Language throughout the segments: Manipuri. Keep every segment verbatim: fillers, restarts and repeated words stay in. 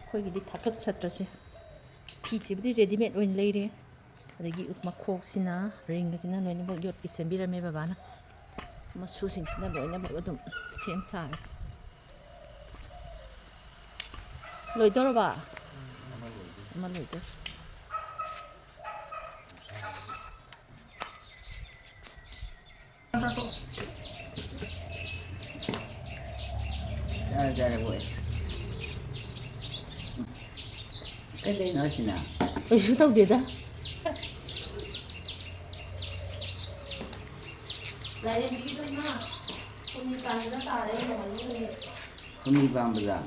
ꯑꯩꯈꯣꯏꯒꯤꯗꯤ ꯊꯥꯀꯠ ꯁꯠꯇ꯭ꯔꯁꯦ꯫ ꯐꯤꯁꯤꯕꯨꯗꯤ readymade ꯑꯣꯏꯅ ꯂꯩꯔꯦ꯫ ꯑꯗꯒꯤ ꯃꯈꯣꯛꯁꯤꯅ, ꯔꯤꯡ ꯑꯁꯤꯅ ꯂꯣꯏꯅꯃꯛ ꯌꯣꯠꯀꯤ ꯁꯦꯝꯕꯤꯔꯝꯃꯦ ꯕꯕꯥꯅ꯫ ꯃꯆꯨꯁꯤꯡꯁꯤꯅ ꯂꯣꯏꯅꯃꯛ ꯑꯗꯨꯝ ꯁꯦꯝ ꯁꯥꯔꯦ꯫ ꯂꯣꯏꯗꯧꯔꯕ? ꯑꯃ ꯂꯣꯏꯗꯣꯔꯦ꯫ ꯆꯥꯔꯦ, ꯆꯥꯔꯦ, ꯕꯣꯛ ꯑꯩ꯫ ꯀꯩꯗꯧꯅꯣ ꯑꯁꯤꯅ? ꯀꯩꯁꯨ ꯇꯧꯗꯦꯗ꯫ ꯂꯥꯏꯔꯦꯝꯕꯤꯒꯤꯗꯣ ꯏꯃꯥ, ꯍꯨꯝꯅꯤ ꯄꯥꯟꯕꯗ ꯇꯥꯔꯦ, ꯂꯨꯍꯣꯡꯕꯒꯤ ꯅꯨꯃꯤꯠ꯫ ꯍꯨꯝꯅꯤ ꯄꯥꯟꯕꯗ?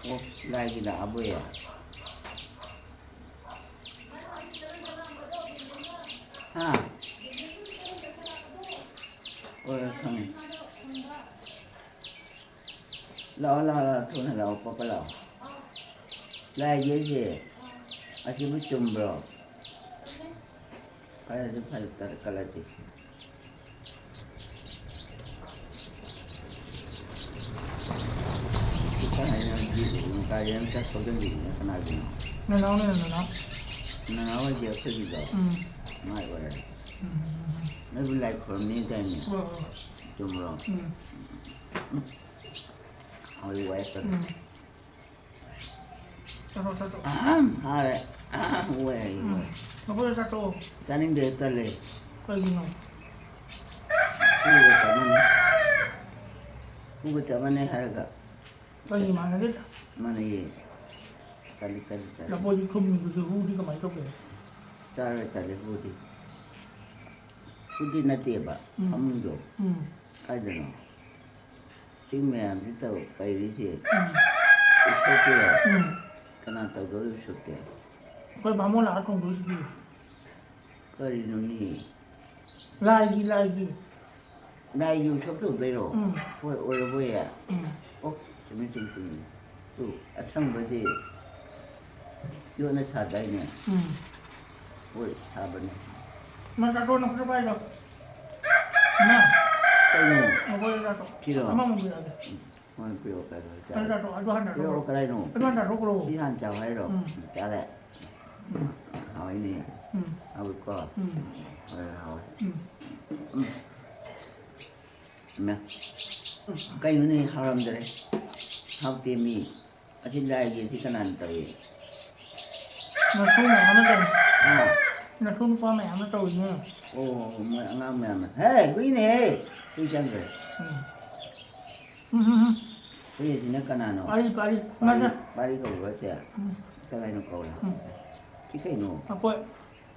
ꯑꯣ, ꯂꯥꯏꯒꯤ ꯂꯥꯛꯑꯕꯣꯌꯦ? ꯍꯥ? ꯍꯣꯏ, ꯍꯣꯏ, ꯈꯪꯉꯦ꯫ ꯂꯥꯛꯑꯣ, ꯂꯥꯛꯑꯣ, ꯂꯥꯛꯑꯣ, ꯊꯨꯅ ꯂꯥꯛꯑꯣ, ꯄꯞꯄ ꯂꯥꯛꯑꯣ꯫ ꯂꯥꯏꯒꯤ ꯑꯩꯁꯦ ꯑꯁꯤꯕꯨ ꯆꯨꯝꯕ꯭ꯔꯣ? ꯐꯔꯦ, ꯑꯗꯨ ꯐꯔꯦ, ꯇꯔ-, ꯀꯠꯂꯁꯤ꯫ ꯁꯤ ꯀꯥꯏ ꯍꯥꯏꯅ ꯒꯥꯔꯤ ꯑꯃ ꯆꯠ ꯊꯧꯖꯤꯟꯕꯤꯗꯨꯅ ꯀꯅꯥꯒꯤꯅꯣ? ꯅꯅꯥꯎꯅꯦ, ꯅꯅꯥꯎ꯫ ꯅꯅꯥꯎ ꯍꯥꯏꯗꯤ ꯑꯩꯈꯣꯏꯒꯤꯗꯣ? ꯎꯝ꯫ ꯃꯥꯏ ꯑꯣꯏꯔꯦ꯫ ꯎꯝ, ꯎꯝ, ꯎꯝ꯫ ꯅꯣꯏꯕꯨ ꯂꯥꯏ ꯈꯨꯔꯨꯝꯅꯤꯗꯥꯏꯅꯦ? ꯍꯣꯏ, ꯍꯣꯏ, ꯍꯣꯏ꯫ ꯆꯨꯝꯕ꯭ꯔꯣ? ꯎꯝ꯫ ꯍꯣꯏ, ꯋꯥꯏ ꯇꯔꯦ꯫ ꯎꯝ꯫ ꯆꯠꯂꯣ, ꯆꯠꯂꯣ꯫ ꯑꯍꯝ ꯍꯥꯏꯔꯦ꯫ ꯑꯍꯝ ꯑꯣꯏ ꯍꯥꯏ ꯎꯝ꯫ ꯑꯣꯏ꯫ ꯅꯈꯣꯏꯗ ꯆꯠꯂꯣ꯫ ꯆꯥꯅꯤꯡꯗꯦ, ꯇꯜꯂꯦ꯫ ꯀꯩꯒꯤꯅꯣ? ꯍꯨꯒ ꯆꯞ ꯃꯥꯟꯅꯩ꯫ ꯍꯨꯒ ꯆꯞ ꯃꯥꯟꯅꯩ ꯍꯥꯏꯔꯒ꯫ ꯀꯩꯒꯤ ꯃꯥꯟꯅꯗꯦ? ꯃꯥꯟꯅꯩꯌꯦ꯫ ꯇꯜꯂꯤ, ꯇꯜꯂꯤ, ꯇꯜꯂꯤ꯫ ꯂꯐꯣꯏꯗꯤ ꯊꯨꯝꯃꯤꯗꯨꯗꯤ ꯍꯨꯗꯤ ꯀꯃꯥꯏꯅ ꯇꯧꯒꯦ? ꯆꯥꯔꯣꯏ, ꯇꯜꯂꯤ ꯍꯨꯗꯤ꯫ ꯍꯨꯗꯤ ꯅꯠꯇꯦꯕ, ꯎꯝ꯫ ꯐꯃꯨꯡꯗꯣ꯫ ꯎꯝ꯫ ꯀꯥꯏꯗꯅꯣ? ꯆꯤꯡ ꯃꯌꯥꯝꯁꯤ ꯇꯧ ꯄꯩꯔꯤꯁꯦ꯫ ꯎꯝ꯫ ꯎꯠꯊꯣꯛꯇꯣꯏꯔꯣ? ꯎꯝ꯫ ꯀꯅꯥ ꯇꯧꯗꯣꯔꯤ ꯎꯁꯣꯞꯇꯤ? ꯑꯩꯈꯣꯏ ꯕꯥꯃꯣꯟ ꯂꯥꯛꯑ ꯊꯣꯡꯗꯣꯏꯁꯤꯗꯤ꯫ ꯀꯔꯤꯅꯣꯅꯦ? ꯂꯥꯏꯒꯤ, ꯂꯥꯏꯒꯤ꯫ ꯂꯥꯏꯒꯤ ꯎꯁꯣꯞ ꯇꯧꯗꯣꯏꯔꯣ? ꯎꯝ꯫ ꯍꯣꯏ, ꯑꯣꯏꯔꯕꯣꯌꯦ? ꯎꯝ꯫ ꯑꯣ, ꯆꯨꯝꯃꯤ, ꯆꯨꯝꯃꯤ, ꯆꯨꯝꯃꯤ꯫ ꯇꯨ, ꯑꯁꯪꯕꯁꯦ ꯌꯣꯠꯅ ꯁꯥꯗꯥꯏꯅꯦ? ꯎꯝ꯫ ꯍꯣꯏ, ꯁꯥꯕꯅꯦ꯫ ꯃꯥ ꯆꯥꯊꯣꯛꯑꯣ, ꯅꯈꯨꯠꯇ ꯄꯥꯏꯔꯣ꯫ ꯏꯃꯥ꯫ ꯀꯩꯅꯣ? ꯅꯈꯨꯠꯇ ꯆꯥꯊꯣꯛꯑꯣ꯫ ꯁꯤꯔꯣ? ꯑꯃꯃꯨꯛ ꯄꯤꯔꯛꯑꯒꯦ꯫ ꯎꯝ꯫ ꯃꯣꯏ ꯄꯤꯔꯛꯑꯣ ꯀꯩꯅꯣ? ꯑꯗꯨ ꯆꯥꯔꯦ꯫ ꯆꯥꯊꯣꯛ-, ꯑꯗꯨ ꯍꯥꯟꯅ ꯄꯤꯔꯛꯑꯣ ꯆꯥꯊꯣꯛꯈ꯭ꯔꯣ꯫ ꯀꯗꯥꯏꯅꯣ? ꯑꯗꯨ ꯍꯥꯟꯅ ꯆꯥꯊꯣꯛꯈ꯭ꯔꯣ꯫ ꯁꯤ ꯍꯥꯟꯅ ꯆꯥꯎ ꯍꯥꯏꯔꯣ? ꯎꯝ꯫ ꯆꯥꯔꯦ꯫ ꯎꯝ꯫ ꯍꯥꯎꯏꯅꯦ꯫ ꯎꯝ꯫ ꯍꯥꯎꯋꯦ, ꯍꯥꯎꯋꯦ꯫ ꯎꯝ꯫ ꯎꯝ꯫ ꯏꯃꯥ꯫ ꯀꯩꯅꯣꯅꯦ ꯍꯥꯎꯔꯝꯗꯔꯦ꯫ ꯍꯥꯎꯇꯦ ꯃꯤ꯫ ꯑꯁꯤ ꯂꯥꯏꯒꯤ ꯑꯁꯤ ꯀꯅꯥꯅ ꯇꯧꯏ? ꯅꯁꯨ ꯃꯌꯥꯝꯅ ꯇꯧꯏ꯫ ꯍꯥ? ꯅꯁꯨ ꯅꯨꯄꯥ ꯃꯌꯥꯝꯅ ꯇꯧꯏꯅꯦ꯫ ꯑꯣ, ꯃꯣꯏ ꯑꯉꯥꯡ ꯃꯌꯥꯝꯅ꯫ ꯍꯦ, ꯍꯨꯏꯅꯦꯍꯦ! ꯍꯨꯏ ꯆꯪꯈ꯭ꯔꯦ꯫ ꯎꯝ꯫ ꯎꯝ, ꯎꯝ, ꯎꯝ꯫ ꯍꯨꯏ ꯑꯁꯤꯅ ꯀꯅꯥꯅꯣ? ꯄꯥꯔꯤ, ꯄꯥꯔꯤ꯫ ꯄꯥꯔꯤ, ꯃꯥꯅ꯫ ꯄꯥꯔꯤ ꯀꯧꯕ꯭ꯔꯣ ꯑꯁꯦ? ꯎꯝ꯫ ꯀꯅꯥꯅꯣ ꯀꯧꯔꯦ? ꯎꯝ꯫ ꯁꯤ ꯀꯩꯅꯣ? ꯑꯩꯈꯣꯏ꯫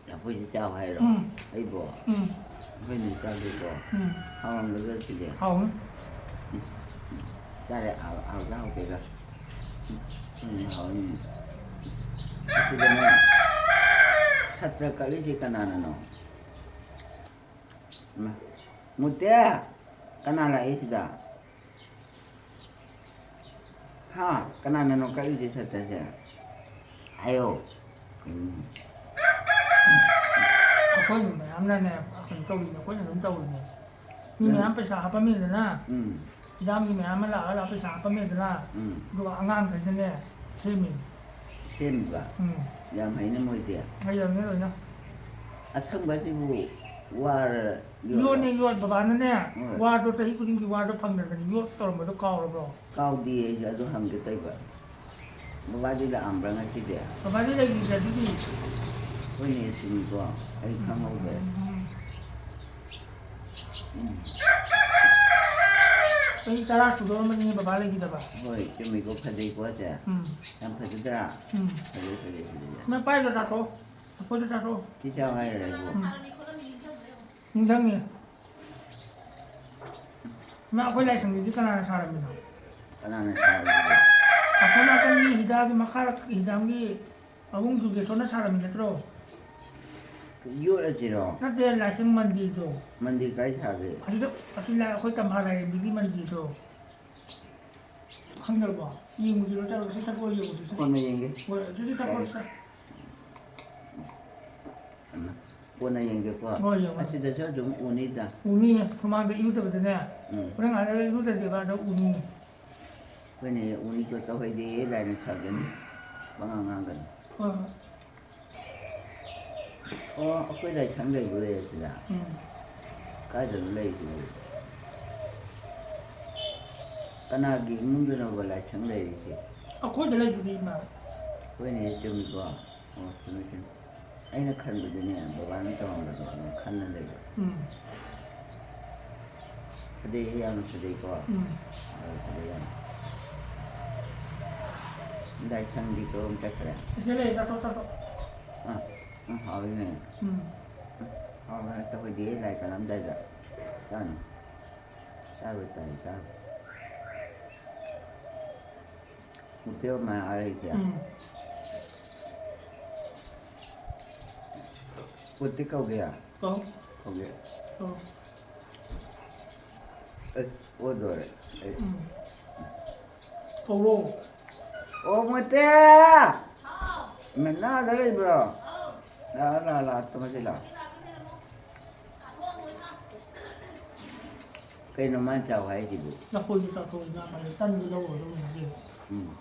ꯂꯐꯣꯏꯁꯦ ꯆꯥꯎ ꯍꯥꯏꯔꯣ? ꯎꯝ꯫ ꯑꯩꯕꯣ? ꯎꯝ꯫ ꯑꯩꯈꯣꯏꯅ ꯆꯥꯗꯣꯏꯀꯣ? ꯎꯝ꯫ ꯍꯥꯎꯔꯝꯒꯗ꯭ꯔ ꯁꯤꯗꯤ? ꯍꯥꯎꯅꯤ꯫ ꯎꯝ꯫ ꯆꯥꯔꯦ, ꯍꯥꯎ-, ꯍꯥꯎꯗ ꯍꯥꯎꯗꯦꯗ꯫ ꯎꯝ, ꯍꯥꯎꯅꯤ꯫ ꯑꯁꯤꯗꯅꯦ, ꯁꯠꯇ꯭ꯔ ꯀꯠꯂꯤꯁꯦ ꯀꯅꯥꯅꯅꯣ? ꯏꯃꯥ, ꯃꯨꯇꯦ! ꯀꯅꯥ ꯂꯥꯛꯏ ꯁꯤꯗ? ꯍꯥ? ꯀꯅꯥꯅꯅꯣ ꯀꯛꯏꯁꯦ ꯁꯠꯇ꯭ꯔꯁꯦ? ꯍꯥꯏꯌꯣ꯫ ꯎꯝ꯫ ꯑꯩꯈꯣꯏ ꯃꯌꯥꯝꯅꯅꯦ, ꯀꯩꯅꯣ ꯇꯧꯔꯤꯅꯦ, ꯑꯩꯈꯣꯏꯅ ꯑꯗꯨꯝ ꯇꯧꯔꯤꯅꯦ꯫ ꯃꯤ ꯎꯝ꯫ ꯃꯌꯥꯝ ꯄꯩꯁꯥ ꯍꯥꯞꯄꯝꯃꯦꯗꯅ, ꯎꯝ꯫ ꯏꯔꯥꯡꯒꯤ ꯃꯌꯥꯝ ꯑꯃ ꯂꯥꯛꯑ ꯂꯥꯛꯑ ꯄꯩꯁꯥ ꯍꯥꯞꯄꯝꯃꯦꯗꯅ, ꯎꯝ꯫ ꯑꯗꯨꯒ ꯑꯉꯥꯡꯈꯩꯅꯅꯦ, ꯁꯦꯝꯃꯤꯅꯦ꯫ ꯁꯦꯝꯃꯤꯕ? ꯎꯝ꯫ ꯌꯥꯝ ꯍꯩꯅ ꯃꯣꯏꯗꯤ꯫ ꯍꯩꯔꯝꯅꯤ ꯂꯣꯏꯅ꯫ ꯑꯁꯪꯕꯁꯤꯕꯨ ꯋꯥꯔ ꯌꯣꯠꯂꯣ? ꯌꯣꯠꯅꯦ, ꯌꯣꯠ꯫ ꯕꯕꯥꯅꯅꯦ, ꯍꯣꯏ꯫ ꯋꯥꯗꯣ ꯆꯍꯤ ꯈꯨꯗꯤꯡꯒꯤ ꯋꯥꯗꯣ ꯐꯪꯗꯗꯅ ꯌꯣꯠ ꯇꯧꯔꯝꯕꯗꯣ ꯀꯥꯎꯔꯕ꯭ꯔꯣ? ꯀꯥꯎꯗꯦ, ꯑꯩꯁꯨ ꯑꯗꯨ ꯍꯪꯒꯦ ꯇꯧꯕ꯫ ꯕꯕꯥꯗꯤ ꯂꯥꯛꯑꯝꯕ꯭ꯔꯥ ꯉꯁꯤꯗꯤ? ꯕꯕꯥꯗꯤ ꯂꯩꯈꯤꯗ꯭ꯔꯦ ꯑꯗꯨꯗꯤ꯫ ꯍꯣꯏꯅꯦ, ꯆꯨꯝꯃꯤꯀꯣ꯫ ꯑꯩ ꯈꯪꯍꯧꯗ꯭ꯔꯦ꯫ ꯎꯝ꯫ ꯎꯝ꯫ ꯆꯍꯤ ꯇꯔꯥ ꯁꯨꯗꯧꯔꯝꯃꯅꯤ ꯕꯕꯥ ꯂꯩꯈꯤꯗꯕ꯫ ꯍꯣꯏ, ꯆꯨꯝꯃꯤꯀꯣ, ꯐꯖꯩꯀꯣ ꯑꯁꯦ꯫ ꯎꯝ꯫ ꯌꯥꯝ ꯐꯖꯗ꯭ꯔꯥ? ꯎꯝ꯫ ꯐꯖꯩ, ꯐꯖꯩ, ꯐꯖꯩ꯫ ꯅꯪ ꯄꯥꯏꯔꯣ, ꯆꯥꯊꯣꯛꯑꯣ꯫ ꯂꯐꯣꯏꯗꯣ ꯆꯥꯊꯣꯛꯑꯣ꯫ ꯁꯤ ꯆꯥꯎ ꯍꯥꯏꯔꯣ ꯑꯩꯕꯨ? ꯎꯝ꯫ ꯅꯤꯡꯁꯤꯡꯉꯦ꯫ ꯅꯪ ꯑꯩꯈꯣꯏ ꯂꯥꯏꯁꯪꯗꯨꯗꯤ ꯀꯅꯥꯅ ꯁꯥꯔꯝꯃꯤꯅꯣ? ꯀꯅꯥꯅ ꯁꯥꯔꯝꯃꯤꯅꯣ? ꯑꯁꯣꯝ ꯅꯥꯀꯟꯒꯤ ꯍꯤꯗꯥꯛꯀꯤ ꯃꯈꯥ ꯍꯤꯗꯥꯛꯀꯤ ꯑꯕꯨꯡ ꯖꯨꯒꯦꯁꯣꯔꯅ ꯁꯥꯔꯝꯃꯤ ꯅꯠꯇ꯭ꯔꯣ? ꯌꯣꯠꯂꯁꯤꯔꯣ? ꯅꯠꯇꯦ, ꯂꯥꯏꯁꯪ ꯃꯟꯗꯤꯔꯗꯣ꯫ ꯃꯟꯗꯤꯔ ꯀꯥꯏ ꯁꯥꯒꯦ? ꯑꯁꯤꯗ, ꯑꯁꯤ ꯂꯥꯏ-, ꯑꯩꯈꯣꯏ ꯇꯝꯐꯥ ꯂꯥꯏꯔꯦꯝꯕꯤꯒꯤ ꯃꯟꯗꯤꯔꯗꯣ꯫ ꯈꯪꯗ꯭ꯔꯕꯣ? ꯌꯦꯡꯉꯨꯁꯤꯔꯣ? ꯆꯠꯂꯣ, ꯁꯤ ꯆꯠꯄ ꯑꯣꯏ ꯌꯦꯡꯉꯨꯁꯤ꯫ ꯀꯣꯟꯅ ꯌꯦꯡꯒꯦ꯫ ꯍꯣꯏ, ꯑꯗꯨꯗꯤ ꯆꯠꯄ ꯑꯣꯏ ꯆꯠ-, ꯀꯣꯟꯅ ꯌꯦꯡꯒꯦꯀꯣ꯫ ꯍꯣꯏ, ꯌꯦꯡꯉꯣ꯫ ꯑꯁꯤꯗꯁꯨ ꯑꯗꯨꯝ ꯎꯅꯤꯗ꯫ ꯎꯅꯤꯌꯦ, ꯁꯨꯃꯥꯡꯗ ꯏꯔꯨꯖꯕꯗꯅꯦ꯫ ꯎꯝ꯫ ꯍꯣꯔꯦꯟ ꯉꯥꯏꯍꯥꯛ ꯂꯩꯔꯒ ꯏꯔꯨꯖꯁꯦꯕ, ꯑꯗ ꯎꯅꯤꯌꯦ꯫ ꯑꯩꯈꯣꯏꯅ ꯍꯦꯛ ꯎꯅꯤꯀꯣ ꯇꯧꯍꯩꯗꯦ ꯂꯥꯏꯅ ꯊꯥꯒꯅꯤ꯫ ꯄꯉꯥꯡ ꯉꯥꯡꯒꯅꯨ꯫ ꯍꯣꯏ, ꯍꯣꯏ꯫ ꯑꯣ, ꯑꯩꯈꯣꯏ ꯂꯥꯏꯁꯪ ꯂꯩꯕ ꯑꯣꯏꯔꯦ ꯁꯤꯗ꯫ ꯎꯝ꯫ ꯀꯥꯏꯗꯅꯣ ꯂꯩꯔꯤꯁꯤꯕꯣ? ꯀꯅꯥꯒꯤ ꯏꯃꯨꯡꯗꯅꯣꯕ ꯂꯥꯏꯁꯪ ꯂꯩꯔꯤꯁꯦ? ꯑꯩꯈꯣꯏꯗ ꯂꯩꯕꯗꯤ ꯏꯃꯥ꯫ ꯍꯣꯏꯅꯦ, ꯆꯨꯝꯃꯤꯀꯣ꯫ ꯑꯣ, ꯆꯨꯝꯃꯤ, ꯆꯨꯝꯃꯤ꯫ ꯑꯩꯅ ꯈꯟꯕꯗꯤꯅꯦ, ꯕꯕꯥꯅ ꯇꯧꯔꯝꯕꯗꯣ ꯑꯗꯨꯝ ꯈꯟꯅ ꯂꯩꯕ꯫ ꯎꯝ꯫ ꯐꯖꯩꯌꯦ, ꯌꯥꯝꯅ ꯐꯖꯩꯀꯣ꯫ ꯎꯝ꯫ ꯍꯣꯏ, ꯐꯖꯩ ꯌꯥꯝ꯫ ꯂꯥꯏꯁꯪꯗꯤ ꯀꯔꯣꯝ ꯆꯠꯈ꯭ꯔꯦ? ꯑꯁꯤꯗ ꯂꯩꯌꯦ, ꯆꯥꯊꯣꯛ, ꯆꯥꯊꯣꯛ꯫ ꯑꯥ, ꯎꯝ, ꯍꯥꯎꯋꯤꯅꯦ꯫ ꯎꯝ꯫ ꯍꯥꯎꯋꯦ, ꯇꯧꯍꯩꯗꯦ ꯂꯥꯏ ꯀꯠꯂꯝꯗꯥꯏꯗ꯫ ꯆꯥꯅꯨ꯫ ꯆꯥꯔꯣꯏ ꯇꯥꯏ, ꯆꯥꯔꯣꯏ꯫ ꯍꯣꯇꯦꯜ ꯃꯌꯥ ꯂꯩꯇꯦ꯫ ꯎꯝ꯫ ꯄꯣꯠꯇꯤ ꯀꯧꯒꯦ? ꯀꯧ꯫ ꯀꯧꯒꯦ꯫ ꯀꯧ꯫ ꯑꯩ ꯑꯣꯗꯣꯔꯦ꯫ ꯑꯩ ꯎꯝ꯫ ꯀꯧꯔꯣ꯫ ꯑꯣ, ꯃꯣꯇꯦ! ꯃꯅꯥꯗ ꯂꯩꯕ꯭ꯔꯣ? ꯂꯥꯛꯑꯣ, ꯂꯥꯛꯑꯣ, ꯂꯥꯛꯑꯣ, ꯇꯨꯝꯃꯁꯤ ꯂꯥꯛꯑꯣ꯫ ꯀꯩꯅꯣ ꯃꯥꯅ ꯆꯥꯎ ꯍꯥꯏꯁꯤꯕꯨ? ꯂꯐꯣꯏꯁꯨ ꯆꯥꯊꯣꯛꯑꯣ, ꯉꯥ ꯄꯥꯏꯔꯦ꯫ ꯇꯟꯗꯨ ꯂꯧꯔꯨꯔꯣ, ꯑꯗꯨꯝ ꯉꯥꯏꯍꯥꯛ ꯂꯩꯔ꯫ ꯎꯝ꯫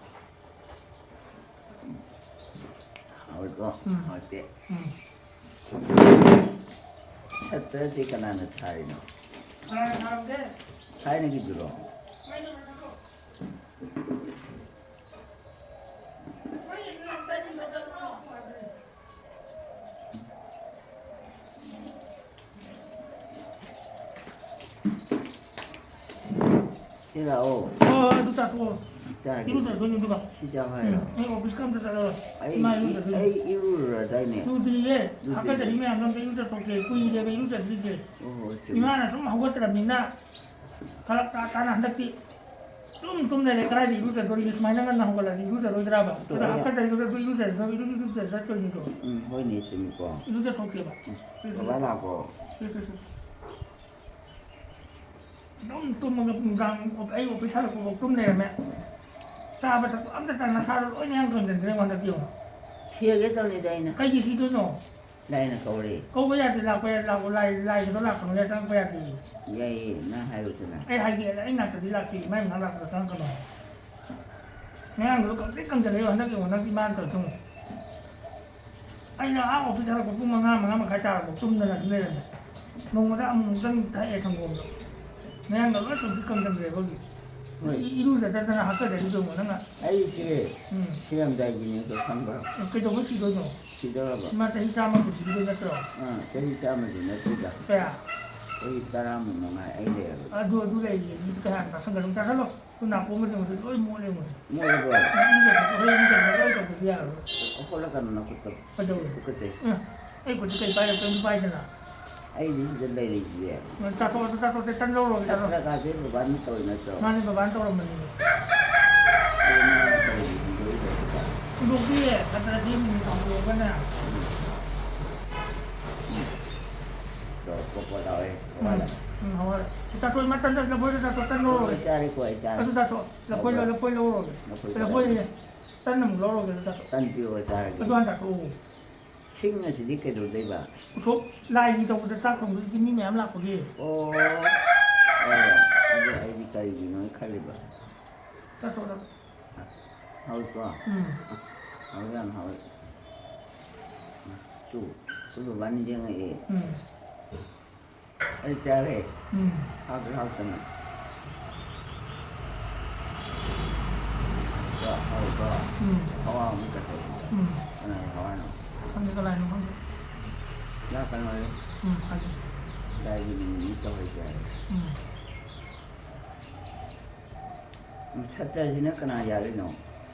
ꯍꯥꯎꯏꯀꯣ? ꯎꯝ꯫ ꯍꯥꯎꯇꯦ꯫ ꯎꯝ꯫ ꯁꯠꯇ꯭ꯔꯁꯤ ꯀꯅꯥꯅ ꯊꯥꯔꯤꯅꯣ? ꯀꯅꯥꯅ ꯊꯥꯔꯝꯒꯦ? ꯊꯥꯏꯅꯒꯤꯗꯨꯔꯣ? ꯊꯥꯏꯅꯒꯤꯗꯨꯔꯣ? ꯁꯤ ꯂꯥꯛꯑꯣ꯫ ꯍꯣꯏ, ꯍꯣꯏ, ꯑꯗꯨ ꯆꯥꯊꯣꯛꯑꯣ꯫ ꯆꯥꯔꯒꯦ꯫ ꯏꯔꯨꯖꯗꯣꯏꯅꯤ ꯑꯗꯨꯒ꯫ ꯁꯤ ꯆꯥꯎ ꯍꯥꯏꯔꯣ? ꯎꯝ, ꯑꯩ ꯑꯣꯐꯤꯁꯀ ꯑꯝꯇ ꯆꯠꯂꯔꯣꯏ꯫ ꯑꯩ, ꯏꯃꯥ ꯏꯔꯨꯖꯗꯣꯏꯅꯤ꯫ ꯑꯩ ꯏꯔꯨꯔꯗꯥꯏꯅꯦ? ꯂꯨꯗ꯭ꯔꯤꯌꯦ꯫ ꯂꯨꯗ꯭ꯔꯤꯌꯦ꯫ ꯍꯥꯀꯠꯆꯔꯤ ꯃꯌꯥꯝꯗꯣ ꯑꯝꯇ ꯏꯔꯨꯖꯊꯣꯛꯀꯦ꯫ ꯀꯨꯏꯔꯦꯕ ꯏꯔꯨꯖꯗ꯭ꯔꯤꯁꯦ꯫ ꯑꯣ, ꯍꯣꯏ, ꯆꯨꯝꯃꯤ꯫ ꯏꯃꯥꯅ ꯁꯨꯝ ꯍꯧꯒꯠꯇ꯭ꯔꯕꯅꯤꯅ ꯐꯔꯛ ꯇꯥ ꯇꯥꯅ ꯍꯟꯗꯛꯇꯤ ꯇꯨꯝ ꯇꯨꯝ ꯂꯩꯔꯦ꯫ ꯀꯗꯥꯏꯗ ꯏꯔꯨꯖꯗꯣꯔꯤꯒꯦ? ꯁꯨꯃꯥꯏꯅ ꯉꯟꯅ ꯍꯧꯒꯠꯂꯗꯤ ꯏꯔꯨꯖꯔꯣꯏꯗ꯭ꯔꯕ? ꯑꯗꯣ ꯑꯗꯨꯅ ꯑꯩ ꯍꯥꯀꯠꯆꯔꯤꯗꯨꯗ ꯑꯗꯨ ꯏꯔꯨꯖꯔꯗꯣꯏ-, ꯏꯔꯨ-, ꯏꯔꯨꯖꯔꯗꯣꯏꯅꯤꯗꯣ꯫ ꯎꯝ, ꯍꯣꯏꯅꯦ, ꯆꯨꯝꯃꯤꯀꯣ꯫ ꯏꯔꯨꯖꯊꯣꯛꯀꯦꯕ꯫ ꯎꯝ, ꯁꯤ, ꯁꯤ, ꯕꯕꯥ ꯁꯤ꯫ ꯂꯥꯛꯄ꯭ꯔꯣ? ꯁꯤ, ꯁꯤ, ꯁꯤ꯫ ꯑꯗꯨꯝ ꯇꯨꯝꯃꯒ ꯅꯨꯡꯗꯥꯡ ꯑꯩ ꯑꯣꯐꯤꯁ ꯍꯜꯂꯛꯄꯐꯥꯎ ꯇꯨꯝ ꯂꯩꯔꯝꯃꯦ꯫ ꯆꯥꯕ ꯊꯛꯄ ꯑꯝꯇ ꯆꯥ-, ꯅꯁꯥꯗꯣ ꯂꯣꯏꯅ ꯌꯥꯝ ꯀꯪꯁꯤꯟꯈ꯭ꯔꯦ ꯍꯟꯗꯛꯇꯤ ꯌꯦꯡꯉꯣ꯫ ꯁꯤꯔꯒꯦ ꯇꯧꯅꯤꯗ ꯑꯩꯅ꯫ ꯀꯩꯒꯤ ꯁꯤꯗꯣꯏꯅꯣ? ꯂꯥꯏꯅ ꯀꯧꯔꯦ꯫ ꯀꯧꯕ ꯌꯥꯗꯦ, ꯂꯥꯛꯄ ꯌꯥ-, ꯂꯥꯛꯄ, ꯂꯥꯏ, ꯂꯥꯏꯒꯗꯣ ꯂꯥꯛꯀꯅꯨ, ꯌꯥ-, ꯆꯪꯉꯛꯄ ꯌꯥꯗꯦ꯫ ꯌꯥꯏꯌꯦ, ꯅꯪ ꯍꯥꯏꯔꯨꯗꯅ꯫ ꯑꯩ ꯍꯥꯏꯒꯦ, ꯑꯩ ꯅꯥꯛꯇꯗꯤ ꯂꯥꯛꯇꯦ, ꯃꯥꯏ ꯃꯅꯥꯛ ꯂꯥꯛꯄꯗ ꯆꯪꯉꯛꯀꯅꯣ꯫ ꯃꯌꯥꯡꯗꯨꯗ ꯀꯪꯇ꯭ꯔꯤꯛ ꯀꯪꯁꯤꯜꯂꯛꯑꯦ ꯍꯟꯗꯛ ꯌꯦꯡꯉꯣ, ꯅꯪ ꯏꯃꯥꯅ ꯇꯧꯔꯤꯁꯦ ꯌꯦꯡꯉꯣ꯫ ꯑꯩꯅ ꯑꯥ ꯑꯣꯐꯤꯁ ꯍꯜꯂꯛꯄ ꯄꯨꯡ ꯃꯉꯥ, ꯃꯉꯥ ꯃꯈꯥꯏ ꯇꯥꯔꯛꯄ ꯇꯨꯝꯗꯅ ꯑꯗꯨꯝ ꯂꯩꯔꯝꯃꯦ꯫ ꯅꯣꯡꯃꯗ ꯑꯃꯨꯛꯇꯪ ꯊꯛꯑꯦ ꯁꯪꯒꯣꯝꯗꯣ꯫ ꯃꯌꯥꯡꯗꯣ ꯂꯣꯏ ꯀꯪꯇ꯭ꯔꯤꯛ ꯀꯪꯁꯤꯟꯈ꯭ꯔꯦꯕ ꯍꯧꯖꯤꯛ꯫ ꯍꯣꯏ꯫ ꯏ-, ꯏꯔꯨꯖꯗꯗꯅ ꯍꯥꯀꯠꯆꯔꯤꯗꯣ ꯌꯦꯡꯉꯣ ꯅꯪꯅ꯫ ꯑꯩ ꯁꯤꯔꯦ꯫ ꯎꯝ꯫ ꯁꯤꯔꯝꯗꯥꯏꯒꯤꯅꯦ ꯑꯗꯣ ꯈꯪꯕ꯭ꯔꯥ? ꯀꯩꯗꯧꯕ ꯁꯤꯗꯣꯏꯅꯣ? ꯁꯤꯗꯧꯔꯕ꯫ ꯏꯃꯥ ꯆꯍꯤ ꯆꯥꯝꯃ ꯄꯨꯟꯁꯤꯒꯤꯗꯣ ꯅꯠꯇ꯭ꯔꯣ? ꯑꯥ, ꯆꯍꯤ ꯆꯥꯝꯃꯗꯤ ꯅꯠꯇꯦꯗ꯫ ꯀꯌꯥ? ꯆꯍꯤ ꯇꯔꯥꯃꯨꯛ ꯃꯉꯥꯏ ꯑꯩ ꯂꯩꯔꯕ꯫ ꯑꯗꯨ, ꯑꯗꯨ ꯂꯩꯔꯤ, ꯑꯗꯨ ꯀꯌꯥ ꯆꯥꯁꯟꯒꯅꯨ, ꯆꯥꯁꯜꯂꯣ꯫ ꯅꯥꯀꯣꯡꯒꯁꯦ ꯉꯁꯤ ꯂꯣꯏ ꯃꯣꯠꯂꯦ ꯉꯁꯤ꯫ ꯃꯣꯠꯂꯕꯣ? ꯏꯔꯨꯖꯊꯣꯛꯄ, ꯍꯣꯔꯦꯟ ꯏꯔꯨꯖꯊꯣꯛꯄ ꯂꯣꯏ ꯇꯧꯗꯕ ꯌꯥꯔꯣꯏ꯫ ꯍꯣꯠꯂꯛꯀꯅꯨ ꯅꯈꯨꯠꯇꯣ꯫ ꯀꯩꯗꯧꯔꯦ? ꯇꯨꯀꯠꯆꯩ꯫ ꯑꯦ, ꯑꯩ ꯈꯨꯠꯁꯤ ꯀꯩ ꯄꯥꯏꯔꯦ? ꯀꯩꯝꯇ ꯄꯥꯏꯗꯅ꯫ ꯑꯩꯗꯤ ꯁꯤꯗ ꯂꯩꯔꯤꯁꯤꯗꯤ꯫ ꯆꯥꯊꯣꯛ, ꯑꯗꯨ ꯆꯥꯊꯣꯛ, ꯆꯦ ꯇꯟ ꯂꯧꯔꯨꯔꯒꯦ, ꯆꯠꯂꯣ꯫ ꯁꯥꯇ꯭ꯔ ꯀꯥꯁꯦ ꯕꯕꯥꯅ ꯇꯧꯔꯤ ꯅꯠꯇ꯭ꯔꯣ? ꯃꯥꯅꯦ, ꯕꯕꯥꯅ ꯇꯧꯔꯝꯕꯅꯤ꯫ ꯑꯗꯨ ꯅꯪꯅ ꯇꯧꯔꯤꯗꯨꯗꯤ ꯂꯣꯏ ꯂꯣꯏꯔꯦ꯫ ꯍꯨꯟꯗꯣꯛꯄꯤꯌꯦ, ꯁꯥꯇ꯭ꯔꯁꯤ ꯃꯤꯡ ꯊꯥꯡꯗꯣꯛꯑꯒꯅꯦ꯫ ꯎꯝ꯫ ꯇꯧꯔꯛꯄ ꯄꯣꯠ ꯂꯥꯎꯔꯦ꯫ ꯎꯝ, ꯍꯋꯥꯏꯗ꯫ ꯎꯝ, ꯍꯋꯥꯏ꯫ ꯆꯥꯊꯣꯛ, ꯃꯇꯟꯗ ꯂꯐꯣꯏꯗ ꯆꯥꯊꯣꯛ, ꯇꯟ ꯂꯧꯔꯣꯏ꯫ ꯍꯣꯏ, ꯆꯥꯔꯦꯀꯣ, ꯑꯩ ꯆꯥꯔꯦ꯫ ꯑꯗꯨ ꯆꯥꯊꯣꯛ꯫ ꯂꯐꯣꯏ ꯂꯧ-, ꯍꯋꯥꯏ꯫ ꯂꯐꯣꯏ ꯂꯧꯔꯣꯏ꯫ ꯂꯐꯣꯏ ꯂꯐꯣꯏ꯫ ꯆꯥꯔꯦ꯫ ꯇꯟ ꯑꯃꯨꯛ ꯂꯧꯔꯣꯏ, ꯑꯗꯨ ꯆꯥꯊꯣꯛ꯫ ꯇꯟ ꯄꯤꯔꯛꯑꯣ, ꯆꯥꯔꯒꯦ꯫ ꯑꯗꯨ ꯍꯥꯟꯅ ꯆꯥꯊꯣꯛꯑꯣ꯫ ꯁꯤꯡ ꯑꯁꯤꯗꯤ ꯀꯩꯗꯧꯗꯣꯏꯕ? ꯎꯁꯣꯞ ꯂꯥꯏꯒꯤ ꯇꯧꯕꯗ ꯆꯥꯛ ꯊꯣꯡꯕꯁꯤꯗꯤ ꯃꯤ ꯃꯌꯥꯝ ꯂꯥꯛꯄꯒꯤ꯫ ꯑꯣ꯫ ꯑꯣ, ꯑꯗꯨ ꯑꯩꯗꯤ ꯀꯔꯤꯒꯤꯅꯣ ꯈꯜꯂꯤꯕ꯫ ꯆꯥꯊꯣꯛ, ꯆꯥꯊꯣꯛ꯫ ꯍꯥꯎꯏꯀꯣ? ꯎꯝ꯫ ꯍꯥꯎꯏ, ꯌꯥꯝ ꯍꯥꯎꯏ꯫ ꯇꯨ, ꯇꯨ ꯕꯕꯥ ꯅꯤꯡꯁꯤꯡꯉꯛꯑꯦ꯫ ꯎꯝ꯫ ꯑꯩ ꯆꯥꯔꯦ꯫ ꯎꯝ꯫ ꯍꯥꯎꯇ꯭ꯔ ꯍꯥꯎꯇꯅ꯫ ꯀꯣ, ꯍꯥꯎꯏꯀꯣ? ꯎꯝ꯫ ꯍꯋꯥ ꯑꯃꯨꯛ ꯆꯠꯈ꯭ꯔꯦ꯫ ꯎꯝ꯫ ꯀꯅꯥꯒꯤ ꯍꯋꯥꯅꯣ? ꯈꯪꯗꯦ, ꯀꯅꯥꯏꯅꯣ ꯈꯪꯗꯦ꯫ ꯂꯥꯛꯀꯅꯣꯌꯦ꯫ ꯎꯝ, ꯍꯥꯏꯒꯦ꯫ ꯂꯥꯏꯒꯤ ꯃꯤꯡ ꯇꯧꯍꯩꯗꯦ ꯍꯥꯏ꯫ ꯎꯝ꯫ ꯁꯠꯇ꯭ꯔꯁꯤꯅ ꯀꯅꯥ ꯌꯥꯜꯂꯤꯅꯣ?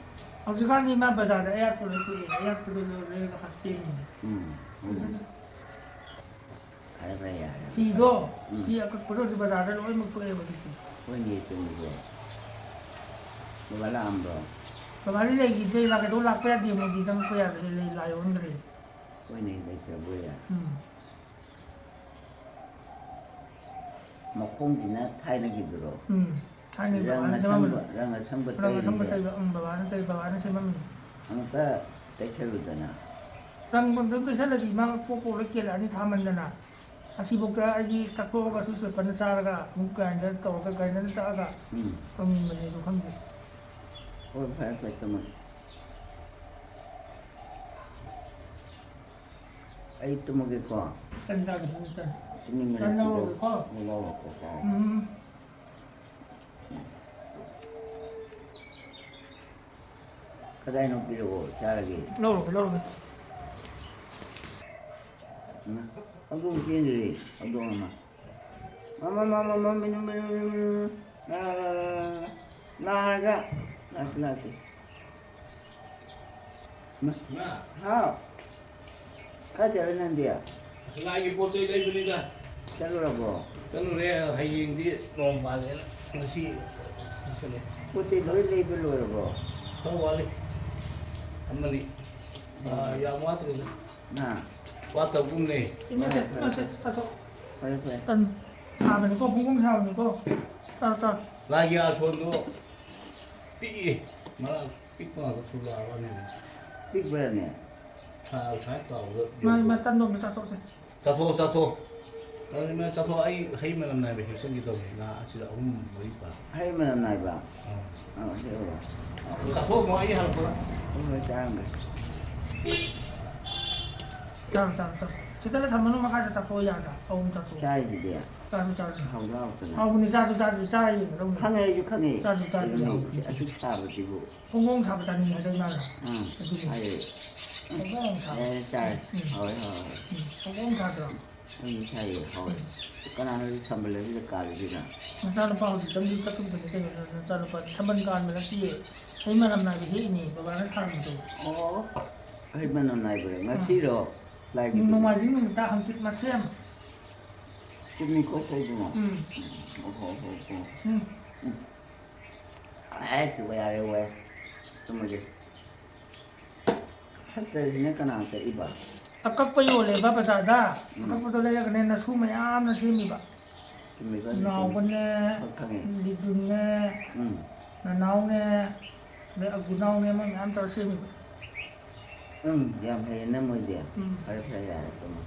ꯍꯧꯖꯤꯛꯀꯥꯟꯗꯤ ꯃꯥ ꯕꯖꯥꯔꯗ ꯑꯌꯥꯠꯄ ꯂꯣꯏ ꯄꯨꯔꯛꯑꯦ꯫ ꯑꯌꯥꯠꯄꯗꯣ ꯂꯣꯏ ꯂꯩꯔꯒ ꯍꯥꯞꯆꯤꯟꯕꯅꯦ꯫ ꯎꯝ, ꯎꯝ꯫ ꯐꯔꯦ, ꯐꯔꯦ, ꯌꯥꯔꯦ꯫ ꯐꯤꯗꯣ, ꯎꯝ꯫ ꯐꯤ ꯑꯀꯛꯄꯗꯣ ꯍꯧꯖꯤꯛ ꯕꯖꯥꯔꯗ ꯂꯣꯏꯅꯃꯛ ꯊꯣꯛꯑꯦꯕ ꯍꯧꯖꯤꯛꯇꯤ꯫ ꯍꯣꯏꯅꯦ, ꯆꯨꯝꯃꯤꯅꯦ꯫ ꯕꯕꯥ ꯂꯥꯛꯑꯝꯕ꯭ꯔꯣ? ꯕꯕꯥꯗꯤ ꯂꯩꯈꯤꯗ꯭ꯔꯦ, ꯂꯥꯛꯀꯗꯧ ꯂꯥꯛꯄ ꯌꯥꯗꯦ, ꯃꯣꯗꯤ ꯆꯪꯉꯛꯄ ꯌꯥꯗ꯭ꯔꯦ, ꯂꯩ ꯂꯥꯏ ꯑꯣꯟꯈ꯭ꯔꯦ꯫ ꯍꯣꯏꯅꯦ, ꯂꯩꯇ꯭ꯔꯕꯣꯌꯦ? ꯎꯝ꯫ ꯃꯈꯣꯡꯁꯤꯅ ꯊꯥꯏꯅꯒꯤꯗꯨꯔꯣ? ꯎꯝ, ꯊꯥꯏꯅꯒꯤ ꯔꯪ ꯕꯕꯥꯅ ꯁꯦꯝꯃꯝꯕꯗꯣ꯫ ꯑꯁꯪꯕ, ꯔꯪ ꯑꯁꯪꯕ ꯔꯪ ꯑꯁꯪꯕ ꯇꯩꯔꯤꯁꯦ? ꯇꯩꯕ, ꯎꯝ, ꯕꯕꯥꯅ ꯇꯩ-, ꯕꯕꯥꯅ ꯁꯦꯝꯃꯝꯃꯤꯅꯦ꯫ ꯑꯃꯨꯛꯀ ꯇꯩꯁꯜꯂꯨꯗꯅ꯫ ꯔꯪ ꯑꯗꯨꯝ ꯇꯩꯁꯜꯂꯗꯤ ꯏꯃꯥ ꯄꯣꯛ ꯄꯣꯛ ꯂꯣꯏ ꯀꯦꯜꯂꯛꯑꯅꯤ ꯊꯥꯃꯟꯗꯅ꯫ ꯑꯁꯤꯐꯥꯎꯗ ꯑꯩꯗꯤ ꯇꯛꯊꯣꯛꯑꯒ ꯁꯨ ꯆꯦꯄꯟꯅ ꯆꯥꯔꯒ ꯑꯃꯨꯛ ꯒ꯭ꯔꯥꯏꯟꯗꯔ ꯇꯧꯔꯒ ꯒ꯭ꯔꯥꯏꯟꯗꯔꯅ ꯇꯛꯑꯒ ꯎꯝ꯫ ꯇꯧꯅꯤꯡꯕꯅꯦ ꯑꯗꯨ ꯈꯪꯗꯦ꯫ ꯍꯣꯏ, ꯐꯔꯦ, ꯐꯔꯦ, ꯇꯨꯝꯃꯣ꯫ ꯑꯩ ꯇꯨꯝꯃꯒꯦꯀꯣ꯫ ꯇꯟ ꯆꯥꯒꯦ, ꯇꯟ, ꯇꯟ꯫ ꯇꯨꯝꯅꯤꯡꯕꯅ ꯇꯟ ꯂꯧꯔꯒꯦꯀꯣ꯫ ꯁꯤꯗ ꯂꯧꯔꯣꯀꯣ, ꯆꯥꯔꯒꯦ꯫ ꯎꯝ꯫ ꯀꯗꯥꯏꯅꯣ ꯄꯤꯔꯛꯑꯣ, ꯆꯥꯔꯒꯦ꯫ ꯂꯧꯔꯒꯦ, ꯂꯧꯔꯒꯦ꯫ ꯎꯝ꯫ ꯍꯧꯗꯣꯡ ꯆꯦꯟꯈ꯭ꯔꯦ, ꯍꯧꯗꯣꯡ ꯑꯃ꯫ ꯃꯃꯥ, ꯃꯃꯥ, ꯃꯃꯥ, ꯃꯤꯅꯨ, ꯃꯤꯅꯨ, ꯃꯤꯅꯨ, ꯃꯤꯅꯨ꯫ ꯂꯥ, ꯂꯥ, ꯂꯥ, ꯂꯥ꯫ ꯂꯥ ꯍꯥꯏꯔꯒ꯫ ꯂꯥꯛꯇꯦ, ꯂꯥꯛꯇꯦ꯫ ꯃꯥ꯫ ꯃꯥ꯫ ꯍꯥꯎ꯫ ꯀꯥꯏ ꯆꯠꯂꯨꯏ ꯅꯪꯗꯤ? ꯂꯥꯏꯒꯤ ꯄꯣꯠ ꯆꯩ ꯂꯩꯕꯅꯤꯗ꯫ ꯆꯠꯂꯨꯔꯕꯣ? ꯆꯠꯂꯨꯔꯦ, ꯍꯌꯦꯡꯗꯤ ꯅꯣꯡ ꯄꯥꯜꯂꯦꯅ ꯉꯁꯤ ꯂꯣꯏꯁꯜꯂꯦ꯫ ꯄꯣꯠ ꯆꯩ ꯂꯣꯏ ꯂꯩꯕ ꯂꯣꯏꯔꯕꯣ? ꯈꯔ ꯋꯥꯠꯂꯤ꯫ ꯑꯃꯅꯤ꯫ ꯑꯥ, ꯎꯝ꯫ ꯌꯥꯝ ꯋꯥꯠꯇ꯭ꯔꯤꯗ꯫ ꯅꯥ? ꯋꯥꯠꯇꯕꯒꯨꯝꯅꯦ꯫ ꯏꯃꯥꯁꯦ, ꯏꯃꯥꯁꯦ, ꯆꯥꯊꯣꯛ꯫ ꯐꯔꯦ, ꯐꯔꯦ꯫ ꯇꯟ ꯁꯥꯕꯅꯤꯀꯣ, ꯄꯨꯡ ꯑꯍꯨꯝ ꯁꯥꯕꯅꯤꯀꯣ꯫ ꯆꯥꯔꯣ, ꯆꯥꯔꯣ꯫ ꯂꯥꯏꯒꯤ ꯑꯥꯁꯣꯟꯗꯣ ꯄꯤꯛꯏ꯫ ꯃꯔꯛ ꯄꯤꯛꯄ ꯉꯥꯛꯇ ꯊꯣꯛꯂꯛꯑꯕꯅꯤꯅ꯫ ꯄꯤꯛꯄ꯭ꯔꯅꯦ? ꯁꯥ-, ꯁꯨꯃꯥꯏꯅ ꯇꯧꯔꯒ ꯃꯥ, ꯃꯥ ꯌꯧꯕ꯫ ꯇꯟꯗꯣ ꯑꯝꯇ ꯆꯥꯊꯣꯛꯁꯦ꯫ ꯆꯥꯊꯣꯛꯑꯣ, ꯆꯥꯊꯣꯛꯑꯣ꯫ ꯇꯟꯗꯣ ꯆꯥꯊꯣꯛꯑꯣ꯫ ꯑꯩ ꯍꯩ ꯃꯅꯝ ꯅꯥꯏꯕ ꯍꯦꯛꯆꯟꯒꯦ ꯇꯧꯕꯅꯤ꯫ ꯉꯥ ꯑꯁꯤꯗ ꯑꯍꯨꯝ ꯃꯔꯤ ꯄꯥꯜꯂꯦ꯫ ꯍꯩ ꯃꯅꯝ ꯅꯥꯏꯕ? ꯑꯥ꯫ ꯑꯥ, ꯍꯦꯛꯑꯣ꯫ ꯑꯗꯨ ꯆꯥꯊꯣꯛꯑꯝꯃꯣ, ꯑꯩ ꯍꯜꯂꯛꯄꯗ꯫ ꯍꯣꯏ, ꯍꯣꯏ, ꯆꯥꯔꯝꯒꯦ꯫ ꯆꯥꯔꯣ, ꯆꯥꯔꯣ, ꯆꯥꯔꯣ꯫ ꯁꯤꯗ ꯊꯝꯃꯅꯨ, ꯃꯈꯥꯗ ꯆꯥꯊꯣꯛꯑꯣ, ꯌꯥꯗ꯭ꯔꯥ? ꯑꯍꯨꯝ ꯆꯥꯊꯣꯛꯑꯣ꯫ ꯆꯥꯔꯤꯗꯨꯗꯤ? ꯆꯥꯁꯨ ꯆꯥꯁꯨ꯫ ꯍꯥꯎꯗꯤ ꯍꯥꯎꯇꯅ꯫ ꯍꯥꯎꯕꯅꯤ, ꯆꯥꯁꯨ ꯆꯥꯁꯨ, ꯆꯥꯔ ꯌꯦꯡꯒꯗꯧꯅꯤ꯫ ꯈꯪꯉꯦ, ꯑꯩꯁꯨ ꯈꯪꯉꯦ꯫ ꯆꯥꯁꯨ ꯆꯥꯁꯨ, ꯑꯗꯨꯅꯦ, ꯍꯥꯎꯕꯅꯤ꯫ ꯑꯁꯨꯛ ꯁꯥꯕꯁꯤꯕꯨ꯫ ꯐꯣꯡ ꯐꯣꯡ ꯁꯥꯕ ꯆꯥꯅꯤꯡꯉꯦ ꯍꯥꯏꯗꯣ ꯏꯃꯥꯅ꯫ ꯎꯝ, ꯑꯗꯨꯒꯤ꯫ ꯍꯥꯏꯌꯦ꯫ ꯐꯣꯡ ꯐꯣꯡ ꯁꯥꯕ꯫ ꯑꯦ, ꯆꯥꯏ꯫ ꯎꯝ, ꯎꯝ꯫ ꯍꯥꯎꯋꯦ, ꯍꯥꯎꯋꯦ, ꯍꯥꯎꯋꯦ꯫ ꯎꯝ, ꯐꯣꯡ ꯐꯣꯡ ꯁꯥꯗ꯭ꯔꯣ? ꯑꯩ ꯁꯥꯏꯌꯦ, ꯍꯥꯎꯋꯦ꯫ ꯎꯝ꯫ ꯀꯅꯥꯅꯣ ꯁꯝꯕꯜ ꯑꯁꯤꯗ ꯀꯥꯜꯂꯤꯁꯤꯅ? ꯅꯆꯥꯅꯨꯄꯥ ꯍꯧꯖꯤꯛꯇꯪꯗꯤ ꯆꯠꯊꯣꯛꯄꯅꯤ ꯀꯩꯅꯣ, ꯅꯆꯥꯅꯨꯄꯥ ꯁꯝꯕꯜ ꯀꯥꯟꯕ ꯅꯠꯇꯤꯌꯦ꯫ ꯍꯩ ꯃꯅꯝ ꯅꯥꯏꯕ ꯍꯦꯛꯏꯅꯦ, ꯕꯕꯥꯅ ꯊꯥꯔꯝꯕꯗꯣ꯫ ꯑꯣ, ꯍꯩ ꯃꯅꯝ ꯅꯥꯏꯕ꯫ ꯎꯝ꯫ ꯉꯁꯤꯔꯣ? ꯂꯥꯏꯒꯤꯗꯨꯕꯨ? ꯅꯣꯡꯃꯥꯏꯖꯤꯡ ꯅꯨꯃꯤꯠꯇ ꯍꯪꯆꯤꯠ ꯃꯁꯦꯝ꯫ ꯆꯨꯝꯃꯤꯀꯣ ꯁꯣꯏꯗꯅ? ꯎꯝ꯫ ꯑꯣ, ꯍꯣ, ꯍꯣ, ꯍꯣ꯫ ꯎꯝ꯫ ꯎꯝ꯫ ꯑꯦ, ꯁꯤꯕ ꯌꯥꯔꯦ, ꯋꯥꯏ꯫ ꯇꯨꯝꯃꯒꯦ꯫ ꯐꯠꯇ꯭ꯔꯤꯁꯤꯅ ꯀꯅꯥ ꯀꯛꯏꯕ? ꯑꯀꯛꯄ ꯌꯣꯜꯂꯦꯕ ꯕꯖꯥꯔꯗ꯫ ꯎꯝ꯫ ꯑꯀꯛꯄꯗꯣ ꯂꯩꯔꯒꯅꯦ ꯅꯁꯨ ꯃꯌꯥꯝꯅ ꯁꯦꯝꯃꯤꯕ꯫ ꯆꯨꯝꯃꯤꯀꯣ ꯑꯗꯨ ꯆꯨꯝꯃꯤ꯫ ꯅꯥꯎꯕꯅꯦ, ꯍꯣꯏ, ꯈꯪꯉꯦ꯫ ꯂꯤꯖꯨꯅꯦ, ꯎꯝ꯫ ꯅꯅꯥꯎꯅꯦ, ꯑꯗꯩ ꯑꯒꯨꯅꯥꯎꯅꯦ, ꯃꯣꯏ ꯃꯌꯥꯝ ꯇꯧꯔ ꯁꯦꯝꯃꯤꯕ꯫ ꯎꯝ, ꯌꯥꯝ ꯍꯩꯌꯦ ꯅꯪ ꯃꯣꯏꯗꯤ꯫ ꯎꯝ꯫ ꯐꯔꯦ, ꯐꯔꯦ, ꯌꯥꯔꯦ, ꯇꯨꯝꯃꯣ꯫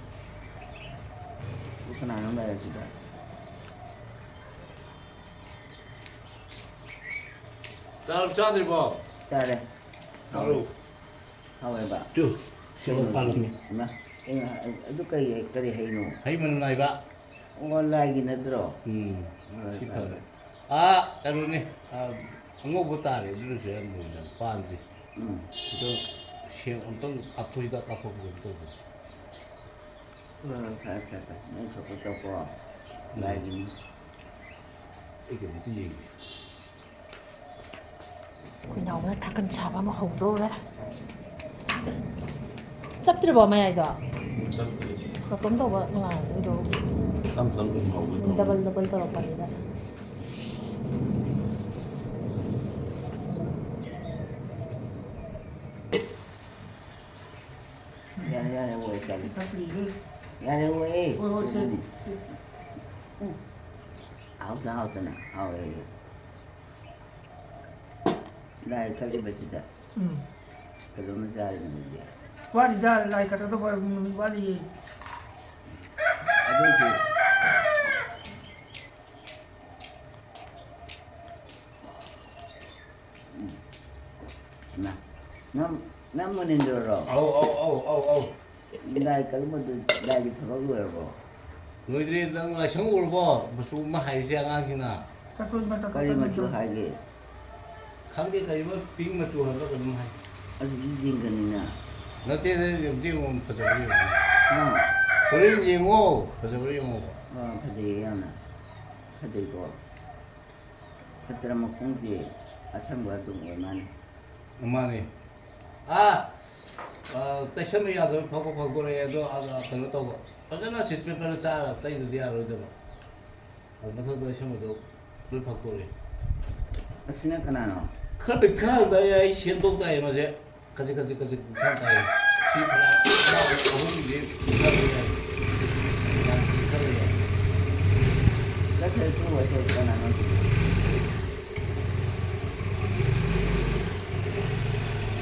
ꯑꯗꯨ ꯀꯅꯥꯅꯣ ꯂꯩꯔꯛꯏꯗꯣ? ꯆꯥꯔꯕ ꯆꯥꯗ꯭ꯔꯤꯕꯣ? ꯆꯥꯔꯦ꯫ ꯆꯥꯔꯣ꯫ ꯍꯥꯎꯋꯦꯕ꯫ ꯇꯨ, ꯁꯤꯃ ꯄꯥꯜꯂꯝꯃꯤ꯫ ꯏꯃꯥ, ꯏꯃꯥ, ꯑꯗꯨ ꯀꯔꯤ, ꯀꯔꯤ ꯍꯩꯅꯣ? ꯍꯩ ꯃꯅꯝ ꯅꯥꯏꯕ꯫ ꯑꯣ, ꯂꯥꯏꯒꯤ ꯅꯠꯇ꯭ꯔꯣ? ꯎꯝ, ꯍꯣꯏ, ꯁꯤ ꯐꯔꯦ, ꯐꯔꯦ꯫ ꯐꯔꯦ꯫ ꯑꯥ, ꯀꯩꯅꯣꯅꯦ, ꯑꯥ, ꯑꯉꯧꯕ ꯇꯥꯔꯦ, ꯑꯗꯨꯅꯁꯨ ꯌꯥꯝ ꯂꯨꯏ, ꯌꯥꯝ ꯄꯥꯟꯗ꯭ꯔꯤ꯫ ꯎꯝ꯫ ꯑꯗꯣ ꯁꯦꯝ ꯑꯝꯇꯪ ꯀꯥꯞꯊꯣꯛ, ꯍꯤꯗꯥꯛ ꯀꯥꯞꯊꯣꯛꯄ ꯀꯩꯅꯣ ꯇꯧꯕꯅꯦ꯫ ꯍꯣꯏ, ꯍꯣꯏ, ꯐꯔꯦ, ꯐꯔꯦ, ꯐꯔꯦ꯫ ꯅꯪ ꯊꯣꯛꯄ ꯇꯧꯀꯣ꯫ ꯎꯝ꯫ ꯂꯥꯏꯒꯤꯅꯤ꯫ ꯑꯩ ꯀꯩꯅꯣꯝꯇ ꯌꯦꯡꯒꯦ꯫ ꯑꯩꯈꯣꯏ ꯅꯥꯎꯕꯅ ꯊꯥꯀꯟ ꯁꯥꯕ ꯑꯃ ꯍꯧꯗꯧꯔꯦ꯫ ꯆꯞꯇ꯭ꯔꯤꯕꯣ ꯃꯌꯥꯏꯗꯣ? ꯆꯞꯇ꯭ꯔꯤ꯫ ꯑꯁ, ꯃꯇꯣꯝ ꯇꯧꯕ ꯅꯨꯡꯉꯥꯏꯔꯣꯏꯗꯣ꯫ ꯇꯞ ꯇꯞꯅ ꯑꯗꯨꯝ ꯍꯧꯒꯦ ꯇꯧꯕꯅꯤ꯫ ꯗꯕꯜ ꯗꯕꯜ ꯇꯧꯔꯛꯄꯅꯤꯗ꯫ ꯌꯥꯔꯦ, ꯌꯥꯔꯦ, ꯑꯣꯏ ꯆꯠꯂꯦ꯫ ꯌꯥꯔꯦ, ꯑꯣꯏ꯫ ꯍꯣꯏ, ꯍꯣꯏ, ꯁꯦ꯫ ꯎꯝ꯫ ꯍꯥꯎꯇꯅ, ꯍꯥꯎꯇꯅ, ꯍꯥꯎꯔꯦ꯫ ꯂꯥꯏ ꯀꯠꯂꯤꯕꯁꯤꯗ ꯎꯝ꯫ ꯀꯩꯅꯣꯝꯃ ꯆꯥꯔꯤꯕꯅꯤꯗꯤ꯫ ꯋꯥꯠꯂꯤꯗ, ꯂꯥꯏ ꯀꯠꯀꯗꯧꯕ ꯅꯨꯃꯤꯠ ꯋꯥꯠꯂꯤꯌꯦ꯫ ꯑꯗꯨꯏꯁꯨ ꯎꯝ꯫ ꯍꯩꯃꯥ, ꯅꯪ, ꯅꯪ ꯃꯨꯅꯤꯟꯗ꯭ꯔꯔꯣ? ꯑꯧ, ꯑꯧ, ꯑꯧ, ꯑꯧ, ꯑꯧ꯫ ꯂꯥꯏ ꯀꯠꯂꯝꯕꯗꯨ, ꯂꯥꯏꯒꯤ ꯊꯕꯛ ꯂꯣꯏꯔꯕꯣ? ꯂꯣꯏꯗ꯭ꯔꯤ, ꯅꯪ ꯂꯥꯏꯁꯪ ꯎꯔꯕꯣ? ꯃꯆꯨ ꯑꯃ ꯍꯥꯏꯔꯤꯁꯦ ꯑꯉꯥꯡꯁꯤꯡꯅ꯫ ꯀꯔꯤ ꯃꯆꯨ ꯍꯥꯏꯒꯦ? ꯈꯪꯗꯦ, ꯀꯔꯤꯕ, ꯄꯤꯡ ꯃꯆꯨ ꯍꯥꯏꯕ꯭ꯔꯥ ꯀꯩꯅꯣꯝ ꯍꯥꯏ꯫ ꯑꯗꯨꯗꯤ ꯌꯦꯡꯒꯅꯤꯅ꯫ ꯅꯠꯇꯦ, ꯅꯠꯇꯦ, ꯑꯝꯇ ꯌꯦꯡꯉꯣ, ꯐꯖꯕ꯭ꯔꯥ ꯌꯦꯡꯉꯣ꯫ ꯑꯥ꯫ ꯍꯣꯔꯦꯟ ꯌꯦꯡꯉꯣ, ꯐꯖꯕ꯭ꯔꯥ ꯌꯦꯡꯉꯣꯕ꯫ ꯑꯥ, ꯐꯖꯩꯌꯦ ꯌꯥꯝꯅ꯫ ꯐꯖꯩꯀꯣ꯫ ꯁꯇ꯭ꯔ ꯃꯈꯣꯡꯁꯦ ꯑꯁꯪꯕ ꯑꯗꯨꯝ ꯑꯣꯏ ꯃꯥꯜꯂꯦ꯫ ꯃꯥꯅꯦ꯫ ꯑꯥ, ꯑꯥ, ꯇꯩꯁꯟꯕ ꯌꯥꯗꯕ ꯐꯥꯎꯕ ꯐꯥꯎꯗꯣꯔꯛꯑꯦ, ꯑꯗꯣ, ꯑꯥ, ꯀꯩꯅꯣ ꯇꯧꯕ꯫ ꯐꯖꯅ ꯁꯤꯁ ꯄꯦꯄꯔꯗ ꯆꯥꯔꯒ ꯇꯩꯗꯗꯤ ꯌꯥꯔꯣꯏꯗꯕ꯫ ꯑꯗꯨ ꯃꯊꯛꯇ ꯇꯩꯁꯟꯕꯗꯣ ꯂꯣꯏ ꯐꯥꯎꯗꯣꯔꯛꯑꯦ꯫ ꯑꯁꯤꯅ ꯀꯅꯥꯅꯣ? ꯈꯔ ꯄꯤꯛꯊꯍꯟꯗ ꯑꯩ ꯁꯦꯝꯗꯣꯛ ꯇꯥꯏ ꯃꯁꯦ꯫ ꯈꯖꯤꯛ, ꯈꯖꯤꯛ, ꯈꯖꯤꯛ ꯄꯤꯛꯊꯍꯟ ꯇꯥꯏ꯫ ꯁꯤ ꯐꯅꯌꯥꯝ ꯑꯍꯨꯝꯁꯦ ꯄꯤꯛꯊꯕ ꯌꯥꯏ꯫ ꯌꯥꯝ ꯄꯤꯛꯊꯕ ꯌꯥꯏ꯫ ꯅꯠꯇ꯭ꯔꯗꯤ ꯇꯣꯛꯑꯁꯦ ꯀꯅꯥꯅꯣ?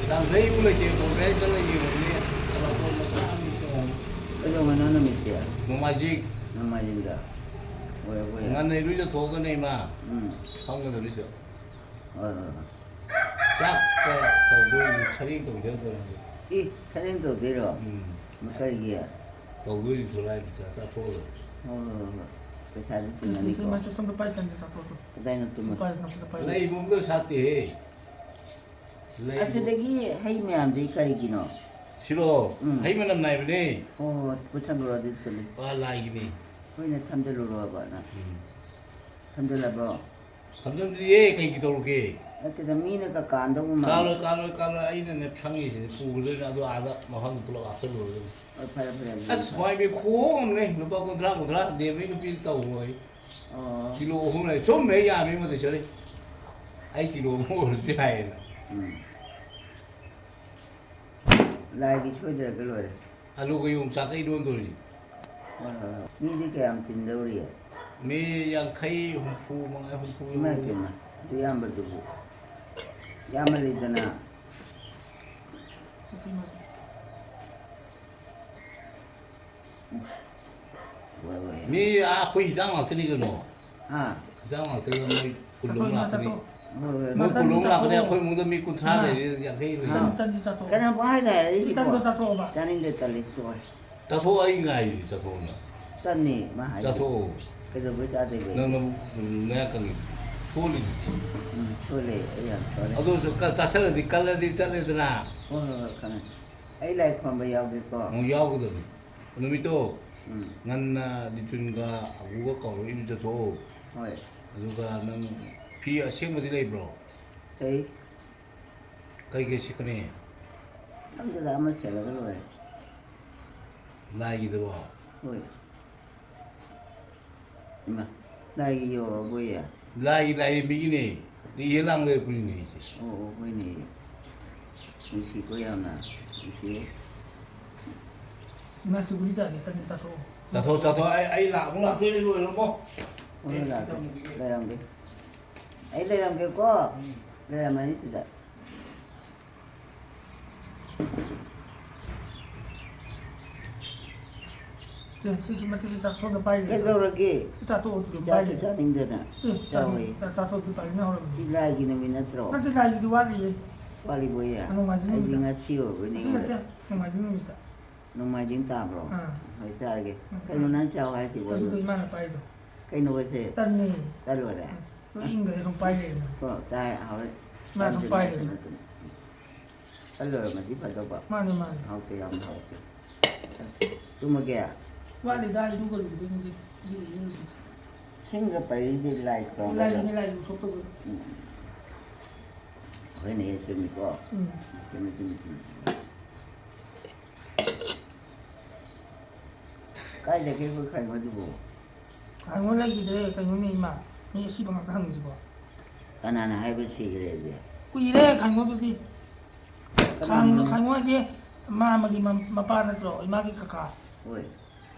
ꯇꯥꯡꯈꯩꯕꯨ ꯂꯩꯇꯦ, ꯀꯣꯡꯒ꯭ꯔꯦꯁ ꯆꯠꯂ ꯌꯦꯡꯉꯨꯕꯅꯤ, ꯂꯐꯣꯏ ꯃꯆꯥ ꯑꯃ ꯇꯣꯡꯉꯝꯃꯤ꯫ ꯀꯩꯗꯧꯉꯩꯅꯣ ꯅꯨꯃꯤꯠꯇꯤ? ꯅꯣꯡꯃꯥꯏꯖꯤꯡ꯫ ꯅꯣꯡꯃꯥꯏꯖꯤꯡꯗ꯫ ꯍꯣꯏ, ꯍꯣꯏ꯫ ꯉꯟꯅ ꯏꯔꯨꯖꯊꯣꯛꯑꯒꯅꯦ, ꯏꯃꯥ꯫ ꯎꯝ꯫ ꯐꯝꯒꯗꯕꯅꯤꯁꯦ꯫ ꯍꯣꯏ, ꯍꯣꯏ, ꯍꯣꯏ꯫ ꯆꯥꯛꯀ ꯇꯧꯗꯣꯏꯅꯤ, ꯁꯔꯦꯡ ꯇꯧꯖꯗꯣꯏꯅꯤ꯫ ꯏ, ꯁꯔꯦꯡ ꯇꯧꯗꯣꯏꯔꯣ? ꯎꯝ꯫ ꯀꯔꯤꯒꯤ? ꯇꯧꯗꯣꯏꯅꯤ, ꯊꯣꯔꯥꯏ ꯄꯩꯁꯥ ꯆꯥꯊꯣꯛꯑꯒ꯫ ꯍꯣꯏ, ꯍꯣꯏ, ꯍꯣꯏ, ꯍꯣꯏ꯫ ꯄꯩꯁꯥꯗꯤ ꯁꯤ, ꯁꯤ, ꯇꯤꯡꯉꯅꯤꯀꯣ꯫ ꯁꯣꯝꯗ ꯄꯥꯏ, ꯇꯟꯗ ꯆꯥꯊꯣꯛꯑꯣ꯫ ꯀꯗꯥꯏꯅꯣ ꯇꯨꯝꯃ? ꯄꯥꯏ, ꯄꯥꯏ, ꯄꯥꯏ꯫ ꯂꯩꯕ ꯑꯝꯇ ꯁꯥꯠꯇꯦꯍꯦ꯫ ꯂꯩꯕ- ꯑꯗꯨꯗꯒꯤ ꯍꯩ ꯃꯌꯥꯝꯗꯤ ꯀꯔꯤꯒꯤꯅꯣ? ꯁꯤꯔꯣ? ꯎꯝ꯫ ꯍꯩ ꯃꯅꯝ ꯅꯥꯏꯕꯅꯦ꯫ ꯑꯣ, ꯄꯨꯊꯈ꯭ꯔꯣ ꯑꯗꯨꯗꯤ ꯆꯠꯂꯤ꯫ ꯑꯥ, ꯂꯥꯏꯒꯤꯅꯦ꯫ ꯑꯩꯈꯣꯏꯅ ꯊꯝꯖꯜꯂꯨꯔꯣꯕ ꯅꯪ꯫ ꯎꯝ꯫ ꯊꯝꯖꯜꯂꯕ꯭ꯔꯣ? ꯊꯝꯖꯟꯗ꯭ꯔꯤꯌꯦ, ꯀꯩꯒꯤ ꯇꯧꯔꯒꯦ? ꯅꯠꯇꯦꯗ, ꯃꯤꯅ ꯀꯀꯥꯟꯗꯧꯕ ꯃꯥꯜꯂꯦ꯫ ꯀꯥꯜꯂꯣꯏ, ꯀꯥꯜꯂꯣꯏ, ꯀꯥꯜꯂꯣꯏ, ꯑꯩꯅꯅꯦ ꯁꯪꯉꯤꯁꯤꯗꯤ ꯄꯨꯈꯤꯗꯣꯏꯅꯦ, ꯑꯗꯨ ꯑꯥꯗ ꯃꯐꯝꯗ ꯄꯨꯂꯞ ꯍꯥꯞꯆꯜꯂꯨꯔꯗꯣꯏꯅꯤ꯫ ꯍꯣꯏ, ꯐꯔꯦ, ꯐꯔꯦ, ꯑꯗꯨꯗꯤ꯫ ꯑꯁ, ꯍꯋꯥꯏꯕꯤ ꯈꯨꯍꯣꯡ ꯑꯃꯅꯦ, ꯂꯨꯄꯥ ꯀꯨꯟꯊ꯭ꯔꯥ, ꯀꯨꯟꯊ꯭ꯔꯥ ꯗꯦꯕꯩ ꯅꯨꯄꯤ ꯇꯧꯔꯣꯏ꯫ ꯑꯣ꯫ ꯀꯤꯂꯣ ꯑꯍꯨꯝ ꯂꯩ, ꯆꯨꯝꯃꯦ, ꯌꯥꯝꯃꯤ ꯃꯗꯨ ꯆꯠꯂꯤ꯫ ꯑꯩ ꯀꯤꯂꯣ ꯑꯃ ꯑꯣꯏꯔꯁꯨ ꯌꯥꯏꯌꯦꯅ꯫ ꯎꯝ꯫ ꯂꯥꯏꯒꯤ ꯁꯣꯏꯗ꯭ꯔꯒ ꯂꯣꯏꯔꯦ꯫ ꯑꯂꯨꯒ ꯌꯣꯡꯆꯥꯛꯀ ꯏꯔꯣꯟꯗꯣꯔꯤ꯫ ꯍꯣꯏ, ꯍꯣꯏ, ꯍꯣꯏ꯫ ꯃꯤꯗꯤ ꯀꯌꯥꯝ ꯇꯤꯟꯗꯧꯔꯤ? ꯃꯤ ꯌꯥꯡꯈꯩ, ꯍꯨꯝꯐꯨ ꯃꯉꯥ, ꯍꯨꯝꯐꯨ ꯏꯃꯥꯏ ꯌꯧꯔꯦ꯫ ꯄꯦꯝꯃ, ꯑꯗꯨ ꯌꯥꯝꯕꯗꯨꯕꯨ꯫ ꯌꯥꯝꯃꯜꯂꯤꯗꯅ꯫ ꯍꯣꯏ, ꯍꯣꯏ, ꯌꯥꯝ꯫ ꯃꯤ ꯑꯥ ꯑꯩꯈꯣꯏ ꯍꯤꯗꯥꯛ ꯉꯥꯛꯇꯅꯤ ꯀꯩꯅꯣ꯫ ꯍꯥ? ꯍꯤꯗꯥꯛ ꯉꯥꯛꯇꯅꯤ, ꯃꯣꯏ ꯀꯨꯟ ꯂꯣꯝ ꯆꯠꯊꯣꯛ, ꯂꯥꯛꯀꯅꯤ꯫ ꯆꯠꯊꯣꯛ꯫ ꯍꯣꯏ, ꯍꯣꯏ, ꯃꯣꯏ ꯍꯣꯏ꯫ ꯀꯨꯟ ꯂꯣꯝ ꯂꯥꯛꯀꯅꯤ, ꯆꯠꯊꯣꯛ꯫ ꯑꯩꯈꯣꯏ ꯏꯃꯨꯡꯗ ꯃꯤ ꯀꯨꯟꯊ꯭ꯔꯥ ꯏꯃꯥ꯫ ꯂꯩꯔꯤ, ꯌꯥꯡꯈꯩ ꯂꯩꯔꯤ꯫ ꯍꯥ? ꯇꯟ, ꯇꯟꯗꯤ ꯆꯥꯊꯣꯛꯑꯣ꯫ ꯀꯩꯅꯣ ꯄꯪꯍꯥꯏꯗ ꯍꯥꯏꯔꯛꯏꯁꯤꯕꯣ? ꯇꯟꯗꯣ ꯆꯥꯊꯣꯛꯑꯣꯕ꯫ ꯆꯥꯅꯤꯡꯗꯦ, ꯇꯜꯂꯤ, ꯇꯣꯛꯑꯣ꯫ ꯆꯥꯊꯣꯛꯑꯣ, ꯑꯩ ꯉꯥꯏꯔꯤꯅꯦ, ꯆꯥꯊꯣꯛꯑꯣꯅ꯫ ꯇꯟꯅꯤ ꯃꯥ ꯍꯥꯏꯁꯦ꯫ ꯆꯥꯊꯣꯛꯑꯣ꯫ ꯀꯩꯗꯧꯕꯩ ꯆꯥꯗꯣꯏꯕ? ꯅꯪ ꯅꯕꯨꯛ ꯅꯌꯥ ꯀꯪꯉꯤ꯫ ꯁꯣꯜꯂꯤꯗꯨꯗꯤ꯫ ꯎꯝ, ꯁꯣꯜꯂꯦ, ꯑꯩ ꯌꯥꯝ ꯁꯣꯜꯂꯦ꯫ ꯑꯗꯨꯁꯨ ꯀ-, ꯆꯥꯁꯤꯜꯂꯗꯤ ꯀꯜꯂꯗꯤ ꯆꯠꯂꯦꯗꯅ꯫ ꯍꯣꯏ, ꯍꯣꯏ, ꯍꯣꯏ, ꯈꯪꯉꯦ꯫ ꯑꯩ ꯂꯥꯏ ꯈꯨꯔꯨꯝꯕ ꯌꯥꯎꯒꯦꯀꯣ꯫ ꯑꯃꯨꯛ ꯌꯥꯎꯒꯗꯕꯅꯤ꯫ ꯅꯨꯃꯤꯠꯇꯣ ꯎꯝ꯫ ꯉꯟꯅ ꯂꯤꯆꯨꯟꯒ ꯑꯒꯨꯒ ꯀꯧꯔꯒ ꯏꯔꯨꯖꯊꯣꯛꯑꯣ꯫ ꯍꯣꯏ꯫ ꯑꯗꯨꯒ ꯅꯪ ꯐꯤ ꯑꯁꯦꯡꯕꯗꯤ ꯂꯩꯕ꯭ꯔꯣ? ꯂꯩ꯫ ꯀꯩ ꯀꯩ ꯁꯦꯠꯀꯅꯤ? ꯅꯪꯗꯨꯗ ꯑꯃ ꯁꯦꯠꯂꯒ ꯂꯣꯏꯔꯦ꯫ ꯂꯥꯏꯒꯤꯗꯨꯔꯣ? ꯍꯣꯏ꯫ ꯏꯃꯥ, ꯂꯥꯏꯒꯤ ꯌꯧꯔꯕꯣꯌꯦ? ꯂꯥꯏꯒꯤ ꯂꯥꯏꯔꯦꯝꯕꯤꯒꯤꯅꯦ꯫ ꯏꯍꯦ ꯂꯥꯡ ꯂꯩꯔꯛꯄꯅꯤꯅꯦ ꯑꯩꯁꯦ꯫ ꯑꯣ, ꯑꯣ, ꯍꯣꯏꯅꯦ꯫ ꯅꯨꯡꯁꯤꯀꯣ ꯌꯥꯝꯅ꯫ ꯅꯨꯡꯁꯤꯌꯦ꯫ ꯏꯃꯥ, ꯆꯨꯒꯨꯂꯤ ꯆꯥꯁꯦ, ꯇꯟꯗꯤ ꯆꯥꯊꯣꯛꯑꯣ꯫ ꯆꯥꯊꯣꯛ, ꯆꯥꯊꯣꯛ, ꯑꯩ, ꯑꯩ ꯂꯥꯛ-, ꯑꯃꯨꯛ ꯂꯥꯛꯇꯣꯏꯅꯦ, ꯂꯣꯏꯔꯝꯃꯣ꯫ ꯍꯣꯏ, ꯂꯥꯛꯀꯦ꯫ ꯂꯩꯔꯝꯒꯦ꯫ ꯑꯩ ꯂꯩꯔꯝꯒꯦꯀꯣ꯫ ꯂꯩꯔꯝꯃꯅꯤ ꯁꯤꯗ꯫ ꯁꯦ, ꯁꯤꯁꯤ ꯃꯇꯤꯛꯁꯤ ꯆꯥꯛ ꯁꯣꯝꯗ ꯄꯥꯏꯔꯦ꯫ ꯀꯩꯗꯧꯔꯒꯦ? ꯁꯤ ꯆꯥꯊꯣꯛꯑꯣ, ꯑꯗꯨꯝ ꯆꯥꯁꯨ ꯄꯥꯏꯔꯦ꯫ ꯆꯥꯅꯤꯡꯗꯅ꯫ ꯑꯦ, ꯆꯥꯊꯣꯛ-, ꯆꯥꯊꯣꯛꯑꯣ, ꯑꯗꯨꯝ ꯄꯥꯏꯔꯦ, ꯅꯪ ꯍꯧꯔꯝꯃꯤ꯫ ꯁꯤ ꯂꯥꯏꯒꯤ ꯅꯨꯃꯤꯠ ꯅꯠꯇ꯭ꯔꯣ? ꯅꯠꯇꯦ, ꯂꯥꯏꯒꯤꯗꯤ ꯋꯥꯠꯂꯤꯌꯦ꯫ ꯋꯥꯠꯂꯤꯕꯣꯌꯦ? ꯅꯣꯡꯃꯥꯏꯖꯤꯡ ꯑꯩꯗꯤ ꯅꯨꯃꯤꯠꯇ꯫ ꯉꯁꯤ ꯑꯣꯏꯔꯕꯣꯏ ꯉꯁꯤ ꯅꯤꯡꯉꯨꯔꯦ꯫ ꯅꯠꯇꯦ, ꯅꯣꯡꯃꯥꯏꯖꯤꯡ ꯅꯨꯃꯤꯠꯇ꯫ ꯅꯣꯡꯃꯥꯏꯖꯤꯡ ꯇꯥꯕ꯭ꯔꯣ? ꯑꯥ꯫ ꯍꯣꯏ, ꯆꯥꯔꯒꯦ꯫ ꯎꯝ, ꯀꯩꯅꯣ ꯎꯝ꯫ ꯅꯪ ꯆꯥꯎ ꯍꯥꯏꯁꯤꯕꯣ? ꯑꯗꯨꯗꯣ ꯏꯃꯥꯅ ꯄꯥꯏꯗꯣ꯫ ꯀꯩꯅꯣ ꯑꯣꯏꯁꯦ? ꯇꯟꯅꯤ꯫ ꯇꯟ ꯑꯣꯏꯔꯦ? ꯎꯝ꯫ ꯂꯣꯏ ꯏꯪꯈ꯭ꯔꯦ, ꯁꯨꯝ ꯄꯥꯏ ꯂꯩꯔꯦ꯫ ꯀꯣ, ꯆꯥꯏ, ꯍꯥꯎꯋꯦ꯫ ꯃꯥ ꯁꯨꯝ ꯇꯟꯁꯦ ꯄꯥꯏ ꯅꯠꯇꯦ, ꯂꯩꯔꯦ꯫ ꯅꯠꯇꯦ꯫ ꯈꯜꯂꯨꯔꯃꯗꯤ ꯐꯗꯧꯕ꯫ ꯃꯥꯅꯦ, ꯃꯥꯅꯦ꯫ ꯍꯥꯎꯇꯦ, ꯌꯥꯝ ꯍꯥꯎꯇꯦ꯫ ꯇꯨꯝꯃꯒꯦ? ꯋꯥꯠꯂꯤꯗ, ꯏꯔꯨꯒ ꯂꯨꯗꯣꯏꯅꯤ ꯍꯧꯖꯤꯛ꯫ ꯏꯔꯨ, ꯏꯔꯨ, ꯏꯔꯨ꯫ ꯁꯤꯡꯒ ꯄꯩꯔꯤꯁꯦ ꯂꯥꯏ ꯈꯨꯔꯨꯝꯕꯗ꯫ ꯂꯥꯏꯒꯤꯅꯦ, ꯂꯥꯏꯒꯤ ꯎꯁꯣꯞ ꯇꯧꯕꯗ꯫ ꯎꯝ꯫ ꯍꯣꯏꯅꯦ, ꯆꯨꯝꯃꯤꯀꯣ꯫ ꯎꯝ꯫ ꯆꯨꯝꯃꯤ, ꯆꯨꯝꯃꯤ, ꯆꯨꯝꯃꯤ꯫ ꯀꯥꯏ ꯂꯩꯒꯦ ꯑꯩꯈꯣꯏ ꯈꯥꯏꯉꯣꯗꯨꯕꯨ? ꯈꯥꯏꯉꯣ ꯂꯩꯈꯤꯗ꯭ꯔꯦ, ꯀꯩꯅꯣꯅꯦ ꯏꯃꯥ, ꯃꯤ ꯑꯁꯤꯕ ꯉꯥꯛꯇ ꯍꯪꯉꯤꯁꯤꯕꯣ? ꯀꯅꯥꯅ ꯍꯥꯏꯕ ꯁꯤꯈ꯭ꯔꯦꯗꯤ? ꯀꯨꯏꯔꯦ ꯈꯥꯏꯉꯣꯗꯨꯗꯤ꯫ ꯀꯅꯥꯅ? ꯈꯥꯏꯉꯣ, ꯈꯥꯏꯉꯣ ꯍꯥꯏꯁꯦ ꯃꯥ ꯑꯃꯒꯤ ꯃ-, ꯃꯄꯥ ꯅꯠꯇ꯭ꯔꯣ? ꯏꯃꯥꯒꯤ ꯀꯀꯥ꯫ ꯍꯣꯏ꯫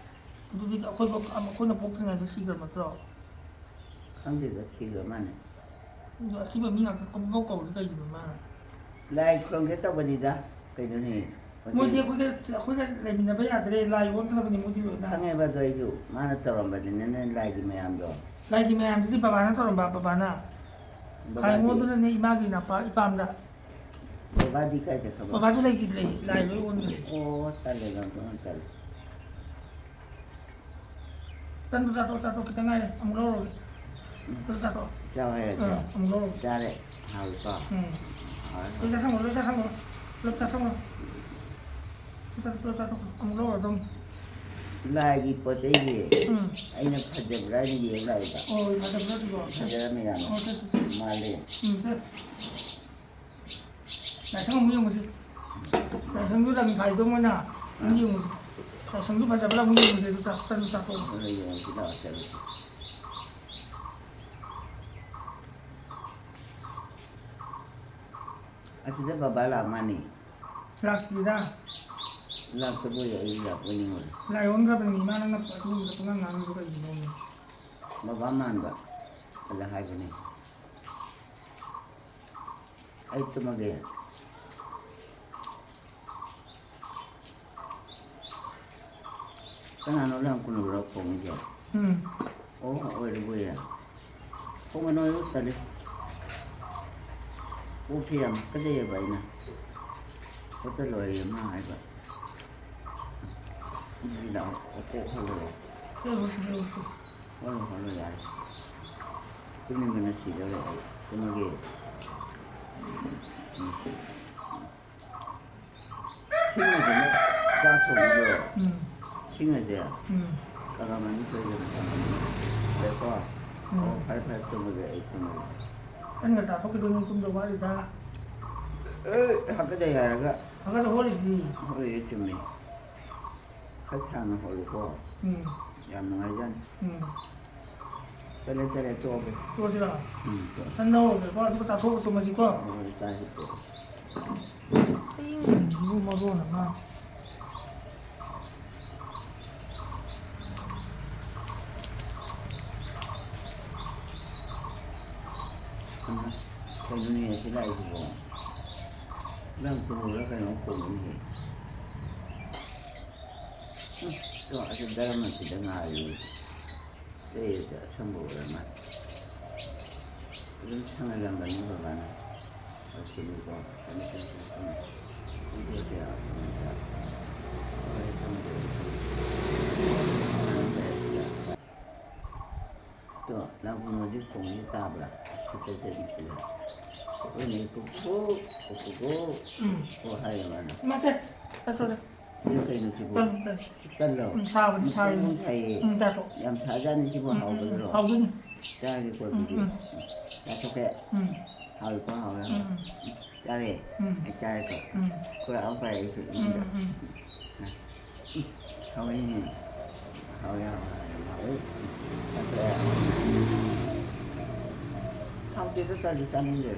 ꯑꯗꯨꯗꯤ ꯑꯩꯈꯣꯏ ꯄꯣꯛ-, ꯑꯩꯈꯣꯏꯅ ꯄꯣꯛꯇ꯭ꯔꯤꯉꯩꯗ ꯁꯤꯈ꯭ꯔꯕ ꯅꯠꯇ꯭ꯔꯣ? ꯈꯪꯗꯦꯗ, ꯁꯤꯈ꯭ꯔ ꯃꯥꯅꯦ꯫ ꯑꯗꯣ ꯑꯁꯤꯕ ꯃꯤ ꯉꯥꯛꯇ ꯄꯪꯀꯧ ꯀꯧꯔꯤꯁꯦ ꯀꯩꯒꯤꯅꯣ ꯃꯥꯅ? ꯂꯥꯏ ꯈꯨꯔꯨꯝꯒꯦ ꯇꯧꯕꯅꯤꯗ, ꯀꯩꯅꯣꯅꯦ? ꯃꯣꯏꯗꯤ ꯑꯩꯈꯣꯏꯒ, ꯑꯩꯈꯣꯏꯒ ꯂꯩꯃꯤꯟꯅꯕ ꯌꯥꯗ꯭ꯔꯦ, ꯂꯥꯏ ꯑꯣꯟꯈ꯭ꯔꯕꯅꯤ ꯃꯣꯏꯗꯤ ꯂꯣꯏꯅ꯫ ꯈꯪꯉꯦꯕ ꯑꯗꯣ ꯑꯩꯁꯨ, ꯃꯥꯅ ꯇꯧꯔꯝꯕꯅꯤꯅꯅꯦ ꯂꯥꯏꯒꯤ ꯃꯌꯥꯝꯗꯣ꯫ ꯂꯥꯏꯒꯤ ꯃꯌꯥꯝꯗꯨꯗꯤ ꯕꯕꯥꯅ ꯇꯧꯔꯝꯕ, ꯕꯕꯥꯅ꯫ ꯕꯕꯥꯗꯤ? ꯈꯥꯏꯉꯣꯗꯨꯅꯅꯦ ꯏꯃꯥꯒꯤ ꯏꯅꯥꯎꯄꯥ ꯏꯄꯥꯝꯗ꯫ ꯕꯕꯥꯗꯤ ꯀꯥꯏ ꯆꯠꯈ꯭ꯔꯕ? ꯕꯕꯥꯗꯨ ꯂꯩꯈꯤꯗ꯭ꯔꯦ, ꯂꯥꯏ ꯂꯣꯏ ꯑꯣꯟꯈ꯭ꯔꯦ꯫ ꯑꯣ, ꯇꯜꯂꯦ, ꯌꯥꯝ ꯊꯣꯛꯅ ꯇꯜꯂꯦ꯫ ꯇꯟꯗꯨ ꯆꯥꯊꯣꯛ, ꯆꯥꯊꯣꯛ, ꯈꯤꯇꯪ ꯉꯥꯏꯔꯦ, ꯑꯃꯨꯛ ꯂꯧꯔꯒꯦ꯫ ꯎꯝ꯫ ꯇꯟꯗꯨ ꯆꯥꯊꯣꯛ꯫ ꯆꯥꯎ ꯍꯥꯏꯔꯒꯦ꯫ ꯑꯥ, ꯑꯃꯨꯛ ꯂꯧꯔꯒꯦ꯫ ꯆꯥꯔꯦ, ꯍꯥꯎꯏꯀꯣ? ꯎꯝ꯫ ꯍꯥꯎꯔꯦ, ꯂꯣꯏ ꯍꯥꯎꯔꯦ꯫ ꯆꯥꯊꯣꯛ, ꯂꯣꯏ ꯆꯥꯊꯣꯛ, ꯄꯨꯂꯞ ꯆꯥꯊꯣꯛ꯫ ꯂꯣꯏ ꯆꯥꯊꯣꯛ, ꯂꯣꯏ ꯆꯥꯊꯣꯛ, ꯑꯃꯨꯛ ꯂꯧꯔꯒ ꯑꯗꯨꯝ꯫ ꯂꯥꯏꯒꯤ ꯄꯣꯠ ꯆꯩꯁꯦ ꯎꯝ꯫ ꯑꯩꯅ ꯐꯖꯕ꯭ꯔꯥ ꯍꯥꯏꯅ ꯌꯦꯡ ꯂꯥꯛꯏꯕ꯫ ꯑꯣ, ꯐꯖꯕ꯭ꯔꯥ ꯁꯤꯕꯣ? ꯐꯖꯔꯝꯃꯦ ꯌꯥꯝꯅ꯫ ꯑꯣ, ꯁꯦ, ꯁꯦ, ꯁꯦ꯫ ꯃꯥꯜꯂꯦ꯫ ꯎꯝ, ꯁꯦ꯫ ꯂꯥꯏꯁꯪ ꯑꯃꯨꯛ ꯌꯦꯡꯉꯨꯁꯤ꯫ ꯂꯥꯏꯁꯪꯁꯨ ꯂꯝ ꯈꯥꯏꯗꯧ ꯃꯣꯏꯅ ꯑꯃꯨꯛ ꯑꯥ꯫ ꯌꯦꯡꯉꯨꯁꯤ꯫ ꯂꯥꯏꯁꯪꯁꯨ ꯐꯖꯕ꯭ꯔꯥ ꯑꯃꯨꯛ ꯌꯦꯡꯉꯨꯁꯤ, ꯑꯗꯨ ꯆꯥꯛ-, ꯆꯥꯛ-, ꯆꯥꯊꯣꯛꯑꯒ꯫ ꯍꯣꯏ, ꯌꯦꯡꯉꯨꯁꯤ ꯂꯥꯛꯑꯣ, ꯆꯠꯂꯨꯁꯤ꯫ ꯑꯁꯤꯗ ꯕꯕꯥ ꯂꯥꯛ ꯃꯥꯅꯤ꯫ ꯂꯥꯛꯇ꯭ꯔꯤꯗ꯫ ꯂꯥꯛꯇꯕ ꯑꯣꯏꯔꯦ, ꯑꯩ ꯂꯥꯛꯄ ꯅꯤꯡꯉꯨꯔꯦ꯫ ꯂꯥꯏ ꯑꯣꯟꯈ꯭ꯔꯕꯅꯤ, ꯏꯃꯥ ꯅꯪꯅ ꯑꯗꯨꯒꯨꯝꯕꯗ ꯄꯨꯡꯉꯥꯡ ꯉꯥꯡꯉꯤꯗꯣ ꯀꯩꯒꯤꯅꯣꯃꯤ? ꯕꯕꯥ ꯃꯥꯟꯕ, ꯑꯗ ꯍꯥꯏꯕꯅꯤ꯫ ꯑꯩ ꯇꯨꯝꯃꯒꯦ꯫ ꯀꯅꯥꯅꯣ ꯂꯝ ꯀꯨꯟꯅꯨꯔ ꯈꯣꯡꯉꯤꯁꯦ? ꯎꯝ꯫ ꯑꯣ, ꯑꯣꯏꯔꯕꯣꯌꯦ꯫ ꯈꯣꯡꯉꯅꯣ ꯇꯜꯂꯤ꯫ ꯀꯣꯛꯁꯦ ꯌꯥꯝ ꯍꯥꯀꯠꯆꯩꯌꯦꯕ ꯑꯩꯅ꯫ ꯍꯣꯠꯇ ꯂꯣꯏꯔꯦ ꯃꯥ ꯍꯥꯏꯕ꯫ ꯑꯗꯨꯗꯤ ꯂꯥꯛꯑꯣ, ꯀꯣꯛ ꯍꯜꯂꯣ꯫ ꯍꯣꯠꯂꯣ, ꯍꯣꯠꯂꯣ, ꯌꯥꯔꯦ꯫ ꯇꯨꯝꯅꯤꯡꯕꯅ ꯁꯤꯗꯧꯔꯦ ꯑꯩ꯫ ꯇꯨꯝꯃꯒꯦ꯫ ꯎꯝ꯫ ꯁꯤꯡ ꯍꯥꯏꯁꯦ ꯆꯥꯛ ꯊꯣꯡꯕꯗꯣ꯫ ꯎꯝ꯫ ꯁꯤꯡ ꯍꯥꯏꯁꯦ ꯎꯝ꯫ ꯀꯔꯝ ꯍꯥꯏꯅ ꯁꯣꯏꯗꯅ ꯊꯝꯃꯅꯤ꯫ ꯌꯥꯏꯀꯣ? ꯎꯝ꯫ ꯑꯣ, ꯐꯔꯦ, ꯐꯔꯦ, ꯇꯨꯝꯃꯒꯦ, ꯑꯩ ꯇꯨꯝꯃꯒꯦ꯫ ꯅꯪꯅ ꯆꯥꯊꯣꯛꯈꯤꯗꯣꯏꯅꯤ, ꯇꯨꯝꯗꯧ ꯋꯥꯠꯂꯤꯗ꯫ ꯑꯦ, ꯍꯥꯀꯠꯆꯩ ꯍꯥꯏꯔꯒ꯫ ꯍꯥꯀꯠꯆ ꯍꯣꯠꯂꯤꯁꯤꯗꯤ꯫ ꯍꯣꯏ, ꯆꯨꯝꯃꯤ꯫ ꯈꯔ ꯁꯥꯡꯅ ꯍꯣꯠꯂꯨꯀꯣ꯫ ꯎꯝ꯫ ꯌꯥꯝ ꯅꯨꯡꯉꯥꯏꯖꯥꯠꯅꯤ꯫ ꯎꯝ꯫ ꯇꯜꯂꯦ, ꯇꯜꯂꯦ, ꯇꯣꯛꯑꯒꯦ꯫ ꯇꯣꯛꯑꯁꯤꯔꯣ? ꯎꯝ, ꯇꯣꯛꯑꯣ꯫ ꯅꯪ ꯂꯧꯔꯒꯦꯀꯣ, ꯑꯗꯨꯒ ꯆꯥꯊꯣꯛꯑꯒ ꯇꯨꯝꯃꯁꯤꯀꯣ? ꯍꯣꯏ, ꯍꯣꯏ, ꯆꯥꯁꯤ, ꯇꯣꯛꯑꯣ꯫ ꯏꯪꯕꯁꯤꯕꯨ ꯃꯔꯣꯟ ꯑꯃ꯫ ꯀꯩꯅꯣꯅꯦ ꯑꯁꯤ ꯂꯥꯛꯏꯁꯤꯕꯣ? ꯂꯝ ꯀꯨꯝꯃꯨꯔ ꯀꯩꯅꯣ ꯈꯣꯡꯉꯤꯅꯦ꯫ ꯎꯝ, ꯇꯣ, ꯑꯁꯤ ꯗꯔꯝ ꯑꯁꯤꯗ ꯉꯥꯏꯔꯤ꯫ ꯂꯩꯔꯗꯤ ꯑꯁꯪꯕ ꯑꯣꯏꯔ ꯃꯥꯜꯂꯦ꯫ ꯑꯗꯨꯝ ꯁꯪꯍꯜꯂꯝꯕꯅꯤ ꯕꯕꯥꯅ꯫ ꯑꯗꯨꯅꯤꯀꯣ, ꯁꯪꯉꯦ, ꯁꯪꯉꯦ, ꯁꯪꯉꯦ, ꯁꯪꯉꯦ꯫ ꯁꯪꯗꯣꯛꯑꯁꯦ, ꯁꯪꯉꯁꯦ꯫ ꯍꯣꯏ, ꯁꯪꯗꯣꯛꯑꯁꯦ꯫ ꯇꯣ, ꯂꯥꯡꯐꯝ ꯍꯧꯖꯤꯛ ꯈꯣꯡꯁꯤ ꯇꯥꯕ꯭ꯔꯥ? ꯁꯤ ꯐꯖꯩ, ꯁꯤꯗ꯫ ꯑꯩꯈꯣꯏꯅ ꯀꯨꯀꯨ, ꯀꯨꯀꯨ, ꯎꯝ꯫ ꯀꯣ ꯍꯥꯏꯌꯦ ꯃꯥꯅ꯫ ꯅꯠꯇꯦ, ꯆꯠꯊꯣꯛꯑꯦ꯫ ꯁꯤꯅ ꯀꯩꯅꯣ ꯁꯤꯕꯨ? ꯇꯟ, ꯇꯟ꯫ ꯇꯜꯂꯣ? ꯎꯝ, ꯁꯥꯕꯅꯤ, ꯁꯥꯕꯅꯤ꯫ ꯃꯈꯣꯡ ꯁꯥꯏꯌꯦ꯫ ꯎꯝ, ꯆꯥꯊꯣꯛ꯫ ꯌꯥꯝ ꯁꯥꯖꯥꯠꯅꯤ ꯁꯤꯕꯨ, ꯎꯝ, ꯎꯝ, ꯎꯝ, ꯍꯥꯎꯒꯗ꯭ꯔꯣ? ꯍꯥꯎꯗꯣꯏꯅꯤ꯫ ꯆꯥꯒꯦꯀꯣ ꯎꯝ, ꯑꯗꯨꯗꯤ꯫ ꯎꯝ꯫ ꯆꯥꯊꯣꯛꯀꯦ꯫ ꯎꯝ꯫ ꯍꯥꯎꯏꯀꯣ, ꯍꯥꯎꯏ, ꯍꯥꯎꯏ꯫ ꯎꯝ, ꯎꯝ꯫ ꯆꯥꯔꯦ꯫ ꯎꯝ꯫ ꯑꯩ ꯆꯥꯔꯦꯀꯣ꯫ ꯎꯝ꯫ ꯈꯔ ꯍꯥꯎ ꯐꯔꯦ ꯑꯩꯁꯨ ꯎꯝ, ꯌꯨꯝꯗ꯫ ꯎꯝ, ꯎꯝ꯫ ꯎꯝ꯫ ꯍꯥꯎꯏꯅꯦ꯫ ꯍꯥꯎꯏ, ꯍꯥꯎꯏ, ꯍꯥꯎꯏ, ꯌꯥꯝ ꯍꯥꯎꯏ꯫ ꯆꯥꯊꯣꯛꯑꯦ꯫ ꯍꯥꯎꯇꯦꯗ, ꯆꯥꯗꯤ ꯆꯥꯅꯤꯡꯗꯦ꯫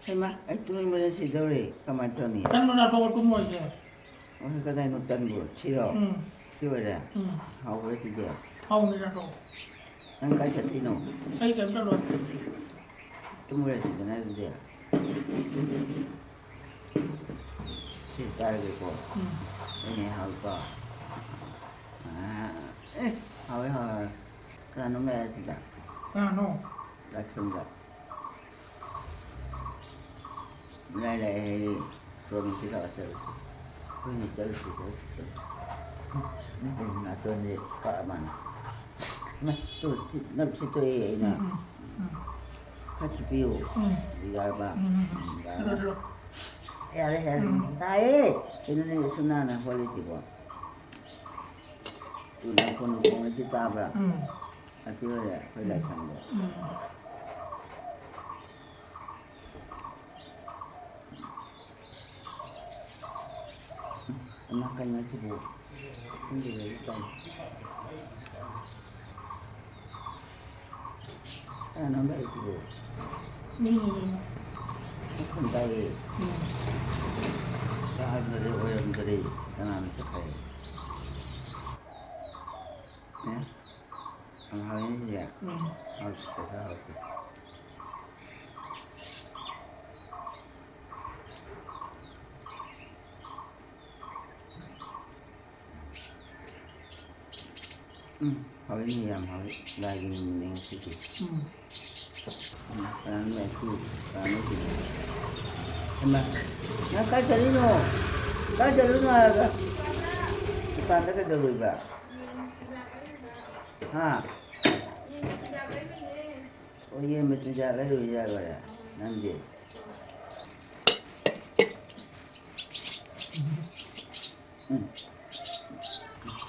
ꯍꯩꯃꯥ, ꯑꯩ ꯇꯨꯝꯅꯤꯡꯕꯅ ꯁꯤꯗꯧꯔꯦ꯫ ꯀꯃꯥꯏꯅ ꯇꯧꯅꯤ? ꯇꯟꯗꯨꯅ ꯊꯣꯛꯑ ꯇꯨꯝꯃꯣꯏꯁꯦ꯫ ꯑꯣ, ꯀꯗꯥꯏꯅꯣ ꯇꯟꯕꯨ? ꯁꯤꯔꯣ? ꯎꯝ꯫ ꯁꯤ ꯑꯣꯏꯔꯦ? ꯎꯝ꯫ ꯍꯥꯎꯕ꯭ꯔꯥ ꯁꯤꯗꯤ? ꯍꯥꯎꯕꯅꯤ, ꯆꯥꯊꯣꯛꯑꯣ꯫ ꯅꯪ ꯀꯥꯏ ꯆꯠꯇꯣꯏꯅꯣ? ꯑꯩ ꯀꯩꯝ ꯆꯠꯂꯣꯏ꯫ ꯇꯨꯝꯃꯨꯔꯁꯤꯗꯅ ꯑꯗꯨꯗꯤ꯫ ꯁꯤ ꯆꯥꯔꯒꯦꯀꯣ꯫ ꯎꯝ꯫ ꯑꯩꯅ ꯍꯥꯎꯏꯀꯣ꯫ ꯑꯥ, ꯑꯦ, ꯍꯥꯎꯋꯦ, ꯍꯥꯎꯋꯦ, ꯍꯥꯎꯋꯦ꯫ ꯀꯅꯥꯅꯣ ꯃꯌꯥꯏꯁꯤꯗ? ꯀꯅꯥꯅꯣ? ꯂꯥꯏꯁ꯭ꯔꯝꯗ꯫ ꯂꯥꯏ ꯂꯥꯛꯑꯦ ꯍꯥꯏꯌꯦ꯫ ꯁꯣꯔꯣꯛ ꯅꯨꯡꯁꯤꯠ ꯂꯥꯛꯑ ꯆꯠꯂꯨꯁꯤ꯫ ꯑꯩꯈꯣꯏꯅ ꯆꯠꯂꯨꯁꯤ, ꯆꯠꯂꯨꯁꯤ, ꯆꯠꯂꯨꯁꯤ꯫ ꯎꯝ, ꯎꯝ, ꯎꯝ, ꯅꯥꯇꯣꯟꯁꯦ ꯀꯛꯑ ꯃꯥꯜꯂꯦ꯫ ꯏꯃꯥ, ꯇꯨ, ꯁꯤ ꯅꯞ ꯁꯤꯠꯇꯣꯛꯑꯦ ꯑꯩꯅ꯫ ꯎꯝ, ꯎꯝ, ꯎꯝ꯫ ꯈꯔ ꯆꯨꯞꯄꯤꯌꯨ꯫ ꯎꯝ꯫ ꯑꯗꯨ ꯌꯥꯔꯕ? ꯎꯝ, ꯎꯝ, ꯎꯝ꯫ ꯎꯝ, ꯌꯥꯔꯕ? ꯎꯝ꯫ ꯌꯥꯔꯦ, ꯌꯥꯔꯦ꯫ ꯎꯝ꯫ ꯇꯥꯏꯌꯦ꯫ ꯀꯩꯅꯣꯅꯦ, ꯑꯁꯨꯛ ꯅꯥꯟꯅ ꯍꯣꯠꯂꯤꯁꯤꯕꯣ꯫ ꯇꯨ ꯅꯪ ꯀꯣꯟ ꯈꯣꯡꯉꯗꯤ ꯇꯥꯕ꯭ꯔꯥ? ꯎꯝ꯫ ꯑꯁꯤ ꯑꯣꯏꯔꯦ ꯑꯩꯈꯣꯏ ꯎꯝ꯫ ꯂꯥꯏꯁꯪꯗꯣ꯫ ꯎꯝ꯫ ꯏꯃꯥ, ꯀꯩꯅꯣ ꯁꯤꯕꯨ? ꯈꯪꯗꯦ, ꯂꯩ ꯇꯧ꯫ ꯀꯅꯥꯅꯣ ꯂꯥꯛꯏꯁꯤꯕꯨ? ꯃꯤꯅꯤꯅꯦ꯫ ꯃꯈꯣꯟ ꯇꯥꯏꯌꯦ꯫ ꯎꯝ꯫ ꯇꯥꯔꯝꯗꯔꯦ, ꯑꯣꯏꯔꯝꯗꯔꯦ꯫ ꯀꯅꯥꯅꯣ ꯆꯠꯈ꯭ꯔꯦ? ꯑꯦ? ꯌꯥꯝ ꯍꯥꯎꯋꯤꯅꯦ ꯁꯤꯗꯤ꯫ ꯎꯝ꯫ ꯍꯥꯎꯇꯦ, ꯄꯩꯁꯥ ꯍꯥꯎꯇꯦ꯫ ꯎꯝ, ꯍꯥꯎꯋꯤꯅꯦ, ꯌꯥꯝ ꯍꯥꯎꯋꯤ꯫ ꯂꯥꯏꯒꯤ ꯅꯤꯅꯤꯅꯦ ꯉꯁꯤꯗꯤ꯫ ꯎꯝ꯫ ꯎꯝ, ꯀꯅꯥꯅꯣ ꯂꯥꯏ ꯇꯨ? ꯀꯅꯥꯅꯣ ꯁꯤꯗꯤ? ꯍꯩꯃꯥ, ꯅꯪ ꯀꯥꯏ ꯆꯠꯂꯤꯅꯣ? ꯀꯥꯏ ꯆꯠꯂꯤꯅꯣ ꯍꯥꯏꯔꯒ? ꯗꯨꯀꯥꯟꯗ ꯀꯩꯗꯧꯔꯨꯏꯕ? ꯍꯥ? ꯑꯣ, ꯌꯦꯟ ꯃꯆꯤꯟꯖꯥꯛ ꯂꯩꯔꯨꯏ ꯌꯥꯔꯣꯏ ꯅꯪꯗꯤ? ꯎꯝ꯫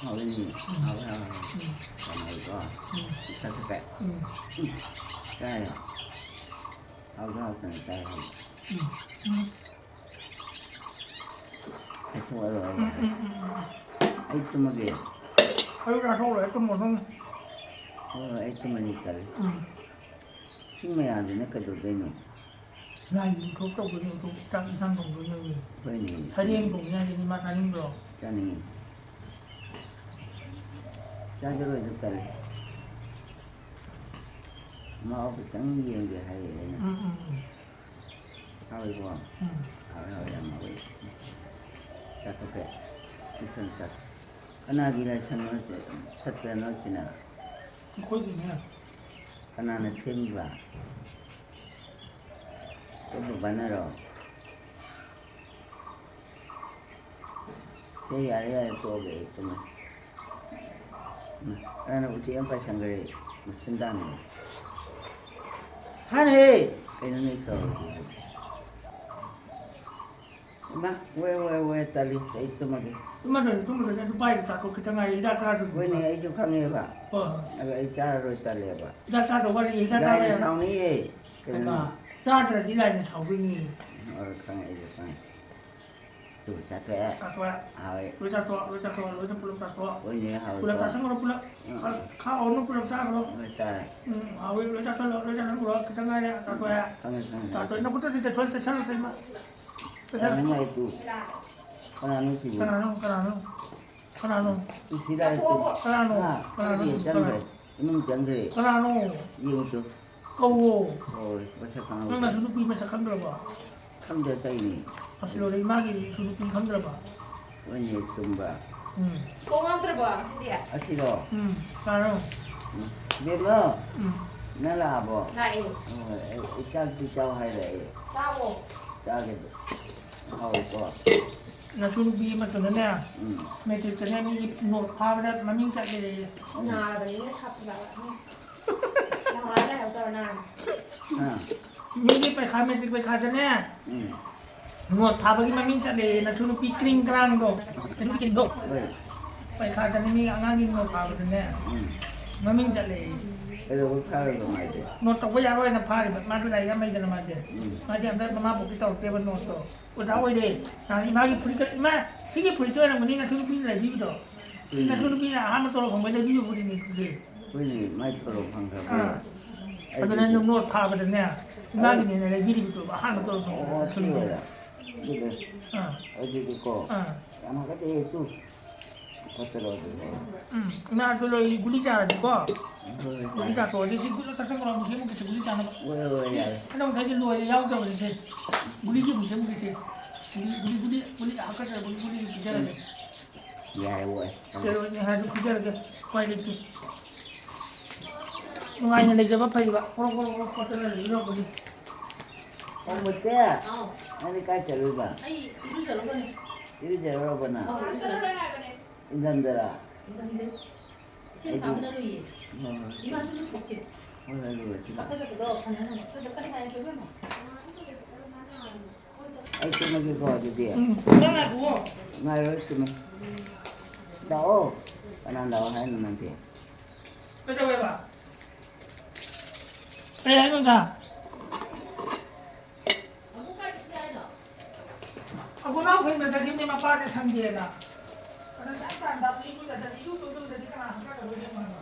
ꯍꯥꯎꯋꯤꯅꯦ꯫ ꯍꯥꯎꯋꯦ, ꯍꯥꯎꯋꯦ, ꯍꯥꯎꯋꯦ꯫ ꯎꯝ꯫ ꯌꯥꯝ ꯍꯥꯎꯋꯤꯀꯣ꯫ ꯎꯝ꯫ ꯏꯊꯛ ꯊꯛꯀꯦ꯫ ꯎꯝ꯫ ꯎꯝ꯫ ꯆꯥꯏ꯫ ꯍꯥꯎꯁꯨ ꯍꯥꯎꯇꯅ ꯆꯥꯏ ꯍꯥꯏꯕ꯫ ꯎꯝ꯫ ꯎꯝ꯫ ꯂꯧꯊꯣꯛꯑꯔꯣꯏ꯫ ꯎꯝ, ꯎꯝ, ꯎꯝ, ꯎꯝ꯫ ꯑꯩ ꯇꯨꯝꯃꯒꯦ꯫ ꯑꯩ ꯆꯥꯊꯣꯛ ꯂꯣꯏꯔꯦ, ꯇꯨꯝꯃꯣ, ꯇꯨꯝꯃꯣ꯫ ꯍꯣꯏ, ꯍꯣꯏ, ꯑꯩ ꯇꯨꯝꯃꯅꯤ, ꯇꯜꯂꯦ꯫ ꯎꯝ꯫ ꯁꯤ ꯃꯌꯥꯝꯁꯤꯅ ꯀꯩꯗꯧꯗꯣꯏꯅꯣ? ꯂꯥꯏꯒꯤ ꯎꯁꯣꯞ ꯇꯧꯗꯣꯏꯅꯦ, ꯎꯁꯣꯞ ꯆꯥꯛ ꯏꯟꯁꯥꯡ ꯊꯣꯡꯗꯣꯏꯅꯦ꯫ ꯍꯣꯏꯅꯦ꯫ ꯁꯔꯦꯡ ꯊꯣꯡꯉꯦ ꯍꯥꯏꯗꯨꯗꯤ ꯃꯥ ꯆꯥꯅꯤꯡꯕ꯭ꯔꯣ? ꯆꯥꯅꯤꯡꯉꯤ꯫ ꯆꯥꯖꯔꯣꯏꯗ ꯇꯜꯂꯤ꯫ ꯃꯍꯥꯎ ꯈꯤꯇꯪ ꯌꯦꯡꯒꯦ ꯍꯥꯏꯌꯦ ꯑꯩꯅ꯫ ꯎꯝ, ꯎꯝ, ꯎꯝ꯫ ꯍꯥꯎꯏꯀꯣ? ꯎꯝ꯫ ꯍꯥꯎꯏ, ꯍꯥꯎꯏ, ꯌꯥꯝ ꯍꯥꯎꯏ꯫ ꯆꯥꯊꯣꯛꯀꯦ꯫ ꯏꯊꯟꯇ꯫ ꯀꯅꯥꯒꯤ ꯂꯥꯏꯁꯪꯅꯣ ꯁꯤ-, ꯁꯠꯇ꯭ꯔꯅꯣ ꯁꯤꯅ? ꯑꯩꯈꯣꯏꯒꯤꯅꯦ꯫ ꯀꯅꯥꯅ ꯁꯦꯝꯃꯤꯕ? ꯑꯩꯈꯣꯏ ꯕꯕꯥꯅꯔꯣ? ꯁꯦ, ꯌꯥꯔꯦ, ꯌꯥꯔꯦ, ꯇꯣꯛꯑꯒꯦ, ꯑꯩ ꯇꯨꯝꯃꯦ꯫ ꯎꯝ, ꯀꯅꯥꯅ ꯎꯆꯦꯛ ꯑꯃ ꯄꯥꯏꯁꯟꯈ꯭ꯔꯦ? ꯃꯆꯤꯟ ꯇꯥꯅꯤ꯫ ꯍꯥꯟꯅ ꯍꯦ! ꯀꯩꯅꯣ ꯅꯣꯏ ꯇꯧꯔꯤꯁꯤꯕꯣ? ꯏꯃꯥ, ꯋꯦ, ꯋꯦ, ꯋꯦ, ꯇꯜꯂꯤ, ꯑꯩ ꯇꯨꯝꯃꯒꯦ꯫ ꯇꯨꯝꯃꯗꯣꯏꯅꯤ, ꯇꯨꯝꯃꯗꯣꯏꯅꯤ, ꯑꯗꯨ ꯄꯥꯏꯗꯣ ꯆꯥꯊꯣꯛ ꯈꯤꯇꯪ ꯉꯥꯏꯔꯦ, ꯍꯤꯗꯥꯛ ꯆꯥꯔꯗꯣꯏꯅꯤ꯫ ꯍꯣꯏꯅꯦ, ꯑꯩꯁꯨ ꯈꯪꯉꯦꯕ꯫ ꯍꯣꯏ, ꯍꯣꯏ꯫ ꯑꯗꯣ ꯑꯩ ꯆꯥꯔꯔꯣꯏ, ꯇꯜꯂꯦꯕ꯫ ꯍꯤꯗꯥꯛ ꯆꯥꯗꯧ ꯋꯥꯠꯂꯤ, ꯍꯤꯗꯥꯛ ꯂꯥꯏꯅ ꯆꯥꯕ ꯌꯥ-, ꯁꯥꯎꯅꯤꯌꯦ꯫ ꯀꯩꯅꯣ? ꯍꯩꯃꯥ, ꯆꯥꯗ꯭ꯔꯗꯤ ꯂꯥꯏꯅ ꯁꯥꯎꯗꯣꯏꯅꯤ꯫ ꯍꯣꯏ, ꯈꯪꯉꯦ, ꯑꯩꯁꯨ ꯈꯪꯉꯦ꯫ ꯑꯗꯨ ꯆꯥꯊꯣꯛꯑꯦ꯫ ꯆꯥꯊꯣꯛꯑꯦ꯫ ꯍꯥꯎꯋꯦ꯫ ꯂꯣꯏ ꯆꯥꯊꯣꯛꯑꯣ, ꯂꯣꯏ ꯆꯥꯊꯣꯛꯑꯣ, ꯂꯣꯏꯅ ꯄꯨꯂꯞ ꯆꯥꯊꯣꯛꯑꯣ꯫ ꯍꯣꯏꯅꯦ, ꯍꯥꯎꯋꯦ꯫ ꯄꯨꯂꯞ ꯆꯥꯁꯟꯈ꯭ꯔꯣ, ꯄꯨꯂꯞ꯫ ꯎꯝ꯫ ꯈꯥ-, ꯈꯥꯛꯑꯣꯅꯨ, ꯄꯨꯂꯞ ꯆꯥꯈ꯭ꯔꯣ꯫ ꯍꯣꯏ, ꯆꯥꯔꯦ꯫ ꯎꯝ, ꯍꯥꯎꯋꯦ, ꯂꯣꯏ ꯆꯥꯊꯣꯛꯑꯣ, ꯂꯣꯏ ꯆꯥꯊꯣꯛꯈ꯭ꯔꯣ, ꯈꯤꯇꯪ ꯉꯥꯏꯔꯦ, ꯆꯥꯊꯣꯛꯑꯦ꯫ ꯈꯪꯉꯦ, ꯈꯪꯉꯦ꯫ ꯆꯥꯊꯣꯛꯑꯦ, ꯅꯈꯨꯠꯇ ꯁꯤ ꯇꯩꯊꯣꯛ-, ꯇꯩꯁꯜꯂꯣ, ꯇꯩꯃ꯫ ꯀꯅꯥꯅꯣ ꯃꯥꯏꯗꯨ? ꯀꯅꯥꯅꯣ ꯁꯤꯕꯨ? ꯀꯅꯥꯅꯣ, ꯀꯅꯥꯅꯣ? ꯀꯅꯥꯅꯣ? ꯁꯤ ꯂꯥꯛꯑꯦ ꯇꯨ꯫ ꯀꯅꯥꯅꯣ? ꯍꯥ? ꯀꯅꯥꯅꯣ? ꯆꯪꯈ꯭ꯔꯦ, ꯆꯪꯈ꯭ꯔꯦ꯫ ꯀꯅꯥꯅꯣ? ꯏꯃꯨꯡ ꯆꯪꯈ꯭ꯔꯦ꯫ ꯀꯅꯥꯅꯣ? ꯌꯦꯡꯉꯨ ꯆꯣ꯫ ꯀꯧꯋꯣ꯫ ꯍꯣꯏ, ꯃꯁꯛ ꯈꯪꯍꯧꯗꯦ꯫ ꯅꯪ ꯅꯁꯨ ꯅꯨꯄꯤ ꯃꯁꯛ ꯈꯪꯗ꯭ꯔꯕꯣ? ꯈꯪꯗꯦ, ꯇꯧꯔꯤꯅꯤ꯫ ꯑꯁ, ꯂꯣꯏꯔꯦ, ꯏꯃꯥꯒꯤ ꯏꯁꯨ ꯅꯨꯄꯤ ꯈꯪꯗ꯭ꯔꯕꯣ? ꯍꯣꯏꯅꯦ, ꯆꯨꯝꯕ꯫ ꯎꯝ꯫ ꯀꯧ ꯉꯝꯗ꯭ꯔꯕꯣ ꯉꯁꯤꯗꯤ? ꯑꯁꯤꯔꯣ? ꯎꯝ, ꯀꯅꯥꯅꯣ? ꯎꯝ, ꯏꯕꯦꯝꯃ, ꯎꯝ꯫ ꯅꯪ ꯂꯥꯛꯑꯕꯣ? ꯂꯥꯛꯑꯦ꯫ ꯍꯣꯏ, ꯑꯩ, ꯑꯩ ꯆꯥꯛꯇꯤ ꯆꯥꯎ ꯍꯥꯏꯔꯛꯑꯦ꯫ ꯆꯥꯎꯋꯣ꯫ ꯆꯥꯒꯦ꯫ ꯍꯥꯎꯋꯤꯀꯣ? ꯅꯁꯨ ꯅꯨꯄꯤ ꯑꯃꯗꯨꯅꯅꯦ, ꯎꯝ꯫ ꯃꯦꯇ꯭ꯔꯤꯛꯇꯅꯦ ꯃꯤꯒꯤ ꯅꯣꯠ ꯐꯥꯕꯗ ꯃꯃꯤꯡ ꯆꯠꯂꯦꯌꯦ꯫ ꯎꯝ꯫ ꯅꯥꯔꯕꯅꯤꯅ ꯁꯥꯞꯄ ꯆꯥꯕ꯫ ꯎꯝ꯫ ꯅꯋꯥ ꯂꯥꯏꯍꯧ ꯇꯧꯔ ꯅꯥꯔꯕ꯫ ꯑꯥ꯫ ꯃꯤꯒꯤ ꯄꯩꯈꯥ, ꯃꯦꯇ꯭ꯔꯤꯛ ꯄꯩꯈꯥꯗꯅꯦ, ꯎꯝ꯫ ꯅꯣꯠ ꯐꯥꯕꯒꯤ ꯃꯃꯤꯡ ꯆꯠꯂꯦꯌꯦ, ꯅꯁꯨ ꯅꯨꯄꯤ ꯀ꯭ꯔꯤꯡ ꯀ꯭ꯔꯥꯡꯗꯣ, ꯅꯁꯨ ꯅꯨꯄꯤ ꯀ꯭ꯔꯤꯡꯗꯣ꯫ ꯍꯣꯏ꯫ ꯄꯩꯈꯥꯗꯅꯦ ꯃꯤ ꯑꯉꯥꯡꯒꯤ ꯅꯣꯠ ꯐꯥꯕꯗꯅꯦ, ꯎꯝ꯫ ꯃꯃꯤꯡ ꯆꯠꯂꯦꯌꯦ꯫ ꯀꯩꯗꯧꯕ ꯐꯥꯔꯤꯕ ꯃꯥꯗꯤ? ꯅꯣꯠ ꯇꯧꯕ ꯌꯥꯔꯣꯏꯅ ꯐꯥꯔꯤꯕ, ꯃꯥꯗꯤ ꯂꯥꯏꯔꯤꯛ ꯌꯥꯝ ꯍꯩꯗꯅ ꯃꯥꯗꯤ꯫ ꯎꯝ꯫ ꯃꯥꯗꯤ ꯍꯟꯗꯛ ꯃꯃꯥ ꯄꯣꯛꯀꯤ ꯇꯧꯔꯛꯇꯦꯕ ꯅꯣꯠꯇꯣ꯫ ꯑꯣꯖꯥ ꯑꯣꯏꯔꯦ꯫ ꯅꯍꯥꯟ ꯏꯃꯥꯒꯤ ꯐꯨꯔꯤꯠꯀ, "ꯏꯃꯥ, ꯁꯤꯒꯤ ꯐꯨꯔꯤꯠꯇꯣ ꯑꯣꯏꯔꯝꯒꯅꯤ ꯅꯁꯨ ꯅꯨꯄꯤꯅ ꯂꯩꯕꯤꯕꯗꯣ꯫ ꯎꯝ꯫ ꯅꯁꯨ ꯅꯨꯄꯤꯅ ꯑꯍꯥꯟꯕ ꯇꯣꯂꯣꯞ ꯐꯪꯕꯗ ꯂꯩꯕꯤꯕ ꯐꯨꯔꯤꯠꯅꯤ ꯁꯤꯁꯦ꯫" ꯍꯣꯏꯅꯦ, ꯃꯥꯏ ꯇꯣꯂꯣꯞ ꯐꯪꯈ꯭ꯔꯕ꯫ ꯑꯥ꯫ ꯑꯩ ꯑꯗꯨꯅ ꯅꯪ ꯅꯣꯠ ꯐꯥꯕꯗꯅꯦ, ꯏꯃꯥꯒꯤꯅꯦꯅ ꯂꯩꯕꯤꯔꯤꯕꯗꯣ, ꯑꯍꯥꯟꯕ ꯇꯣꯂꯣꯞ ꯐꯪꯕꯗ ꯑꯣ, ꯅꯁꯨ ꯁꯤ ꯅꯨꯄꯤꯅ꯫ ꯑꯣꯏꯔꯦ꯫ ꯑꯗꯨꯗꯤ, ꯑꯥ꯫ ꯑꯗꯨꯗꯤꯀꯣ, ꯑꯥ꯫ ꯌꯥꯝ ꯍꯥꯒꯠꯆꯩꯌꯦ ꯇꯨ꯫ ꯐꯠꯇꯔꯣ ꯑꯗꯨꯗꯤ? ꯎꯝ, ꯏꯃꯥ, ꯑꯗꯨ ꯂꯣꯏ ꯒꯨꯂꯤ ꯆꯥꯔꯁꯤꯀꯣ꯫ ꯍꯣꯏ, ꯍꯣꯏ, ꯒꯨꯂꯤ ꯆꯥꯔꯦ꯫ ꯆꯥꯊꯣꯛꯑꯁꯤ, ꯁꯤ ꯒꯨꯂꯤ ꯀꯛꯊꯠꯈ꯭ꯔꯣ, ꯑꯃꯨꯛ ꯁꯦꯝꯃꯨꯒꯦꯁꯦ, ꯒꯨꯂꯤ ꯆꯥꯅꯕ꯫ ꯍꯣꯏ, ꯍꯣꯏ, ꯌꯥꯔꯦ꯫ ꯑꯅꯧꯕ ꯃꯈꯩꯗꯤ ꯂꯣꯏꯔꯦ, ꯌꯥꯎꯗ꯭ꯔꯕꯅꯤꯁꯦ꯫ ꯒꯨꯂꯤꯒꯤ ꯑꯃꯨꯛ ꯁꯦꯝꯃꯨꯒꯦꯁꯦ꯫ ꯒꯨꯂꯤ, ꯒꯨꯂꯤ, ꯒꯨꯂꯤ, ꯒꯨꯂꯤ ꯍꯥꯀꯠꯆꯔꯛꯄꯒꯤ ꯒꯨꯂꯤ ꯄꯤꯖꯔꯒꯦ꯫ ꯌꯥꯔꯦ, ꯑꯣꯏ꯫ Steroidꯅꯦ ꯍꯥꯏꯔꯁꯨ ꯄꯤꯖꯔꯒꯦ꯫ ꯎꯄꯥꯏ ꯂꯩꯇꯦ꯫ ꯅꯨꯡꯉꯥꯏꯅ ꯂꯩꯖꯕ ꯐꯩꯕ꯫ ꯀ꯭ꯔꯣꯛ, ꯀ꯭ꯔꯣꯛ, ꯀ꯭ꯔꯣꯛ ꯈꯣꯠꯇꯅ ꯂꯩꯒꯗꯧꯕꯗꯤ꯫ ꯑꯣ, ꯃꯨꯠꯇꯦ? ꯍꯥꯎ꯫ ꯅꯪꯗꯤ ꯀꯥꯏ ꯆꯠꯂꯨꯏꯕ? ꯑꯩ ꯏꯔꯨꯖꯔꯨꯕꯅꯦ꯫ ꯏꯔꯨꯖꯔꯨꯔꯕ ꯅꯪ? ꯑꯧ, ꯏꯔꯨꯖꯔꯨꯕꯅꯦ꯫ ꯏꯪꯊꯝꯗꯔꯥ? ꯏꯪꯊꯝꯗꯦ꯫ ꯏꯁꯤꯡ ꯑꯩꯗꯤ ꯑꯁꯥꯕꯅ ꯂꯨꯏꯌꯦ꯫ ꯍꯣꯏ, ꯍꯣꯏ꯫ ꯏꯃꯥꯁꯨ ꯂꯨꯊꯣꯛꯁꯤ꯫ ꯍꯣꯏ, ꯍꯣꯏ, ꯂꯨꯔꯁꯤ ꯂꯥꯛꯑꯣ꯫ ꯍꯥꯀꯠꯆꯕꯗꯣ ꯐꯅꯕ꯫ ꯑꯗꯨꯗ ꯀꯔꯤ ꯍꯥꯏꯒꯦ ꯏꯕꯦꯝꯃ? ꯑꯩ ꯇꯨꯝꯃꯒꯦꯀꯣ ꯑꯗꯨꯗꯤ꯫ ꯎꯝ, ꯅꯪ ꯉꯥꯏꯈꯨꯑꯣ꯫ ꯉꯥꯏꯔꯣꯏ, ꯇꯨꯝꯃꯦ꯫ ꯂꯥꯛꯑꯣ꯫ ꯀꯅꯥ ꯂꯥꯛꯑꯣ ꯍꯥꯏꯅꯣ ꯅꯪꯗꯤ? ꯀꯩꯗꯧꯋꯦꯕ? ꯀꯩ ꯍꯥꯏꯅꯣ, ꯁꯥ? ꯑꯒꯨꯅꯥꯎ ꯐꯦꯡꯕ ꯆꯠꯈꯤꯕꯅꯦ ꯃꯄꯥꯁꯦ ꯁꯪꯗꯦꯅ꯫ ꯑꯗ ꯆꯠ ꯀꯥꯟꯗ ꯏꯔꯨꯖꯗ꯭ꯔꯗꯤ, ꯏꯔꯨ ꯇꯧꯗꯕꯗꯗꯤ ꯀꯅꯥ ꯍꯪꯒꯠ ꯍꯟꯗ ꯌꯦꯡꯉꯨ ꯍꯥꯏꯕ?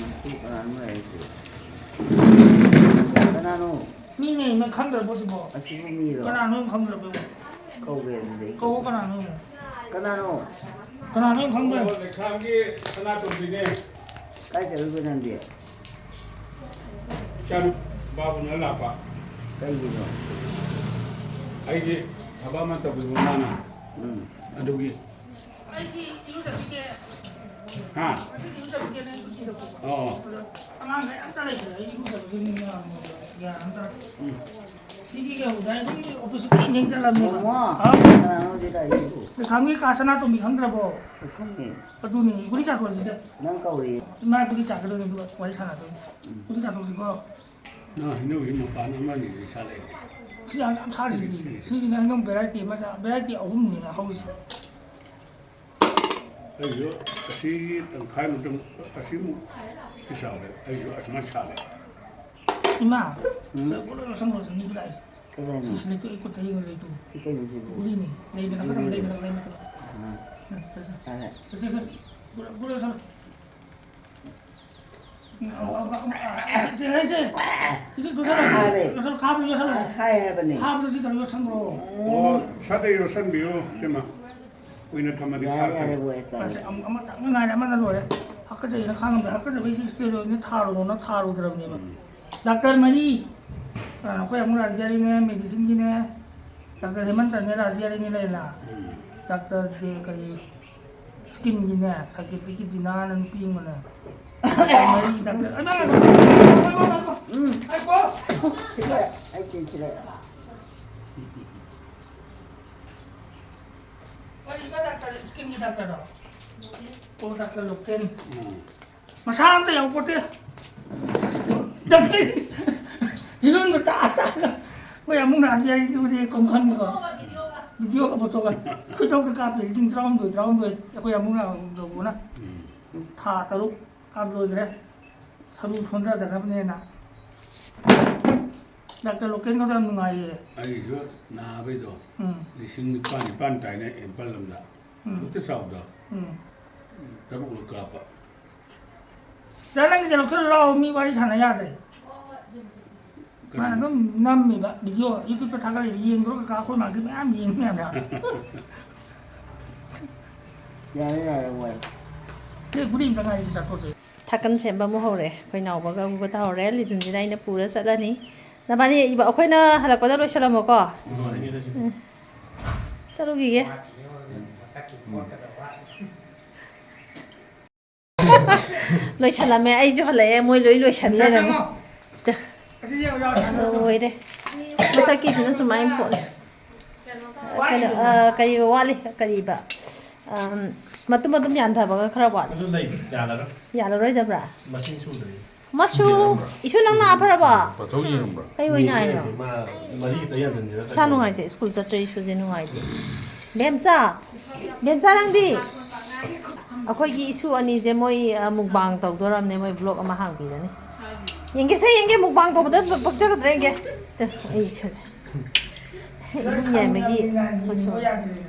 ꯃꯇꯨ ꯀꯅꯥꯅꯣ ꯍꯥꯏꯁꯦ? ꯀꯅꯥꯅꯣ? ꯃꯤꯅꯦ, ꯅꯪ ꯈꯪꯗ꯭ꯔꯕꯣ ꯁꯤꯕꯣ? ꯑꯁꯤꯕꯨ ꯃꯤꯔꯣ? ꯀꯅꯥꯅꯣ ꯈꯪꯗ꯭ꯔꯕꯣ? ꯀꯧꯒꯦ ꯑꯗꯨꯗꯤ ꯑꯩ ꯀꯧ, ꯀꯧꯒꯦ꯫ ꯀꯅꯥꯅꯣ? ꯀꯅꯥꯅꯣ? ꯀꯅꯥꯅꯣ ꯈꯪꯗ꯭ꯔꯕꯣ? ꯑꯣ, ꯂꯩꯈꯥꯝꯒꯤ ꯁꯅꯥꯇꯣꯝꯕꯤꯅꯦ꯫ ꯀꯥꯏ ꯆꯠꯂꯨꯏꯕ ꯅꯪꯗꯤ? ꯏꯆꯥꯅꯨꯄꯥꯕꯨ ꯎꯅ ꯂꯥꯛꯄ꯫ ꯀꯩꯒꯤꯅꯣ? ꯑꯩꯒꯤ ꯊꯕꯛ ꯑꯃ ꯇꯧꯕꯤꯕ ꯃꯥꯅ꯫ ꯎꯝ꯫ ꯑꯗꯨꯒꯤ꯫ ꯑꯩꯁꯤ ꯏꯔꯨꯖꯕꯤꯒꯦ꯫ ꯍꯥ? ꯉꯁꯤꯗꯤ ꯏꯔꯨꯖꯕꯤꯒꯦ, ꯅꯪ ꯁꯨꯇꯤ ꯂꯧꯊꯣꯛꯑꯣ꯫ ꯑꯣ꯫ ꯑꯗꯣ ꯑꯉꯥꯡꯈꯩ ꯑꯝꯇ ꯂꯩꯇ꯭ꯔꯦ꯫ ꯑꯩ ꯏꯔꯨꯖꯕꯒꯤ ꯃꯌꯥꯝ ꯒ꯭ꯌꯥꯟ ꯑꯃ ꯇꯥꯗꯦ꯫ ꯎꯝ꯫ ꯁꯤꯒꯤ ꯀꯩꯅꯣꯗ ꯑꯗꯨꯝ ꯑꯣꯐꯤꯁꯇ ꯊꯦꯡ ꯊꯦꯡ ꯆꯠꯂꯕꯅꯦꯕ꯫ ꯃꯃꯥ, ꯍꯥꯎ? ꯀꯅꯥꯅꯣ ꯍꯧꯖꯤꯛ ꯂꯥꯛꯏꯁꯤꯕꯨ? ꯂꯩꯈꯥꯝꯒꯤ ꯀꯥ ꯁꯅꯥꯇꯣꯝꯕꯤ ꯈꯪꯗ꯭ꯔꯕꯣ? ꯑꯩ ꯈꯪꯉꯦ꯫ ꯑꯗꯨꯅꯤ, ꯒꯨꯂꯤ ꯆꯥꯊꯣꯛꯑꯁꯤꯗ꯫ ꯅꯪ ꯀꯧꯔꯤ꯫ ꯏꯃꯥ ꯒꯨꯂꯤ ꯆꯥꯒꯗꯣꯏꯅꯤ, ꯑꯗꯨꯒ ꯋꯥꯔꯤ ꯁꯥꯟꯅꯗꯣꯏꯅꯤ꯫ ꯎꯝ꯫ ꯒꯨꯂꯤ ꯆꯥꯊꯣꯛꯑꯁꯤꯀꯣ꯫ ꯅꯪ ꯍꯩꯅꯧꯁꯤ ꯃꯄꯥꯟ ꯑꯃ ꯑꯅꯤꯗꯤ ꯁꯥꯠꯂꯛꯑꯦ꯫ ꯁꯤ ꯌꯥꯝ, ꯌꯥꯝ ꯁꯥꯠꯂꯤꯁꯤꯗꯤ꯫ ꯁꯤ, ꯁꯤ, ꯁꯤ꯫ ꯁꯤꯁꯤꯅ ꯍꯩꯅꯧ variety ꯑꯃ ꯆꯥ-, variety ꯑꯍꯨꯝꯅꯤꯅ ꯍꯧꯔꯤꯁꯦ꯫ ꯑꯩꯁꯨ ꯑꯁꯤꯒꯤ ꯇꯪꯈꯥꯏꯃꯨꯛꯇꯪ, ꯑꯁꯤꯃꯨꯛꯇꯤ ꯆꯥꯎꯔꯦ꯫ ꯑꯩꯁꯨ ꯑꯁꯨꯃꯥꯏꯅ ꯁꯥꯠꯂꯦ꯫ ꯏꯃꯥ, ꯎꯝ? ꯁꯦ, ꯄꯨꯂꯞ ꯌꯣꯠꯁꯟꯈ꯭ꯔꯣ, ꯁꯦ, ꯃꯤꯁꯨ ꯂꯥꯛꯑꯦ꯫ ꯀꯗꯥꯏꯅꯣ? ꯁꯤ, ꯁꯤ ꯂꯩꯇꯣꯛ, ꯑꯩ ꯈꯨꯠꯇ ꯌꯦꯡꯉ ꯂꯩꯇꯣꯛ꯫ ꯁꯤ ꯀꯩꯅꯣ ꯁꯤꯕꯨ? ꯒꯨꯂꯤꯅꯤ꯫ ꯂꯩ ꯃꯊꯛ ꯈꯛꯇꯪ, ꯂꯩ ꯃꯊꯛ, ꯂꯩ ꯃꯊꯛ꯫ ꯑꯥ꯫ ꯎꯝ, ꯁꯦ, ꯁꯦ꯫ ꯐꯔꯦ꯫ ꯁꯦ, ꯁꯦ, ꯁꯦ꯫ ꯄꯨꯂꯞ, ꯄꯨꯂꯞ ꯌꯣꯠꯁꯜꯂꯣ꯫ ꯍꯥꯏꯔꯦ꯫ ꯍꯥꯏꯕꯅꯦ꯫ ꯑꯣ, ꯁꯠ ꯌꯣꯠꯁꯟꯕꯤꯌꯨ, ꯏꯇꯩꯃ꯫ ꯀꯨꯏꯅ ꯊꯝꯃꯗꯤ ꯌꯥꯔꯦ, ꯈꯥꯔꯛꯀꯅꯤ꯫ ꯌꯥꯔꯦ, ꯕꯣꯏ, ꯇꯜꯂꯦ꯫ ꯑꯁ, ꯑꯃ-, ꯑꯃꯇꯪ ꯉꯥꯏꯔꯦ, ꯑꯃꯅ ꯂꯣꯏꯔꯦ꯫ ꯍꯥꯀꯠꯆꯩꯅ ꯈꯥꯡꯉꯝꯗ꯭ꯔꯦ꯫ ꯍꯥꯀꯠꯆꯕꯩꯁꯦ steroidꯅꯦ ꯊꯥꯔꯨꯔꯣꯅ ꯊꯥꯔꯨꯗ꯭ꯔꯕꯅꯦꯕ꯫ ꯎꯝ꯫ ꯗꯥꯛꯇꯔ ꯃꯔꯤ, ꯀꯅꯥꯅꯣ? ꯑꯩꯈꯣꯏ ꯑꯃꯨꯛ ꯔꯥꯖꯕꯤꯍꯥꯔꯤꯅꯦ, medicineꯒꯤꯅꯦ, ꯗꯥꯛꯇꯔ ꯍꯦꯃꯟꯇꯅꯦ, ꯔꯥꯁꯕꯤꯍꯥꯔꯤꯅꯦ ꯂꯩꯔꯦꯅ꯫ ꯗꯥꯛꯇꯔ ꯗꯦ ꯀꯔꯤ, ꯁ꯭ꯀꯤꯟꯒꯤꯅꯦ, ꯁꯥꯏꯀꯦꯇ꯭ꯔꯤꯛꯀꯤ ꯖꯤꯅꯥꯅ ꯅꯨꯄꯤ ꯑꯃꯅꯦ꯫ ꯃꯔꯤ ꯗꯥꯛꯇꯔ, ꯑ, ꯅꯪ, ꯎꯝ꯫ ꯉꯥꯏꯈꯣ꯫ ꯁꯤꯗ, ꯑꯩ ꯀꯦꯟꯁꯤꯗ꯫ ꯀꯔꯤꯕ ꯗꯥꯛꯇꯔ, ꯁ꯭ꯀꯤꯟꯒꯤ ꯗꯥꯛꯇꯔꯗꯣ? ꯑꯣ, ꯗꯥꯛꯇꯔ ꯂꯣꯀꯦꯟ꯫ ꯎꯝ꯫ ꯃꯁꯥ ꯑꯝꯇ ꯌꯥꯎꯄꯣꯠꯇꯦ꯫ ꯗꯥꯛꯇꯔ ꯐꯤꯕꯝꯗꯣ ꯇꯥ ꯇꯥꯒ꯫ ꯑꯩꯈꯣꯏ ꯑꯃꯨꯛ ꯅꯍꯥꯟ ꯌꯥꯏꯗꯨꯕꯨꯗꯤ ꯀꯣꯡꯈꯟꯒꯤꯀꯣ꯫ ꯚꯤꯗꯤꯑꯣꯒ ꯐꯣꯇꯣꯒ ꯈꯣꯏꯗꯧꯗ ꯀꯥꯞꯄꯦ, ꯂꯤꯁꯤꯡ ꯇꯔꯥꯍꯨꯝꯗꯣꯏ, ꯇꯔꯥꯍꯨꯝꯗꯣꯏ꯫ ꯑꯩꯈꯣꯏ ꯑꯃꯨꯛ ꯅꯍꯥꯟ ꯇꯧꯕꯅ ꯎꯝ꯫ ꯊꯥ ꯇꯔꯨꯛ ꯀꯥꯞ ꯂꯣꯏꯈ꯭ꯔꯦ꯫ ꯁꯔꯨ ꯁꯣꯟꯊꯖꯅꯕꯅꯦꯅ꯫ ꯗꯥꯛꯇꯔ ꯂꯣꯀꯦꯟꯒꯗꯣ ꯌꯥꯝ ꯅꯨꯡꯉꯥꯏꯌꯦ꯫ ꯑꯩꯁꯨ ꯅꯥꯕꯩꯗꯣ ꯎꯝ꯫ ꯂꯤꯁꯤꯡ ꯅꯤꯄꯥꯟ, ꯅꯤꯄꯥꯟ ꯇꯥꯏꯅꯦ ꯑꯦꯝꯄꯜ ꯑꯃꯗ꯫ ꯎꯝ꯫ ꯁꯨꯛꯇ ꯆꯥꯎꯗ꯫ ꯎꯝ꯫ ꯇꯔꯨꯛꯂꯛ ꯀꯥꯞꯄ꯫ ꯗꯥ, ꯅꯪꯒꯤꯁꯦ ꯂꯧꯁꯜꯂꯨ ꯂꯥꯎ, ꯃꯤ ꯋꯥꯔꯤ ꯁꯥꯟꯅ ꯌꯥꯗ꯭ꯔꯦ꯫ ꯀꯔꯤ? ꯃꯥꯅ ꯑꯗꯨꯝ ꯅꯝꯃꯤꯕ ꯚꯤꯗꯤꯑꯣ, YouTube-ꯇ ꯊꯥꯒꯠꯂꯤꯕ, ꯌꯦꯡꯗ꯭ꯔꯣ ꯀꯀꯥ? ꯑꯩꯈꯣꯏ ꯃꯥꯒꯤ ꯃꯌꯥꯝ ꯌꯦꯡꯕ ꯃꯌꯥꯝ ꯌꯥꯎꯋꯦ꯫ ꯌꯥꯔꯦ, ꯌꯥꯔꯦ, ꯋꯥꯏ꯫ ꯁꯤ ꯒꯨꯂꯤ ꯑꯝꯇ ꯉꯥꯏꯔꯤꯁꯤ ꯆꯥꯊꯣꯛꯁꯦ꯫ ꯊꯥꯀꯟ ꯁꯦꯝꯕ ꯑꯃꯨꯛ ꯍꯧꯔꯦ꯫ ꯑꯩꯈꯣꯏ ꯅꯥꯎꯕꯒ ꯑꯃꯨꯛ ꯇꯧꯍꯧꯔꯦ꯫ ꯂꯤꯖꯨꯟꯁꯤꯅ ꯑꯩꯅ ꯄꯨꯔ ꯆꯠꯂꯅꯤ꯫ ꯅꯕꯥꯅꯤ ꯏꯕ-, ꯑꯩꯈꯣꯏꯅ ꯍꯜꯂꯛꯄꯗ ꯂꯣꯏꯁꯤꯜꯂꯝꯃꯣꯀꯣ꯫ ꯎꯝ꯫ ꯆꯠꯂꯨꯈꯤꯒꯦ꯫ ꯂꯣꯏꯁꯜꯂꯝꯃꯦ꯫ ꯑꯩꯁꯨ ꯍꯜꯂꯛꯑꯦ꯫ ꯃꯣꯏ ꯂꯣꯏ ꯂꯣꯏꯁꯟ ꯂꯩꯔꯝꯃꯦ꯫ ꯆꯪꯉꯣ꯫ ꯇ-, ꯑꯁꯤ ꯌꯦꯡꯉꯣ, ꯌꯥꯎꯔꯦ꯫ ꯂꯣꯏꯔꯦ꯫ ꯃꯊꯛꯀꯤꯁꯤꯅ ꯁꯨꯃꯥꯏꯅ ꯐꯣꯠꯂꯦ꯫ ꯀꯩꯅꯣ, ꯑ, ꯀꯔꯤꯕ ꯋꯥꯠꯂꯤ? ꯀꯔꯤꯕ? ꯑꯝ, ꯃꯇꯨꯝ ꯃꯇꯨꯝ ꯌꯥꯟꯊꯕꯒ ꯈꯔ ꯋꯥꯠꯂꯤ꯫ ꯑꯗꯨ ꯂꯩꯕ ꯌꯥꯜꯂꯔꯣꯏ꯫ ꯌꯥꯜꯂꯔꯣꯏꯗꯕ꯭ꯔꯥ? ꯃꯁꯤꯡ ꯁꯨꯗ꯭ꯔꯤ꯫ ꯃꯁꯨ, ꯏꯁꯨ ꯅꯪ ꯅꯥ ꯐꯔꯕꯣ? ꯕꯥꯆꯧ ꯌꯦꯡꯉꯝꯕ꯭ꯔꯣ? ꯀꯩ ꯑꯣꯏ ꯅꯥꯏꯅꯣ? ꯃꯥ ꯃꯔꯤ ꯈꯛꯇ ꯌꯥꯟꯁꯤꯟꯁꯤꯔ ꯏꯁꯥ ꯈꯜꯂꯤ꯫ ꯅꯨꯡꯉꯥꯏꯇꯦ, ꯁ꯭ꯀꯨꯜ ꯆꯠꯇ꯭ꯔꯦ ꯏꯁꯨꯁꯦ ꯅꯨꯡꯉꯥꯏꯇꯦ꯫ ꯕꯦꯝꯆꯥ, ꯕꯦꯝꯆꯥ ꯅꯪꯗꯤ? ꯑꯩꯈꯣꯏꯒꯤ ꯏꯁꯨ ꯑꯅꯤꯁꯦ ꯃꯣꯏ, ꯑ, ꯃꯨꯛꯕꯥꯡ ꯇꯧꯗꯣꯔꯝꯅꯦ, ꯃꯣꯏ vlog ꯑꯃ ꯍꯥꯡꯕꯤꯔꯅꯤ꯫ ꯌꯦꯡꯒꯦꯁꯦ, ꯌꯦꯡꯒꯦ, ꯃꯨꯛꯕꯥꯡ ꯇꯧꯕꯗ ꯄꯛꯆꯒꯗ꯭ꯔꯥ ꯌꯦꯡꯒꯦ꯫ ꯇ, ꯑꯩ ꯏꯁꯨꯁꯦ꯫ ꯏꯕꯨꯡ ꯌꯥꯏꯃꯒꯤ ꯃꯁꯨ꯫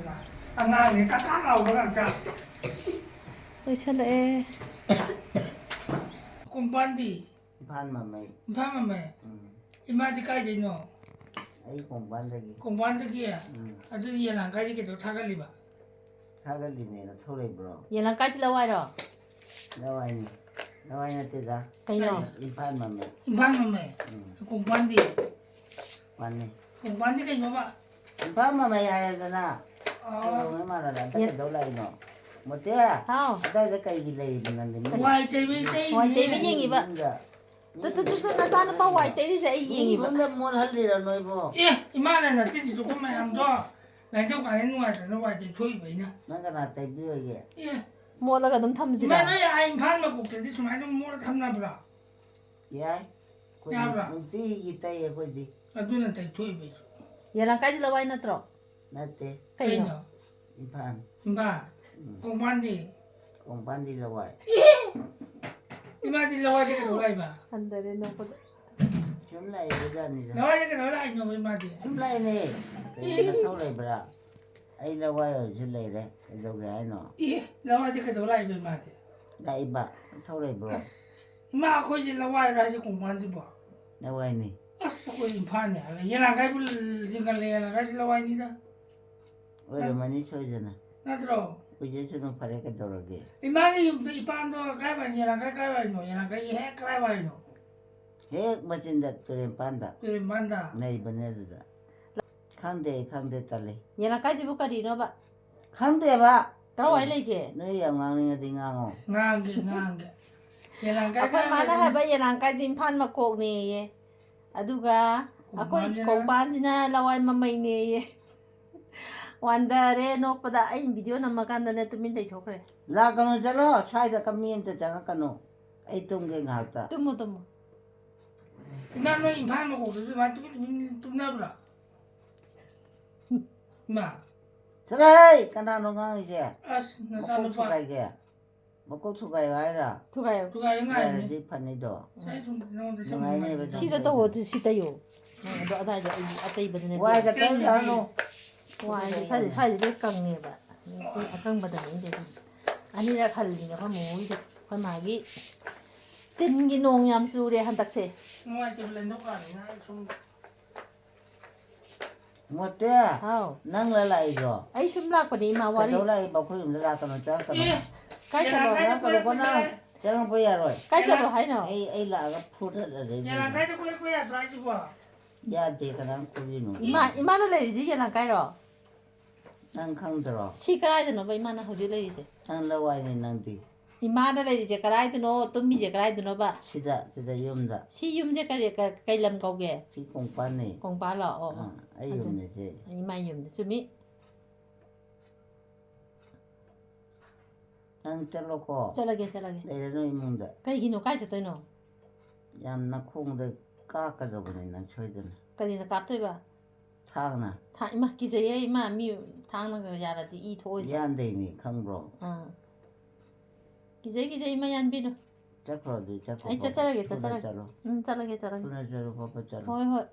ꯑꯉꯥꯡꯅꯦ, ꯀꯥ ꯀꯥ ꯂꯥꯎꯕ ꯉꯥꯛꯇ꯫ ꯂꯣꯏꯁꯜꯂꯛꯑꯦ꯫ ꯀꯣꯡꯄꯥꯟꯗꯤ? ꯏꯝꯐꯥꯜ ꯃꯃꯩ꯫ ꯏꯝꯐꯥꯜ ꯃꯃꯩ? ꯎꯝ꯫ ꯏꯃꯥꯗꯤ ꯀꯥꯏꯗꯩꯅꯣ? ꯑꯩ ꯀꯣꯡꯄꯥꯟꯗꯒꯤ꯫ ꯀꯣꯡꯄꯥꯟꯗꯒꯤ? ꯎꯝ꯫ ꯑꯗꯨꯗꯤ ꯌꯦꯂꯥꯡꯀꯥꯏꯗꯤ ꯀꯩꯗꯧ ꯊꯥꯒꯠꯂꯤꯕ? ꯊꯥꯒꯠꯂꯤꯅꯦꯅ ꯊꯧꯔꯛꯏꯕ꯭ꯔꯣ? ꯌꯦꯂꯥꯡꯀꯥꯏꯁꯤ ꯂꯋꯥꯏꯔꯣ? ꯂꯋꯥꯏꯅꯤ꯫ ꯂꯋꯥꯏ ꯅꯠꯇꯦꯗ꯫ ꯀꯩꯅꯣ? ꯏꯝꯐꯥꯜ ꯃꯃꯩ꯫ ꯏꯝꯐꯥꯜ ꯃꯃꯩ? ꯎꯝ꯫ ꯀꯣꯡꯄꯥꯟꯗꯤ? ꯃꯥꯅꯤ꯫ ꯀꯣꯡꯄꯥꯟꯗꯤ ꯀꯩꯅꯣꯕ? ꯏꯝꯐꯥꯜ ꯃꯃꯩ ꯍꯥꯏꯔꯦꯗꯅ꯫ ꯑꯥ꯫ ꯀꯩꯗꯧꯉꯩ ꯃꯥꯟꯅꯔꯦ? ꯍꯟꯗꯛ ꯌꯦ- ꯀꯩꯗꯧ ꯂꯥꯛꯏꯅꯣ? ꯃꯣꯇꯦ, ꯍꯥꯎ꯫ ꯑꯗꯥꯏꯗ ꯀꯩꯒꯤ ꯂꯩꯔꯤꯕ ꯅꯪꯗꯤ? ꯃꯤ ꯋꯥꯏ ꯇꯩꯕꯩ ꯇꯩꯅꯦ꯫ ꯋꯥꯏ ꯇꯩꯕ ꯌꯦꯡꯉꯤꯕ꯫ ꯏꯃꯨꯡꯗ ꯃꯤ ꯇꯨ, ꯇꯨ, ꯇꯨ, ꯇꯨ, ꯅꯆꯥꯅꯨꯄꯥ ꯋꯥꯏ ꯇꯩꯔꯤꯁꯦ ꯑꯩ ꯃꯤ ꯌꯦꯡꯉꯤꯕ꯫ ꯏꯃꯨꯡꯗ ꯃꯣꯠꯍꯜꯂꯤꯔꯣ ꯅꯣꯏꯕꯣ? ꯑꯦ, ꯏꯃꯥꯅ ꯅꯠꯇꯦ, ꯁꯤꯗꯣꯛꯄ ꯃꯌꯥꯝꯗꯣ ꯂꯥꯏꯅꯤꯡꯊꯧ ꯀꯥꯂꯦꯟ ꯅꯨꯡꯉꯥꯏꯇꯗꯅ ꯋꯥꯏ ꯇꯩꯊꯣꯛꯏꯕ ꯑꯩꯅ꯫ ꯅꯪ ꯀꯅꯥ ꯇꯩꯕꯤꯌꯨꯒꯦ? ꯑꯦ꯫ ꯃꯣꯠꯂꯒ ꯑꯗꯨꯝ ꯊꯝꯁꯤꯔꯥ? ꯏꯃꯥ, ꯅꯣꯏ ꯑꯥ ꯏꯝꯐꯥꯜ ꯃꯀꯣꯛꯇꯗꯤ ꯁꯨꯃꯥꯏꯅ ꯃꯣꯠꯂ ꯊꯝꯅꯕ꯭ꯔꯣ? ꯌꯥꯏ꯫ ꯑꯩꯈꯣꯏꯗꯤ ꯌꯥꯕ꯭ꯔꯥ? ꯅꯨꯡꯇꯤꯒꯤ ꯇꯩ ꯑꯩꯈꯣꯏꯗꯤ꯫ ꯑꯗꯨꯅ ꯇꯩꯊꯣꯛꯏꯕ ꯑꯩꯁꯨ꯫ ꯌꯦꯂꯥꯡꯀꯥꯏꯁꯦ ꯂꯋꯥꯏ ꯅꯠꯇ꯭ꯔꯣ? ꯅꯠꯇꯦ꯫ ꯀꯩꯅꯣ? ꯀꯩꯅꯣ? ꯏꯝꯐꯥꯜ꯫ ꯏꯝꯐꯥꯜ? ꯎꯝ꯫ ꯀꯣꯡꯄꯥꯟꯗꯤ? ꯀꯣꯡꯄꯥꯟꯗꯤ ꯂꯋꯥꯏ꯫ ꯏꯃꯥꯗꯤ ꯂꯋꯥꯏꯗ ꯀꯩꯗꯧ ꯂꯥꯛꯏꯕ? ꯍꯟꯗꯔꯦ ꯅꯣꯛꯄꯗ꯫ ꯁꯨꯝ ꯂꯥꯛꯏꯕ ꯖꯥꯠꯅꯤꯗ꯫ ꯂꯋꯥꯏꯗ ꯀꯩꯗꯧ ꯂꯥꯛꯏꯅꯣꯕ ꯏꯃꯥꯗꯤ? ꯁꯨꯝ ꯂꯥꯛꯏꯅꯦ꯫ ꯀꯩ ꯏ! ꯅꯊꯧ ꯂꯩꯕ꯭ꯔꯥ? ꯑꯩ ꯂꯋꯥꯏ ꯑꯣꯏꯔꯁꯨ ꯂꯩꯔꯦ꯫ ꯀꯩꯗꯧꯒꯦ ꯍꯥꯏꯅꯣ? ꯏ! ꯂꯋꯥꯏꯗ ꯀꯩꯗꯧ ꯂꯥꯛꯏꯕ ꯏꯃꯥꯗꯤ? ꯂꯥꯛꯏꯕ꯫ ꯅꯊꯧ ꯂꯩꯕ꯭ꯔꯣ? ꯑꯁ! ꯏꯃꯥ, ꯑꯩꯈꯣꯏꯁꯦ ꯂꯋꯥꯏꯔꯣ ꯍꯥꯏꯁꯦ ꯀꯣꯡꯄꯥꯟꯁꯤꯕꯣ? ꯂꯋꯥꯏꯅꯤ꯫ ꯑꯁ, ꯑꯩꯈꯣꯏ ꯏꯝꯐꯥꯜꯅꯦ ꯍꯥꯏꯔꯒ ꯌꯦꯂꯥꯡꯀꯥꯏꯕꯨ ꯂꯤꯡꯈꯠꯂꯦ, ꯌꯦꯂꯥꯡꯀꯥꯏꯁꯦ ꯂꯋꯥꯏꯅꯤꯗ꯫ ꯑꯣꯏꯔꯝꯃꯅꯤ ꯁꯣꯏꯗꯅ꯫ ꯅꯠꯇ꯭ꯔꯣ? ꯑꯣꯏꯖꯁꯅꯨ, ꯐꯔꯦ, ꯀꯩꯗꯧꯔꯒꯦ? ꯏꯃꯥꯒꯤ ꯌꯨꯝꯗ ꯏꯄꯥꯝꯗꯣ ꯀꯥꯏ ꯋꯥꯏꯅꯣ? ꯌꯦꯂꯥꯡꯀꯥꯏ ꯀꯥꯏ ꯋꯥꯏꯅꯣ? ꯌꯦꯂꯥꯡꯀꯥꯏꯒꯤ ꯍꯦꯛ ꯀꯗꯥꯏ ꯋꯥꯏꯅꯣ? ꯍꯦꯛ ꯃꯆꯤꯟꯗ, ꯇꯨꯔꯦꯟ ꯄꯥꯟꯗ꯫ ꯇꯨꯔꯦꯟ ꯄꯥꯟꯗ? ꯂꯩꯕꯅꯦ ꯑꯗꯨꯗ꯫ ꯈꯪꯗꯦ, ꯑꯩ ꯈꯪꯗꯦ, ꯇꯜꯂꯤ꯫ ꯌꯦꯂꯥꯡꯀꯥꯏꯁꯤꯕꯨ ꯀꯔꯤꯅꯣꯕ? ꯈꯪꯗꯦꯕ꯫ ꯀꯔꯥꯏꯋꯥꯏ ꯂꯩꯒꯦ? ꯅꯣꯏ ꯌꯥꯝ ꯉꯥꯡꯅꯤꯡꯉꯗꯤ ꯉꯥꯡꯉꯣ꯫ ꯉꯥꯡꯒꯦ, ꯉꯥꯡꯒꯦ꯫ ꯌꯦꯂꯥꯡꯀꯥꯏ ꯑꯩꯈꯣꯏ ꯃꯥꯅ ꯀꯥꯏꯋꯥꯏꯗꯅꯣ? ꯍꯥꯏꯕ ꯌꯦꯂꯥꯡꯀꯥꯏꯁꯦ ꯏꯝꯐꯥꯜ ꯃꯀꯣꯛꯅꯦꯌꯦ꯫ ꯑꯗꯨꯒ ꯑꯩꯈꯣꯏ ꯀꯣꯡꯄꯥꯟꯁꯤꯅ? ꯀꯣꯡꯄꯥꯟꯁꯤꯅ ꯂꯋꯥꯏ ꯃꯃꯩꯅꯦꯌꯦ꯫ ꯋꯥꯟꯗꯔꯦ ꯅꯣꯛꯄꯗ꯫ ꯑꯩ ꯚꯤꯗꯤꯑꯣ ꯅꯝꯃꯀꯥꯟꯗꯅꯦ ꯇꯨꯃꯤꯟ ꯂꯩꯊꯣꯛꯈ꯭ꯔꯦ꯫ ꯂꯥꯛꯀꯅꯨ, ꯆꯠꯂꯣ꯫ ꯁ꯭ꯋꯥꯏꯗ ꯀ-, ꯃꯤ ꯑꯝꯇ ꯆꯪꯉꯛꯀꯅꯨ꯫ ꯑꯩ ꯇꯨꯝꯒꯦ ꯉꯥꯏꯍꯥꯛꯇ꯫ ꯇꯨꯝꯃꯣ, ꯇꯨꯝꯃꯣ꯫ ꯏꯃꯥ, ꯅꯣꯏ ꯏꯝꯐꯥꯜ ꯃꯀꯣꯛꯇꯁꯨ ꯑꯗꯨꯃꯥꯏꯅ ꯇꯨꯃꯤꯟ ꯇꯨꯃꯤꯟ ꯇꯨꯝꯅꯕ꯭ꯔꯥ? ꯏꯃꯥ꯫ ꯆꯠꯂꯣꯍꯦ! ꯀꯅꯥꯅꯣ ꯉꯥꯡꯉꯤꯁꯦ? ꯑꯁ, ꯃꯀꯣꯛ ꯅꯆꯥꯅꯨꯄꯥ꯫ ꯊꯨꯒꯥꯏꯒꯦ꯫ ꯃꯀꯣꯛ ꯊꯨꯒꯥꯏꯌꯣ ꯍꯥꯏꯔ? ꯊꯨꯒꯥꯏꯌꯣ꯫ ꯊꯨꯒꯥꯏꯌꯣ ꯉꯥꯏꯅꯦ꯫ ꯊꯨꯒꯥꯏꯔꯗꯤ ꯐꯅꯤꯗꯣ꯫ ꯉꯁꯥꯏ ꯁꯨꯝ ꯅꯉꯣꯟꯗ ꯁꯨꯝ ꯅꯨꯡꯉꯥꯏꯅꯦꯕ ꯍꯥꯏꯕꯗꯣ꯫ ꯁꯤꯗ ꯇꯧꯋꯣ, ꯁꯤ ꯇꯩꯌꯣ꯫ ꯑꯗꯣ ꯑꯗꯥꯏꯗ ꯑꯩ ꯑꯇꯩꯕꯗꯨꯅ ꯋꯥꯏꯒ ꯇꯩ꯫ ꯇꯩꯔꯨꯔꯅꯨ꯫ ꯋꯥꯏꯁꯦ ꯁ꯭ꯋꯥꯏꯗ, ꯁ꯭ꯋꯥꯏꯗ ꯂꯣꯏ ꯀꯪꯉꯦꯕ꯫ ꯑꯩꯈꯣꯏ ꯑꯀꯪꯕꯗꯅꯦ ꯑꯩꯅ ꯇꯩꯔꯤꯁꯦ꯫ ꯑꯅꯤꯔꯛ ꯍꯜꯂꯤꯅꯦ ꯑꯩꯈꯣꯏ ꯃꯣꯃꯣꯒꯤꯁꯦ꯫ ꯑꯩꯈꯣꯏ ꯃꯥꯒꯤ ꯇꯤꯟꯒꯤ ꯅꯣꯡ ꯌꯥꯝ ꯆꯨꯔꯦ ꯍꯟꯗꯛꯁꯦ꯫ ꯅꯨꯡꯉꯥꯏꯇꯦꯕ, ꯂꯦꯟꯗꯧ ꯀꯥꯔꯦꯅ ꯑꯩ ꯁꯨꯝ ꯃꯣꯇꯦ, ꯍꯥꯎ꯫ ꯅꯪꯂ ꯂꯥꯛꯏꯗꯣ? ꯑꯩ ꯁꯨꯝ ꯂꯥꯛꯄꯅꯦ, ꯏꯃꯥ, ꯋꯥꯔꯤ꯫ ꯀꯩꯗꯧ ꯂꯥꯛꯏꯕ? ꯑꯩꯈꯣꯏ ꯌꯨꯝꯗ ꯂꯥꯛꯀꯅꯨ, ꯆꯪꯉꯛꯀꯅꯨ꯫ ꯑꯦ! ꯀꯥꯏ ꯆꯠꯂꯣ? ꯌꯦꯂꯥꯡꯀꯥꯏꯗ ꯆꯪꯉꯛꯀꯅꯨꯀꯣ ꯅꯪ꯫ ꯀꯣꯏꯔꯛꯄꯁꯦ꯫ ꯆꯪꯉꯛꯄ ꯌꯥꯔꯣꯏ꯫ ꯀꯥꯏ ꯆꯠꯂꯣ ꯍꯥꯏꯅꯣ? ꯑꯩ, ꯑꯩ ꯂꯥꯛꯑꯒ ꯐꯨꯗꯠꯂꯗꯣꯏꯅꯤ꯫ ꯌꯦꯂꯥꯡꯀꯥꯏꯗ ꯀꯣꯏꯔꯛꯄ ꯌꯥꯗ꯭ꯔꯣ ꯍꯥꯏꯁꯤꯕꯣ? ꯌꯥꯗꯦ, ꯀꯅꯥꯝ ꯀꯣꯏꯕꯤꯅꯨ꯫ ꯏꯃꯥ, ꯏꯃꯥꯅ ꯂꯩꯔꯤꯁꯦ ꯌꯦꯂꯥꯡꯀꯥꯏꯔꯣ? ꯅꯪ ꯈꯪꯗ꯭ꯔꯣ? ꯁꯤ ꯀꯔꯥꯏꯗꯅꯣꯕ ꯏꯃꯥꯅ ꯍꯧꯖꯤꯛ ꯂꯩꯔꯤꯁꯦ? ꯅꯪ ꯂꯋꯥꯏꯅꯦ ꯅꯪꯗꯤ꯫ ꯏꯃꯥꯅ ꯂꯩꯔꯤꯁꯦ ꯀꯔꯥꯏꯗꯅꯣ? ꯇꯨꯝꯃꯤꯁꯦ ꯀꯔꯥꯏꯗꯅꯣꯕ? ꯁꯤꯗ, ꯁꯤꯗ ꯌꯨꯝꯗ꯫ ꯁꯤ ꯌꯨꯝꯁꯦ ꯀꯔꯤ, ꯀ-, ꯀꯩ ꯂꯝ ꯀꯧꯒꯦ? ꯁꯤ ꯀꯣꯡꯄꯥꯟꯅꯦ꯫ ꯀꯣꯡꯄꯥꯜꯂꯣ? ꯑꯣ, ꯑꯣ꯫ ꯑꯥ, ꯑꯩ ꯑꯗꯨꯅꯤ꯫ ꯌꯨꯝꯅꯦ ꯁꯤ꯫ ꯏꯃꯥ ꯌꯨꯝꯅꯦ꯫ ꯆꯨꯝꯃꯤ꯫ ꯅꯪ ꯆꯠꯂꯣꯀꯣ꯫ ꯆꯠꯂꯒꯦ, ꯆꯠꯂꯒꯦ꯫ ꯂꯩꯔꯅꯨ ꯏꯃꯨꯡꯗ꯫ ꯀꯩꯒꯤꯅꯣ? ꯀꯥꯏ ꯆꯠꯇꯣꯏꯅꯣ? ꯌꯥꯝ ꯅꯈꯣꯡꯗ ꯀꯥꯞꯀꯗꯧꯕꯅꯤ ꯅꯪ ꯁꯣꯏꯗꯅ꯫ ꯀꯔꯤꯅ ꯀꯥꯞꯇꯣꯏꯕ? ꯊꯥꯡꯅ꯫ ꯊꯥ-, ꯏꯃꯥ, ꯀꯤꯖꯩꯌꯦ, ꯏꯃꯥ, ꯃꯤ ꯊꯥꯡꯅꯒ ꯌꯥꯜꯂꯗꯤ ꯏ ꯊꯣꯛꯑꯣꯏꯗ꯭ꯔꯣ? ꯌꯥꯟꯗꯩꯅꯤ, ꯈꯪꯕ꯭ꯔꯣ? ꯑꯥ꯫ ꯀꯤꯖꯩ, ꯀꯤꯖꯩ, ꯏꯃꯥ, ꯌꯥꯟꯕꯤꯅꯨ꯫ ꯆꯠꯈ꯭ꯔꯣ ꯑꯗꯨꯗꯤ, ꯆꯠꯈ꯭ꯔꯣ, ꯑꯩ ꯄꯥꯄꯥ꯫ ꯆꯠꯆꯔꯒꯦ, ꯊꯨꯅ ꯆꯠꯆꯔꯒꯦ꯫ ꯆꯠꯂꯣ꯫ ꯎꯝ, ꯆꯠꯂꯒꯦ, ꯆꯠꯂꯒꯦ꯫ ꯊꯨꯅ ꯆꯠꯂꯣ, ꯄꯥꯄꯥ, ꯆꯠꯂꯣ꯫ ꯍꯣꯏ, ꯍꯣꯏ꯫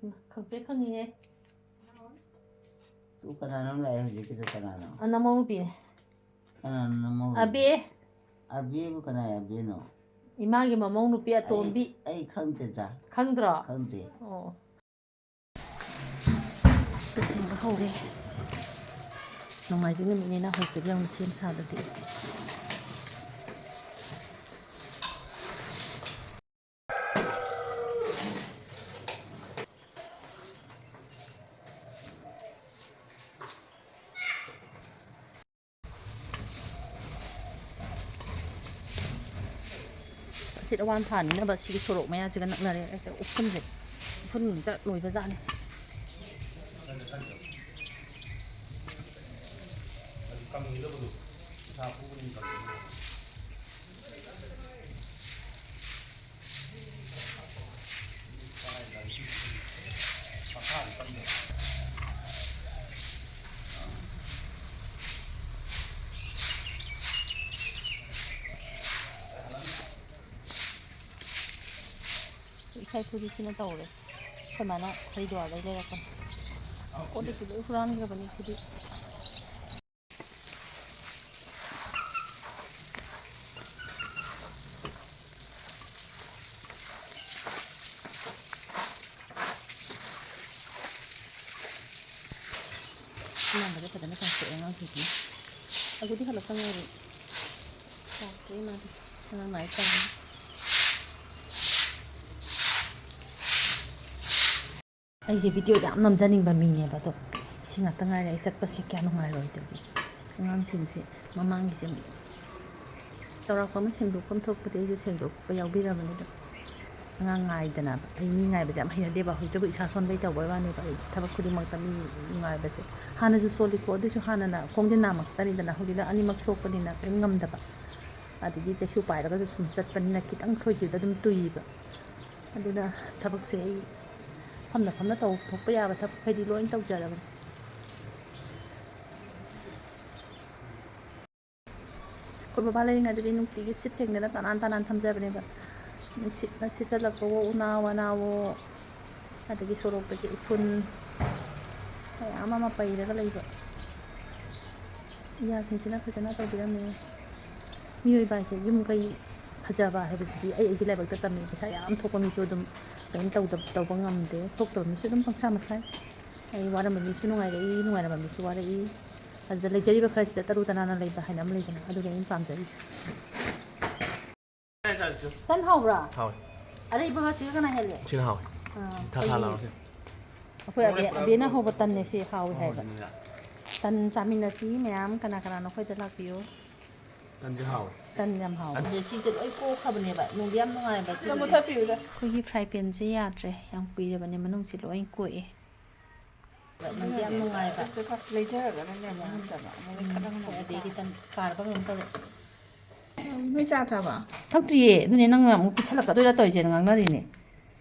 ꯏꯃꯥ, ꯈꯪꯄ꯭ꯔꯦꯛ ꯈꯪꯉꯤꯍꯦ꯫ ꯇꯨ ꯀꯅꯥꯅꯣ ꯂꯥꯛꯑꯦ ꯍꯧꯖꯤꯛꯀꯤꯗꯣ ꯀꯅꯥꯅꯣ? ꯑ, ꯅꯃꯧ ꯅꯨꯄꯤꯅꯦ꯫ ꯀꯅꯥꯅꯣ ꯅꯃꯧ? ꯑꯕꯦ꯫ ꯑꯕꯦꯕꯨ ꯀꯅꯥꯏ ꯑꯕꯦꯅꯣ? ꯏꯃꯥꯒꯤ ꯃꯃꯧ ꯅꯨꯄꯤ ꯑꯇꯣꯝꯕꯤ꯫ ꯑꯩ, ꯑꯩ ꯈꯪꯗꯦꯗ꯫ ꯈꯪꯗ꯭ꯔꯣ? ꯈꯪꯗꯦ꯫ ꯑꯣ꯫ ꯁꯦꯝꯕ ꯍꯧꯔꯦ꯫ ꯅꯣꯡꯃꯥꯏꯖꯤꯡ ꯅꯨꯃꯤꯠꯅꯤꯅ ꯍꯧꯖꯤꯛꯇꯒꯤ ꯍꯧꯅ ꯁꯦꯝ ꯁꯥꯕꯗꯤ꯫ ꯑꯁꯤꯗ ꯋꯥꯟ ꯊꯥꯅꯤꯅꯕ ꯁꯤꯒꯤ ꯁꯣꯔꯣꯛ ꯃꯌꯥꯁꯤꯒ ꯅꯛꯅꯔꯦ꯫ ꯍꯦꯛꯇ ꯎꯐꯨꯟꯁꯦ, ꯎꯐꯨꯟ ꯉꯥꯛꯇ ꯂꯣꯏꯕ ꯖꯥꯠꯅꯤ꯫ ꯏꯁꯥ ꯏꯊꯨꯗꯤ ꯁꯤꯅ ꯇꯧꯔꯦ꯫ ꯑꯩꯈꯣꯏ ꯃꯥꯅ ꯍꯔꯤꯗ꯭ꯋꯥꯔꯗꯩ ꯂꯩꯔꯛꯄꯅꯦ꯫ ꯀꯣꯜ ꯂꯤꯛꯁꯨ ꯂꯣꯏ ꯍꯨꯔꯥꯟꯈ꯭ꯔꯕꯅꯤ ꯁꯤꯗꯤ꯫ ꯑꯉꯥꯡꯒꯗꯤ ꯐꯖꯅ ꯆꯥꯝꯊꯣꯛꯑꯦ ꯑꯉꯥꯡꯁꯤꯡꯁꯤꯅ꯫ ꯑꯗꯨꯗꯤ ꯍꯜꯂꯛꯇ ꯉꯥꯏꯔꯤ꯫ ꯆꯥꯝꯊꯣꯛꯑꯦ ꯃꯥꯗꯤ꯫ ꯑꯉꯥꯡ ꯂꯥꯏꯔꯤꯛ ꯇꯝꯕꯒꯤ꯫ ꯑꯩꯁꯦ ꯚꯤꯗꯤꯑꯣ ꯌꯥꯝ ꯅꯝꯖꯅꯤꯡꯕ ꯃꯤꯅꯦꯕ, ꯑꯗꯣ ꯏꯁꯤꯡ ꯉꯥꯛꯇ ꯉꯥꯏꯔꯦ꯫ ꯑꯩ ꯆꯠꯄꯁꯦ ꯀꯌꯥ ꯅꯨꯡꯉꯥꯏꯔꯣꯏꯗꯕꯤ꯫ ꯑꯉꯥꯡꯁꯤꯡꯁꯦ ꯃꯃꯥꯡꯒꯤꯁꯦ ꯆꯥꯎꯔꯥꯛꯄ ꯑꯃ ꯁꯦꯡꯗꯣꯛꯐꯝ ꯊꯣꯛꯄꯗꯤ ꯑꯩꯁꯨ ꯁꯦꯡꯗꯣꯛꯄ ꯌꯥꯎꯕꯤꯔꯕꯅꯤ꯫ ꯑꯗꯣ ꯑꯉꯥꯡ ꯉꯥꯏꯗꯅ, ꯑꯩ ꯃꯤ ꯉꯥꯏꯕꯁꯦ ꯌꯥꯝ ꯍꯩꯅꯗꯦꯕ꯫ ꯍꯧꯖꯤꯛꯇꯕꯨ ꯏꯁꯥ ꯁꯣꯟꯕꯩ ꯇꯧꯕꯩ ꯋꯥꯅꯦꯕ꯫ ꯑꯩ ꯊꯕꯛ ꯈꯨꯗꯤꯡꯃꯛꯇ ꯃꯤ ꯉꯥꯏꯕꯁꯦ ꯍꯥꯟꯅꯁꯨ ꯁꯣꯜꯂꯤꯀꯣ, ꯑꯗꯨꯏꯁꯨ ꯍꯥꯟꯅꯅ ꯈꯣꯡꯁꯦ ꯅꯥꯝꯃꯛꯇꯅꯤꯗꯅ, ꯍꯧꯖꯤꯛꯅ ꯑꯅꯤꯃꯛ ꯁꯣꯛꯄꯅꯤꯅ ꯀꯔꯤꯝ ꯉꯝꯗꯕ꯫ ꯑꯗꯒꯤ ꯆꯩꯁꯨ ꯄꯥꯏꯔꯒꯁꯨ ꯁꯨꯝ ꯆꯠꯄꯅꯤꯅ ꯈꯤꯇꯪ ꯁꯣꯏꯈꯤꯕꯗ ꯑꯗꯨꯝ ꯇꯨꯏꯕ꯫ ꯑꯗꯨꯅ ꯊꯕꯛꯁꯦ ꯑꯩ ꯐꯝꯅ ꯐꯝꯅ ꯇꯧꯊꯣꯛꯄ ꯌꯥꯕ ꯊꯕꯛꯈꯩꯗꯤ ꯂꯣꯏ ꯇꯧꯖꯔꯕꯅꯤ꯫ ꯑꯩꯈꯣꯏ ꯕꯕꯥ ꯂꯩꯔꯤꯉꯩꯗꯗꯤ ꯅꯨꯡꯇꯤꯒꯤ ꯁꯤꯠ ꯁꯦꯡꯗꯅ ꯇꯅꯥꯟ ꯇꯅꯥꯟ ꯊꯝꯖꯕꯅꯦꯕ꯫ ꯅꯨꯡꯁꯤꯠꯅ ꯁꯤꯠꯆꯜꯂꯛꯄꯋꯣ, ꯎꯅꯥ ꯋꯥꯅꯥꯋꯣ, ꯑꯗꯒꯤ ꯁꯣꯔꯣꯛꯇꯒꯤ ꯎꯐꯨꯟ ꯃꯌꯥꯝ ꯑꯃ ꯄꯩꯔꯒ ꯂꯩꯕ꯫ ꯏꯌꯥꯁꯤꯡꯁꯤꯅ ꯐꯖꯅ ꯇꯧꯕꯤꯔꯝꯃꯦ꯫ ꯃꯤꯑꯣꯏꯕ ꯍꯥꯏꯁꯦ ꯌꯨꯝ ꯀꯩ ꯐꯖꯕ ꯍꯥꯏꯕꯁꯤꯗꯤ ꯑꯩ ꯑꯩꯒꯤ ꯂꯥꯏꯕꯛꯇ ꯇꯝꯃꯤ꯫ ꯄꯩꯁꯥ ꯌꯥꯝ ꯊꯣꯛꯄ ꯃꯤꯁꯨ ꯑꯗꯨꯝ ꯀꯔꯤꯝ ꯇꯧꯗ-, ꯇꯧꯕ ꯉꯝꯗꯦ꯫ ꯊꯣꯛꯇꯕ ꯃꯤꯁꯨ ꯑꯗꯨꯝ ꯄꯪꯁꯥ ꯃꯁꯥꯏ꯫ ꯑꯩ ꯋꯥꯔꯝꯕ ꯃꯤꯁꯨ ꯅꯨꯡꯉꯥꯏꯔꯛꯏ, ꯅꯨꯡꯉꯥꯏꯔꯝꯕ ꯃꯤꯁꯨ ꯋꯥꯔꯛꯏ꯫ ꯑꯗꯨꯗ ꯂꯩꯖꯔꯤꯕ ꯈꯔꯁꯤꯗ ꯇꯔꯨ ꯇꯅꯥꯟꯅ ꯂꯩꯕ ꯍꯥꯏꯅ ꯑꯃ ꯂꯩꯗꯅ, ꯑꯗꯨꯅꯤ ꯑꯩꯅ ꯄꯥꯝꯖꯔꯤꯁꯦ꯫ ꯇꯟ ꯍꯥꯎꯕ꯭ꯔꯥ? ꯍꯥꯎꯋꯦ꯫ ꯑꯔꯩꯕꯒ ꯁꯤꯒ ꯀꯅꯥ ꯍꯦꯜꯂꯦ? ꯁꯤꯅ ꯍꯥꯎꯋꯦ꯫ ꯑꯥ, ꯊꯥ ꯊꯥ ꯑꯩꯈꯣꯏꯒꯤ, ꯂꯥꯎꯔꯁꯦ꯫ ꯑꯩꯈꯣꯏ ꯑꯕꯦ-, ꯑꯕꯦꯅ ꯍꯧꯕ ꯇꯟꯅꯦ ꯁꯤ ꯍꯥꯎꯋꯦ ꯍꯥꯏꯕ꯫ ꯍꯥꯎꯕꯅꯤꯅ꯫ ꯇꯟ ꯆꯥꯃꯤꯟꯅꯁꯤ ꯃꯌꯥꯝ, ꯀꯅꯥ ꯀꯅꯥꯅꯣ ꯑꯩꯈꯣꯏꯗ ꯂꯥꯛꯄꯤꯌꯨ꯫ ꯇꯟꯁꯦ ꯍꯥꯎꯋꯦ꯫ ꯇꯟ ꯌꯥꯝ ꯍꯥꯎꯋꯦ꯫ ꯑꯗꯨ ꯁꯤꯁꯦ ꯂꯣꯏ ꯀꯣꯛꯈ꯭ꯔꯕꯅꯦꯕ, ꯅꯨꯡꯗꯤ ꯌꯥꯝ ꯅꯨꯡꯉꯥꯏꯕ꯫ ꯁꯤꯗ ꯃꯨꯊꯠꯄꯤꯌꯨꯗ꯫ ꯑꯩꯈꯣꯏꯒꯤ ꯐ꯭ꯔꯥꯏ ꯄꯦꯟꯁꯦ ꯌꯥꯗ꯭ꯔꯦ, ꯌꯥꯝ ꯀꯨꯏꯔꯕꯅꯦ ꯃꯅꯨꯡꯁꯤ ꯂꯣꯏ ꯀꯣꯛꯑꯦ꯫ ꯅꯨꯡꯗꯤ ꯌꯥꯝ ꯅꯨꯡꯉꯥꯏꯕ꯫ ꯂꯩꯊꯔꯒꯅꯅꯦ ꯑꯃꯨꯛ ꯍꯟꯊꯕ, ꯑꯃꯨꯛ ꯂꯩꯈꯠꯂꯒꯅ ꯑꯃꯨꯛ ꯑꯗꯩꯗꯤ ꯀꯥꯕ꯫ ꯇꯟ ꯀꯥꯔꯕ ꯀꯩꯅꯣꯝ ꯇꯧꯔꯦ꯫ ꯅꯣꯏ ꯆꯥ ꯊꯛꯑꯕ? ꯊꯛꯇ꯭ꯔꯤꯌꯦ, ꯑꯗꯨꯅꯦ ꯅꯪꯅ ꯑꯃꯨꯛ ꯄꯤꯁꯜꯂꯛꯀꯗꯣꯏꯔꯥ ꯇꯧꯔꯤꯁꯦꯅ ꯉꯥꯡꯅꯔꯤꯅꯦ꯫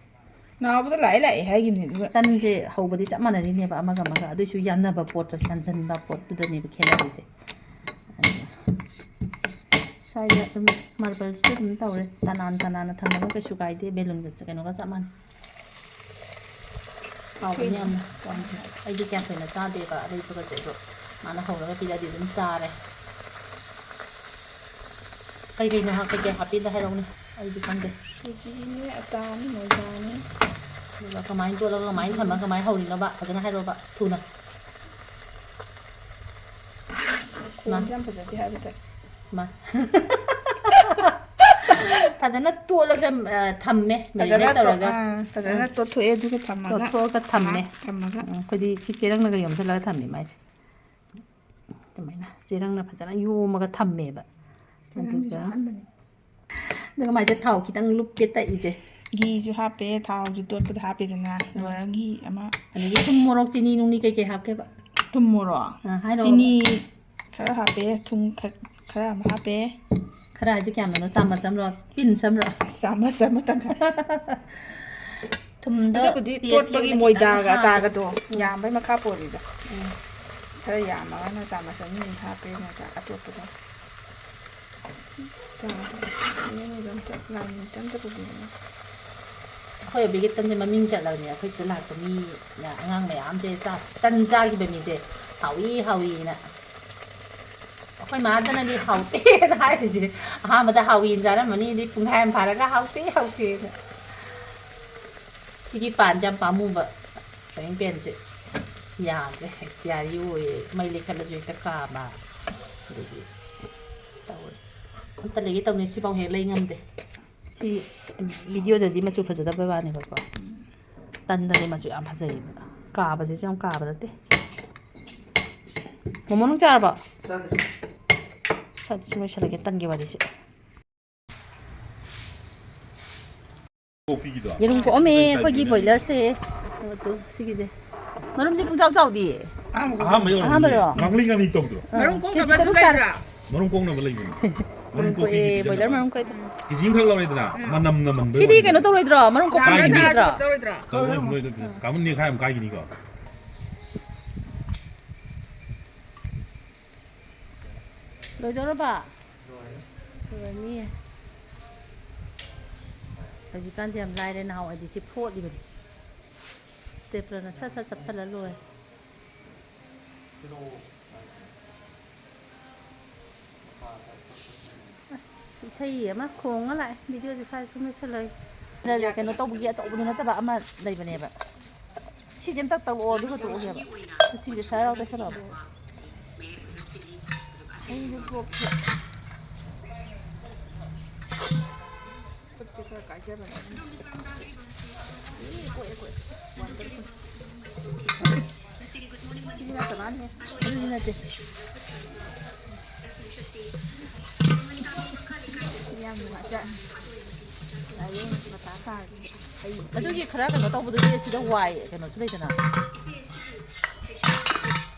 ꯅꯥꯕꯗꯣ ꯂꯥꯛꯑꯦ ꯂꯥꯛꯑꯦ ꯍꯥꯏꯒꯤꯕꯅꯦ ꯑꯗꯨꯒ꯫ ꯇꯟꯁꯦ ꯍꯧꯕꯗꯤ ꯆꯞ ꯃꯥꯟꯅꯔꯤꯅꯦꯕ ꯑꯃꯒ ꯑꯃꯒ, ꯑꯗꯨꯏꯁꯨ ꯌꯥꯟꯅꯕ ꯄꯣꯠꯇꯣ, ꯌꯥꯟꯁꯤꯟꯕ ꯄꯣꯠꯇꯨꯗꯅꯦꯕ ꯈꯦꯠꯅꯔꯤꯁꯦ꯫ ꯁ꯭ꯋꯥꯏꯗ ꯑꯗꯨꯝ ꯃꯥꯔꯕꯜꯁꯤꯗ ꯑꯗꯨꯝ ꯇꯧꯔꯦ, ꯇꯅꯥꯟ ꯇꯅꯥꯟꯅ ꯊꯝꯃꯒ ꯀꯩꯁꯨ ꯀꯥꯏꯗꯦ, ꯕꯦꯂꯨꯟꯒ ꯀꯩꯅꯣꯒ ꯆꯞ ꯃꯥꯟꯅꯩ꯫ ꯍꯥꯎꯕꯅꯤ ꯌꯥꯝꯅ꯫ ꯑꯩꯗꯤ ꯀꯌꯥ ꯊꯣꯏꯅ ꯆꯥꯗꯦꯕ ꯑꯔꯩꯕꯒꯁꯦ, ꯑꯗꯣ ꯃꯥꯅ ꯍꯧꯔꯒ ꯄꯤꯔꯛꯑꯗꯤ ꯑꯗꯨꯝ ꯆꯥꯔꯦ꯫ ꯀꯩ ꯀꯩꯅꯣ ꯍꯥꯞ-, ꯀꯩ ꯀꯩ ꯍꯥꯞꯄꯤꯗ ꯍꯥꯏꯔꯛꯎꯅꯦ, ꯑꯩꯗꯤ ꯈꯪꯗꯦ꯫ ꯁꯨꯖꯤꯅꯦ, ꯑꯇꯥꯅꯦ, ꯃꯣꯏꯗꯥꯅꯦ꯫ ꯑꯗꯨꯒ ꯀꯃꯥꯏꯅ ꯇꯣꯠꯂꯒ ꯀꯃꯥꯏꯅ ꯊꯝꯃꯒ ꯀꯃꯥꯏꯅ ꯍꯧꯔꯤꯅꯣꯕ? ꯐꯖꯅ ꯍꯥꯏꯔꯛꯑꯣꯕ, ꯊꯨꯅ꯫ ꯃꯥ꯫ ꯈꯣꯟꯁꯦ ꯌꯥꯝ ꯐꯖꯗꯦ ꯍꯥꯏꯕ ꯇꯥꯏ꯫ ꯃꯥ꯫ ꯐꯖꯅ ꯇꯣꯠꯂꯒ, ꯑ, ꯊꯝꯃꯦ, ꯐꯖꯅ marinate ꯇꯣꯠ-, ꯇꯧꯔꯒ꯫ ꯑꯥ, ꯐꯖꯅ ꯎꯝ꯫ ꯇꯣꯠꯊꯣꯛꯑꯦ, ꯑꯗꯨꯒ ꯊꯝꯃꯒ꯫ ꯇꯣꯠꯊꯣꯛꯑꯒ ꯊꯝꯃꯦ꯫ ꯉꯥꯏꯍꯥꯛ ꯊꯝꯃꯒ꯫ ꯎꯝ, ꯑꯩꯈꯣꯏꯗꯤ ꯁꯤ ꯆꯦꯔꯪꯅꯒ ꯌꯣꯝꯁꯤꯜꯂꯒ ꯊꯝꯃꯦ ꯃꯥꯏꯁꯦ꯫ ꯑꯗꯨꯃꯥꯏꯅ ꯆꯦꯔꯪꯅ ꯐꯖꯅ ꯌꯣꯝꯃꯒ ꯊꯝꯃꯦꯕ꯫ ꯆꯦꯔꯪꯁꯤꯁꯨ ꯑꯗꯨꯒ ꯑꯍꯟꯕꯅꯤ꯫ ꯑꯗꯨꯒ ꯃꯥꯏꯁꯦ ꯊꯥꯎ ꯈꯤꯇꯪ ꯂꯨꯞꯄꯦ ꯇꯛꯏꯁꯦ꯫ ꯘꯤꯁꯨ ꯍꯥꯞꯄꯦ, ꯊꯥꯎꯁꯨ ꯇꯣꯠꯄꯗ ꯍꯥꯞꯄꯦꯗꯅ꯫ ꯎꯝ꯫ ꯂꯣꯏꯔꯒ ꯘꯤ ꯑꯃ꯫ ꯑꯗꯒꯤ ꯊꯨꯝ, ꯃꯣꯔꯣꯛ, ꯆꯤꯅꯤ ꯅꯨꯡꯅꯤ ꯀꯩꯀꯩ ꯍꯥꯞꯀꯦꯕ? ꯊꯨꯝ, ꯃꯣꯔꯣꯛ꯫ ꯑꯥ, ꯍꯥꯏꯔꯛꯑꯣ꯫ ꯆꯤꯅꯤ ꯈꯔ ꯍꯥꯞꯄꯦ, ꯊꯨꯝ ꯈ-, ꯈꯔ ꯑꯃ ꯍꯥꯞꯄꯦ꯫ ꯈꯔ ꯍꯥꯏꯁꯦ ꯀꯌꯥꯝꯅꯣ? ꯆꯥꯃꯁ ꯑꯃꯔꯣ? ꯄꯤꯟꯁ ꯑꯃꯔꯣ? ꯆꯥꯃꯁ ꯑꯃ ꯇꯪꯈꯥꯏ꯫ ꯊꯨꯝꯗꯣ ꯑꯗꯨꯕꯨꯗꯤ taste ꯇꯣꯠꯄꯒꯤ ꯑꯣꯏꯅ ꯈꯤꯇꯪ ꯃꯣꯏꯗꯥꯒ ꯍꯥꯞꯄꯦ꯫ ꯑꯇꯥꯒꯗꯣ ꯎꯝ꯫ ꯌꯥꯝꯕꯩ ꯃꯈꯥ ꯄꯣꯜꯂꯤꯗ꯫ ꯎꯝ꯫ ꯈꯔ ꯌꯥꯝꯃꯒꯅ ꯆꯥꯃꯁ ꯑꯅꯤ ꯑꯅꯤ ꯍꯥꯞꯄꯦ ꯃꯣꯏꯗꯥ ꯑꯇꯣꯠꯄꯗꯣ꯫ ꯆꯥꯕꯗ ꯏꯅꯦ ꯃꯣꯏꯗ ꯑꯝꯇ ꯂꯥꯏ ꯅꯨꯃꯤꯠꯇ ꯑꯝꯇ ꯄꯨꯕꯤꯔꯛꯑꯣ꯫ ꯑꯩꯈꯣꯏ ꯑꯕꯤꯒꯤ ꯇꯟꯁꯦ ꯃꯃꯤꯡ ꯆꯠꯂꯕꯅꯦ꯫ ꯑꯩꯈꯣꯏ ꯁꯤꯗ ꯂꯥꯛꯄ ꯃꯤ, ꯑꯉꯥꯡ ꯃꯌꯥꯝꯁꯦ ꯆꯥ-, ꯇꯟ ꯆꯥꯈꯤꯕ ꯃꯤꯁꯦ ꯍꯥꯎꯏ ꯍꯥꯎꯏꯅ꯫ ꯑꯩꯈꯣꯏ ꯃꯥꯗꯅꯗꯤ ꯍꯥꯎꯇꯦꯅ ꯍꯥꯏꯔꯤꯁꯦ꯫ ꯑꯍꯥꯟꯕꯗ ꯍꯥꯎꯏꯅ ꯆꯥꯔꯝꯃꯅꯤ, ꯑꯗꯩ ꯄꯨꯡꯈꯥꯏ ꯑꯃ ꯐꯥꯔꯒ ꯍꯥꯎꯇꯦ, ꯍꯥꯎꯇꯦꯅ꯫ ꯁꯤꯒꯤ ꯄꯥꯟꯁꯦ ꯌꯥꯝ ꯄꯥꯝꯃꯨꯕ, frying panꯁꯦ ꯌꯥꯗ꯭ꯔꯦ, expiry ꯑꯣꯏꯔꯦ꯫ ꯃꯩ ꯂꯩꯈꯠꯂꯁꯨ ꯍꯦꯛꯇ ꯀꯥꯕ꯫ ꯑꯗꯨꯒꯤ ꯇꯧꯔꯦ꯫ ꯑꯝꯇ ꯂꯩꯒꯦ ꯇꯧꯅꯤ, ꯁꯤꯐꯥꯎ ꯍꯦꯛ ꯂꯩ ꯉꯝꯗꯦ꯫ ꯁꯤ videoꯗꯗꯤ ꯃꯆꯨ ꯐꯖꯗꯕꯩ ꯋꯥꯅꯦꯕꯀꯣ, ꯇꯟꯗꯗꯤ ꯃꯆꯨ ꯌꯥꯝ ꯐꯖꯩꯌꯦꯕ꯫ ꯀꯥꯕꯁꯤꯁꯨ ꯌꯥꯝ ꯀꯥꯕ ꯅꯠꯇꯦ꯫ ꯃꯣꯃꯣ, ꯅꯪ ꯆꯥꯔꯕꯣ? ꯆꯥꯗ꯭ꯔꯤ꯫ ꯁ꯭ꯋꯥꯏꯗ ꯁꯨꯝ ꯂꯣꯏꯁꯜꯂꯒꯦ ꯇꯟꯒꯤ ꯋꯥꯔꯤꯁꯦ꯫ ꯀꯣꯛꯄꯤꯒꯤꯗꯣ꯫ ꯌꯦꯔꯨꯝ ꯀꯣꯛꯑꯝꯃꯦ ꯑꯩꯈꯣꯏꯒꯤ ꯕꯣꯏꯂꯔꯁꯦ꯫ ꯑꯗꯨ ꯁꯤꯒꯤꯁꯦ꯫ ꯃꯔꯨꯝꯁꯦ ꯄꯨꯡꯆꯥꯎ ꯆꯥꯎꯗꯤꯌꯦ꯫ ꯑꯍꯥꯟꯕ ꯑꯣꯏꯔꯝꯅꯤꯌꯦ꯫ ꯑꯍꯥꯟꯕꯔꯣ? ꯉꯥꯡꯂꯤ ꯉꯥꯡꯂꯤ ꯇꯧꯗ꯭ꯔꯣ? ꯑꯥ, ꯃꯔꯨꯝ ꯀꯣꯛꯅꯕ ꯀꯦꯖꯤ ꯇꯔꯨꯛ ꯇꯥꯔꯦ꯫ ꯃꯔꯨꯝ ꯀꯣꯛꯅꯕ ꯂꯩꯕꯅꯦ꯫ ꯃꯔꯨꯝ ꯀꯣꯛꯑꯦ, ꯀꯣꯛꯄꯤꯒꯤ ꯕꯣꯏꯂꯔ ꯄꯤꯖꯅꯕ꯫ ꯃꯔꯨꯝ ꯀꯣꯛꯑꯦ꯫ ꯀꯦꯖꯤ ꯑꯃꯈꯛ ꯂꯧꯔꯦꯗꯅ, ꯎꯝ꯫ ꯃꯅꯝ ꯅꯝꯃꯟꯕꯩ ꯁꯤꯗꯤ ꯋꯥꯅꯤꯗ꯫ ꯀꯩꯅꯣ ꯇꯧꯔꯣꯏꯗ꯭ꯔꯣ? ꯃꯔꯨꯝ ꯀꯣꯛꯄ ꯀꯥꯏꯗꯒꯤ? ꯆꯤꯡꯕꯤꯗ꯭ꯔꯣ? ꯂꯣꯏ, ꯂꯣꯏ, ꯂꯣꯏ, ꯂꯣꯏ꯫ ꯀꯥꯃꯟ ꯅꯦꯈꯥꯏ ꯑꯃ ꯀꯥꯏꯒꯤꯅꯤꯀꯣ꯫ ꯂꯣꯏꯗꯧꯔꯕ? ꯂꯣꯏꯔꯅꯤꯌꯦ꯫ ꯍꯧꯖꯤꯛꯀꯥꯟꯁꯦ ꯌꯥꯝ ꯂꯥꯏꯔꯦ, ꯅꯍꯥꯟꯋꯥꯏꯗꯤ ꯁꯤ ꯐꯣꯠꯂꯤꯕꯅꯤ꯫ Staplerꯅ ꯁꯠ ꯁꯠ ꯆꯞꯁꯜꯂ ꯂꯣꯏꯔꯦ꯫ ꯑꯁ, ꯏꯁꯩ ꯑꯃ ꯈꯣꯡꯉ ꯂꯥꯛꯑꯦ꯫ Videoꯁꯦ ꯁ꯭ꯋꯥꯏꯗ ꯁꯨꯝ ꯂꯣꯏꯁꯜꯂꯒꯦ꯫ ꯀꯩꯅꯣ ꯇꯧꯕꯒꯤ ꯑꯆꯧꯕꯗꯨ ꯅꯠꯇꯕ ꯑꯃ ꯂꯩꯕꯅꯦꯕ꯫ ꯁꯤꯁꯦ ꯑꯝꯇ ꯇꯧꯔꯛꯑꯣ, ꯑꯗꯨꯒ ꯇꯣꯛꯑꯒꯦꯕ꯫ ꯁꯤꯁꯦ ꯁꯔ ꯌꯥꯎ ꯇꯩꯁꯜꯂꯛꯑꯣ꯫ ꯑꯩꯒꯤ ꯀꯣꯛꯁꯦ꯫ ꯁꯤ ꯈꯔ ꯀꯥꯏꯖꯕꯅꯦ꯫ ꯏ, ꯀꯣꯛꯑꯦ, ꯀꯣꯛꯑꯦ꯫ Wonderful꯫ ꯁꯤꯗꯤ ꯅꯠꯇ ꯃꯥꯜꯂꯦ꯫ ꯑꯗꯨꯗꯤ ꯅꯠꯇꯦ꯫ ꯌꯥꯝ ꯅꯨꯡꯉꯥꯏꯖꯥꯠꯅꯤ꯫ ꯂꯥꯏꯌꯦꯡ ꯃꯊꯥ ꯁꯥꯔꯦ꯫ ꯑꯩ ꯑꯗꯨꯒꯤ ꯈꯔ ꯀꯩꯅꯣ ꯇꯧꯕꯗꯨꯗꯤ ꯁꯤꯗ ꯋꯥꯏ ꯀꯩꯅꯣꯁꯨ ꯂꯩꯗꯅ꯫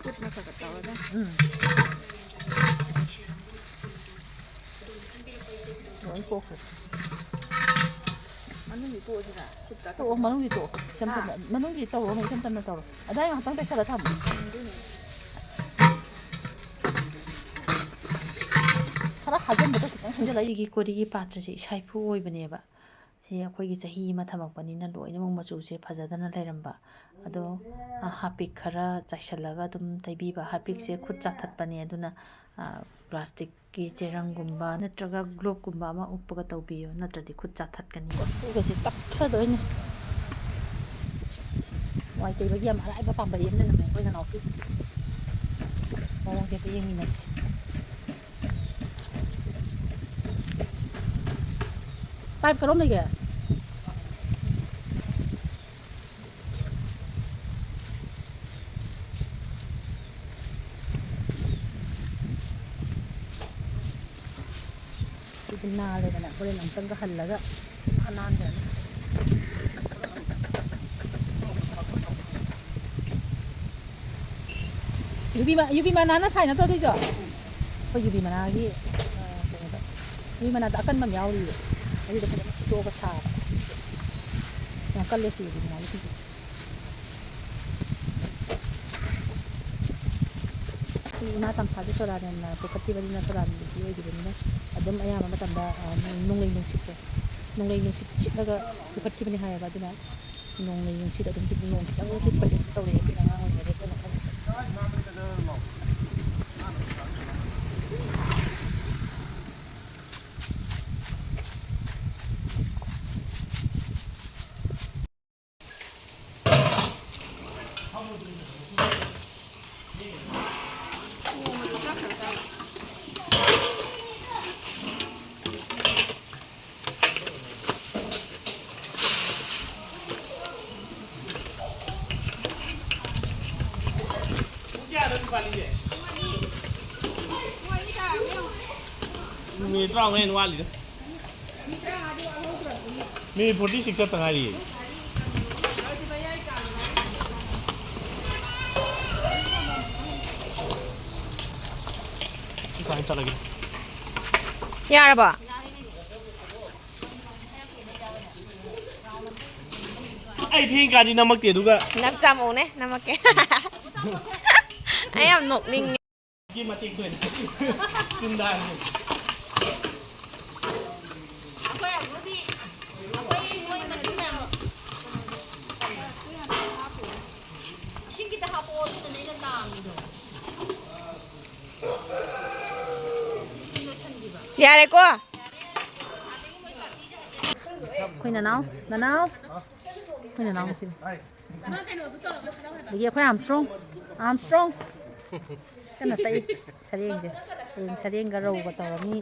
ꯀꯨꯠꯅ ꯈꯔ ꯈꯔ ꯇꯧꯔꯒ꯫ ꯎꯝ꯫ ꯂꯣꯏ ꯀꯣꯛꯈ꯭ꯔꯦ꯫ ꯃꯅꯨꯡꯒꯤ ꯇꯣꯛꯑꯁꯤꯔꯥ? ꯈꯨꯠ ꯇꯣꯛꯑꯣ, ꯃꯅꯨꯡꯒꯤ ꯇꯣꯛꯑꯣ꯫ ꯏꯆꯝ ꯍꯥ? ꯆꯝꯅ, ꯃꯅꯨꯡꯒꯤ ꯇꯧꯔꯣ, ꯏꯆꯝ ꯆꯝꯅ ꯇꯧꯔꯣ꯫ ꯑꯗꯥꯏ ꯉꯥꯛꯇꯪ ꯇꯩꯁꯜꯂ ꯊꯝꯃꯣ꯫ ꯎꯝ, ꯑꯗꯨꯅꯦ꯫ ꯈꯔ ꯍꯥꯖꯟꯕꯗꯣ ꯈꯤꯇꯪ ꯍꯟꯖꯤꯜꯂ꯫ ꯑꯩꯒꯤ ꯀꯣꯔꯤꯒꯤ ꯄꯥꯇ꯭ꯔꯁꯦ ꯏꯁꯥ ꯏꯐꯨ ꯑꯣꯏꯕꯅꯦꯕ꯫ ꯁꯤ ꯑꯩꯈꯣꯏꯒꯤ ꯆꯍꯤ ꯑꯃ ꯊꯝꯃꯛꯄꯅꯤꯅ ꯂꯣꯏꯅꯃꯛ ꯃꯆꯨꯁꯦ ꯐꯖꯗꯅ ꯂꯩꯔꯝꯕ꯫ ꯑꯗꯣ, ꯑ, ꯍꯥꯔꯄꯤꯛ ꯈꯔ ꯆꯥꯏꯁꯤꯜꯂꯒ ꯑꯗꯨꯝ ꯇꯩꯕꯤꯕ꯫ ꯍꯥꯔꯄꯤꯛꯁꯦ ꯈꯨꯠ ꯆꯥꯊꯠꯄꯅꯦ, ꯑꯗꯨꯅ, ꯑ, ꯄ꯭ꯂꯥꯁꯇꯤꯛꯀꯤ ꯆꯦꯔꯪꯒꯨꯝꯕ ꯅꯠꯇ꯭ꯔꯒ ꯒ꯭ꯂꯣꯞꯀꯨꯝꯕ ꯑꯃ ꯎꯞꯄꯒ ꯇꯧꯕꯤꯌꯨ, ꯅꯠꯇ꯭ꯔꯗꯤ ꯈꯨꯠ ꯆꯥꯊꯠꯀꯅꯤ꯫ ꯀꯣꯔꯐꯨꯒꯁꯦ ꯇꯞꯊꯗꯣꯏꯅꯦ꯫ ꯋꯥꯏ ꯇꯩꯕꯒꯤ ꯌꯥꯝ ꯑꯔꯥꯏꯕ ꯄꯥꯝꯕꯗꯤ ꯑꯃ ꯂꯩꯔꯝꯃꯦ ꯑꯩꯈꯣꯏ ꯅꯅꯥꯎꯄꯤ꯫ ꯃꯑꯣꯡꯁꯦ ꯑꯝꯇ ꯌꯦꯡꯃꯤꯟꯅꯁꯦ꯫ ꯄꯥꯏꯞ ꯀꯔꯣꯝ ꯂꯩꯒꯦ? ꯁꯤꯗꯤ ꯅꯥꯜꯂꯦꯗꯅ ꯍꯣꯔꯦꯟ ꯑꯃꯨꯛꯇꯪꯒ ꯍꯜꯂꯒ ꯄꯨꯔꯥ ꯅꯥꯟꯈ꯭ꯔꯅꯤ꯫ ꯌꯨꯕꯤ ꯃ-, ꯌꯨꯕꯤ ꯃꯅꯥꯅ ꯁꯥꯏ ꯅꯠꯇ꯭ꯔꯣ ꯑꯗꯨꯏꯗꯣ? ꯑꯩꯈꯣꯏ ꯌꯨꯕꯤ ꯃꯅꯥꯒꯤ, ꯑ, ꯀꯩꯅꯣꯗ, ꯌꯨꯕꯤ ꯃꯅꯥꯗ ꯑꯀꯟꯕ ꯑꯃ ꯌꯥꯎꯔꯤꯌꯦ꯫ ꯑꯗꯨꯗꯣ ꯐꯖꯅ ꯁꯤꯠꯇꯣꯛꯑꯒ ꯁꯥꯕ ꯁꯤꯁꯦ꯫ ꯌꯥꯝ ꯀꯜꯂꯦ ꯁꯤ ꯌꯨꯕꯤ ꯃꯅꯥꯒꯤ ꯐꯤꯁꯤꯁꯨ꯫ ꯑꯩꯈꯣꯏ ꯏꯃꯥ ꯇꯝꯐꯥꯁꯦ ꯁꯣꯔꯥꯠꯅꯦꯅ ꯄꯨꯈꯠꯈꯤꯕꯅꯤꯅ, ꯁꯣꯔꯥꯠꯀꯤ ꯅꯨꯄꯤ ꯑꯣꯏꯈꯤꯕꯅꯤꯅ ꯑꯗꯨꯝ ꯑꯌꯥꯝꯕ ꯃꯇꯝꯗ, ꯑ, ꯅꯣꯡꯂꯩ ꯅꯨꯡꯁꯤꯠꯁꯦ, ꯅꯣꯡꯂꯩ ꯅꯨꯡꯁꯤꯠ ꯁꯤꯠꯂꯒ ꯄꯨꯈꯠꯈꯤꯕꯅꯤ ꯍꯥꯏꯌꯦꯕ꯫ ꯑꯗꯨꯅ ꯅꯣꯡꯂꯩ ꯅꯨꯡꯁꯤꯠ ꯑꯗꯨꯝ ꯍꯤꯠ-, ꯅꯣꯡ ꯈꯤꯇꯪ ꯍꯤꯠꯄꯁꯦ ꯑꯗꯨꯝ ꯇꯧꯔꯛꯑꯦ ꯑꯩꯈꯣꯏꯅ ꯑꯉꯥꯡ ꯑꯣꯏꯔꯤꯉꯩꯗ ꯑꯩꯈꯣꯏꯅ ꯈꯪꯉꯤꯁꯦ꯫ ꯃꯤꯅꯤꯠ ꯇꯔꯥꯃꯉꯥ ꯍꯦꯟꯅ ꯋꯥꯠꯂꯤꯗ꯫ ꯃꯤꯅꯤꯠ ꯐꯣꯔꯇꯤ ꯁꯤꯛꯁ ꯈꯛꯇ ꯉꯥꯏꯔꯤꯌꯦ꯫ ꯁꯤ ꯀꯃꯥꯏꯅ ꯆꯠꯂꯒꯦ? ꯌꯥꯔꯕꯣ? ꯑꯩ ꯐꯦꯡ ꯀꯥꯗꯤ ꯅꯝꯃꯛꯇꯦ, ꯑꯗꯨꯒ ꯅꯞ ꯆꯥꯃꯧꯅꯦ, ꯅꯝꯃꯛꯀꯦ꯫ ꯑꯩ ꯌꯥꯝ ꯅꯣꯛꯅꯤꯡꯉꯦ꯫ ꯒꯤ ꯃꯇꯦꯛꯇꯣ ꯑꯣꯏꯅ ꯆꯤꯟꯗꯥꯡꯁꯦ꯫ ꯏꯁꯤꯡ ꯈꯤꯇ ꯍꯥꯞꯄꯛꯑꯣ, ꯑꯗꯨꯅꯅꯦ ꯑꯩꯅ ꯇꯥꯡꯉꯤꯗꯣ꯫ ꯌꯥꯔꯦꯀꯣ? ꯑꯩꯈꯣꯏ ꯅꯅꯥꯎ, ꯅꯅꯥꯎ꯫ ꯑꯩꯈꯣꯏ ꯅꯅꯥꯎ ꯉꯁꯤꯗꯤ꯫ ꯑꯗꯒꯤ ꯑꯩꯈꯣꯏ ꯑꯥꯝꯁꯇ꯭ꯔꯣꯡ, ꯑꯥꯝꯁꯇ꯭ꯔꯣꯡ꯫ ꯀꯟꯅ ꯇꯛꯏ ꯁꯔꯦꯡꯁꯦ꯫ ꯍꯌꯦꯡ ꯁꯔꯦꯡꯒ ꯔꯧꯒ ꯇꯧꯔꯅꯤ꯫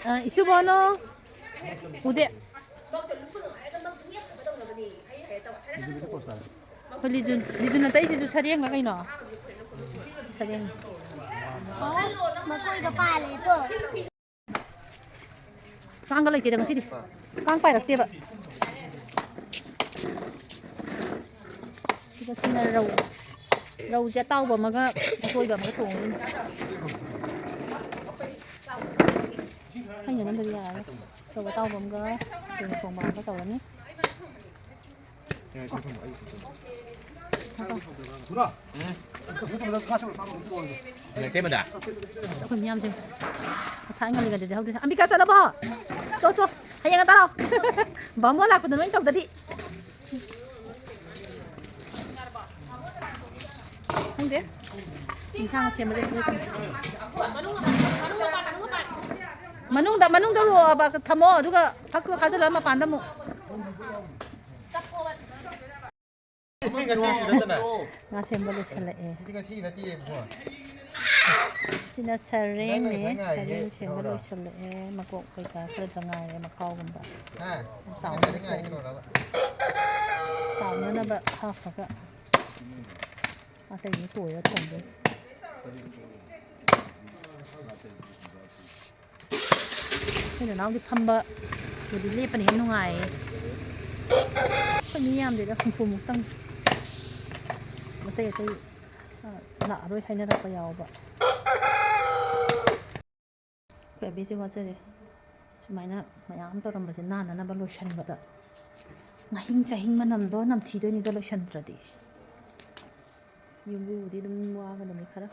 ꯑ, ꯏꯁꯨꯕꯣꯅꯣ꯫ ꯎꯗꯦ꯫ ꯑꯩꯈꯣꯏ ꯂꯤꯖꯨꯟ, ꯂꯤꯖꯨꯟ ꯑꯇꯩꯁꯤꯁꯨ ꯁꯔꯦꯡꯂ ꯀꯩꯅꯣ? ꯁꯔꯦꯡ꯫ ꯃꯀꯣꯏꯒ ꯄꯥꯜꯂꯦꯀꯣ꯫ ꯀꯥꯡꯒ ꯂꯩꯇꯦꯗ ꯉꯁꯤꯗꯤ꯫ ꯀꯥꯡ ꯄꯥꯏꯔꯛꯇꯦꯕ꯫ ꯁꯤꯗ ꯁꯤꯅ ꯔꯧ꯫ ꯔꯧꯁꯦ ꯑꯇꯥꯎꯕ ꯑꯃꯒ ꯑꯇꯣꯏꯕ ꯑꯃꯒ ꯊꯣꯡꯉꯅꯤ꯫ ꯑꯩꯅ ꯅꯝꯗꯗꯤ ꯌꯥꯔꯔꯣꯏ꯫ ꯔꯧ ꯑꯇꯥꯎꯕ ꯑꯃꯒ ꯌꯦꯟ ꯊꯣꯡꯕ ꯑꯃꯒ ꯇꯧꯔꯅꯤ꯫ ꯅꯇꯩꯃꯗ꯫ ꯑꯩꯈꯣꯏ ꯃꯌꯥꯝꯁꯦ ꯉꯁꯥꯏ ꯉꯜꯂꯤꯉꯩꯗꯗꯤ ꯍꯧꯗꯦ꯫ ꯑꯝꯕꯤꯀꯥ ꯆꯠꯂꯕꯣ? ꯆꯣ, ꯆꯣ꯫ ꯍꯌꯦꯡ ꯉꯟꯇꯥ ꯂꯥꯛꯑꯣ꯫ ꯕꯥꯃꯣꯟ ꯂꯥꯛꯄꯗ ꯅꯣꯏ ꯇꯧꯗꯗꯤ꯫ ꯈꯪꯗꯦ꯫ ꯏꯟꯁꯥꯡ ꯁꯦꯝꯕꯗ ꯁꯤꯗ ꯊꯝꯃꯦ꯫ ꯃꯅꯨꯡꯗ, ꯃꯅꯨꯡꯗ ꯔꯣ-, ꯊꯝꯃꯣ, ꯑꯗꯨꯒ ꯐꯛꯇꯣ ꯈꯥꯖꯤꯜꯂꯒ ꯃꯄꯥꯟꯗ ꯑꯃꯨꯛ꯫ ꯉꯥ ꯁꯦꯝꯕ ꯂꯣꯏꯁꯤꯜꯂꯛꯑꯦ꯫ ꯁꯤꯗꯤ ꯉꯁꯤ ꯅꯠꯇꯦ ꯏꯕꯨꯡꯉꯣ꯫ ꯁꯤꯅ ꯁꯔꯦꯡꯅꯦ꯫ ꯅꯪꯅ ꯉꯁꯥꯏ ꯉꯥꯏꯔꯤꯁꯦ ꯁꯔꯦꯡ ꯁꯦꯝꯕ ꯀꯩꯅꯣꯔꯣ? ꯂꯣꯏꯁꯤꯜꯂꯛꯑꯦ꯫ ꯃꯀꯣꯛ ꯀꯩꯀꯥ ꯈꯔꯗ ꯉꯥꯏꯔꯦ꯫ ꯃꯈꯥꯎꯒꯨꯝꯕ꯫ ꯍꯥ? ꯅꯪ ꯉꯁꯥꯏ ꯉꯥꯏꯔꯤꯁꯦ ꯀꯩꯅꯣꯔꯕ? ꯇꯥꯎꯅꯅꯕ ꯍꯥꯞꯄꯒ꯫ ꯑꯇꯩꯗꯤ ꯇꯣꯏꯔ ꯊꯣꯡꯗꯣꯏꯅꯤ꯫ ꯑꯩꯈꯣꯏ ꯅꯅꯥꯎꯗꯤ ꯐꯝꯕꯕꯨꯗꯤ ꯂꯦꯞꯄꯅ ꯍꯦꯟꯅ ꯅꯨꯡꯉꯥꯏꯌꯦ꯫ ꯑꯩꯈꯣꯏ ꯃꯤ ꯌꯥꯝꯗꯦꯗ, ꯍꯨꯝꯐꯨꯃꯨꯛꯇꯪ꯫ ꯑꯇꯩ ꯑꯇꯩ, ꯑ, ꯂꯥꯛꯑꯔꯣꯏ ꯍꯥꯏꯅꯔꯛꯄ ꯌꯥꯎꯕ꯫ ꯑꯩꯈꯣꯏ ꯑꯕꯦꯁꯦ ꯋꯥꯖꯔꯦ꯫ ꯁꯨꯃꯥꯏꯅ ꯃꯌꯥꯝ ꯇꯧꯔꯝꯕꯁꯦ ꯅꯥꯟꯅꯅꯕ ꯂꯣꯏꯁꯟꯕꯗ ꯉꯥꯍꯤꯡ ꯆꯥꯍꯤꯡ ꯃꯅꯝꯗꯣ ꯅꯝꯊꯤꯗꯣꯏꯅꯤꯗꯣ ꯂꯣꯏꯁꯟꯗ꯭ꯔꯗꯤ꯫ ꯌꯨꯝꯕꯨꯕꯨꯗꯤ ꯑꯗꯨꯝ ꯋꯥꯒꯗꯕꯅꯤ ꯈꯔ꯫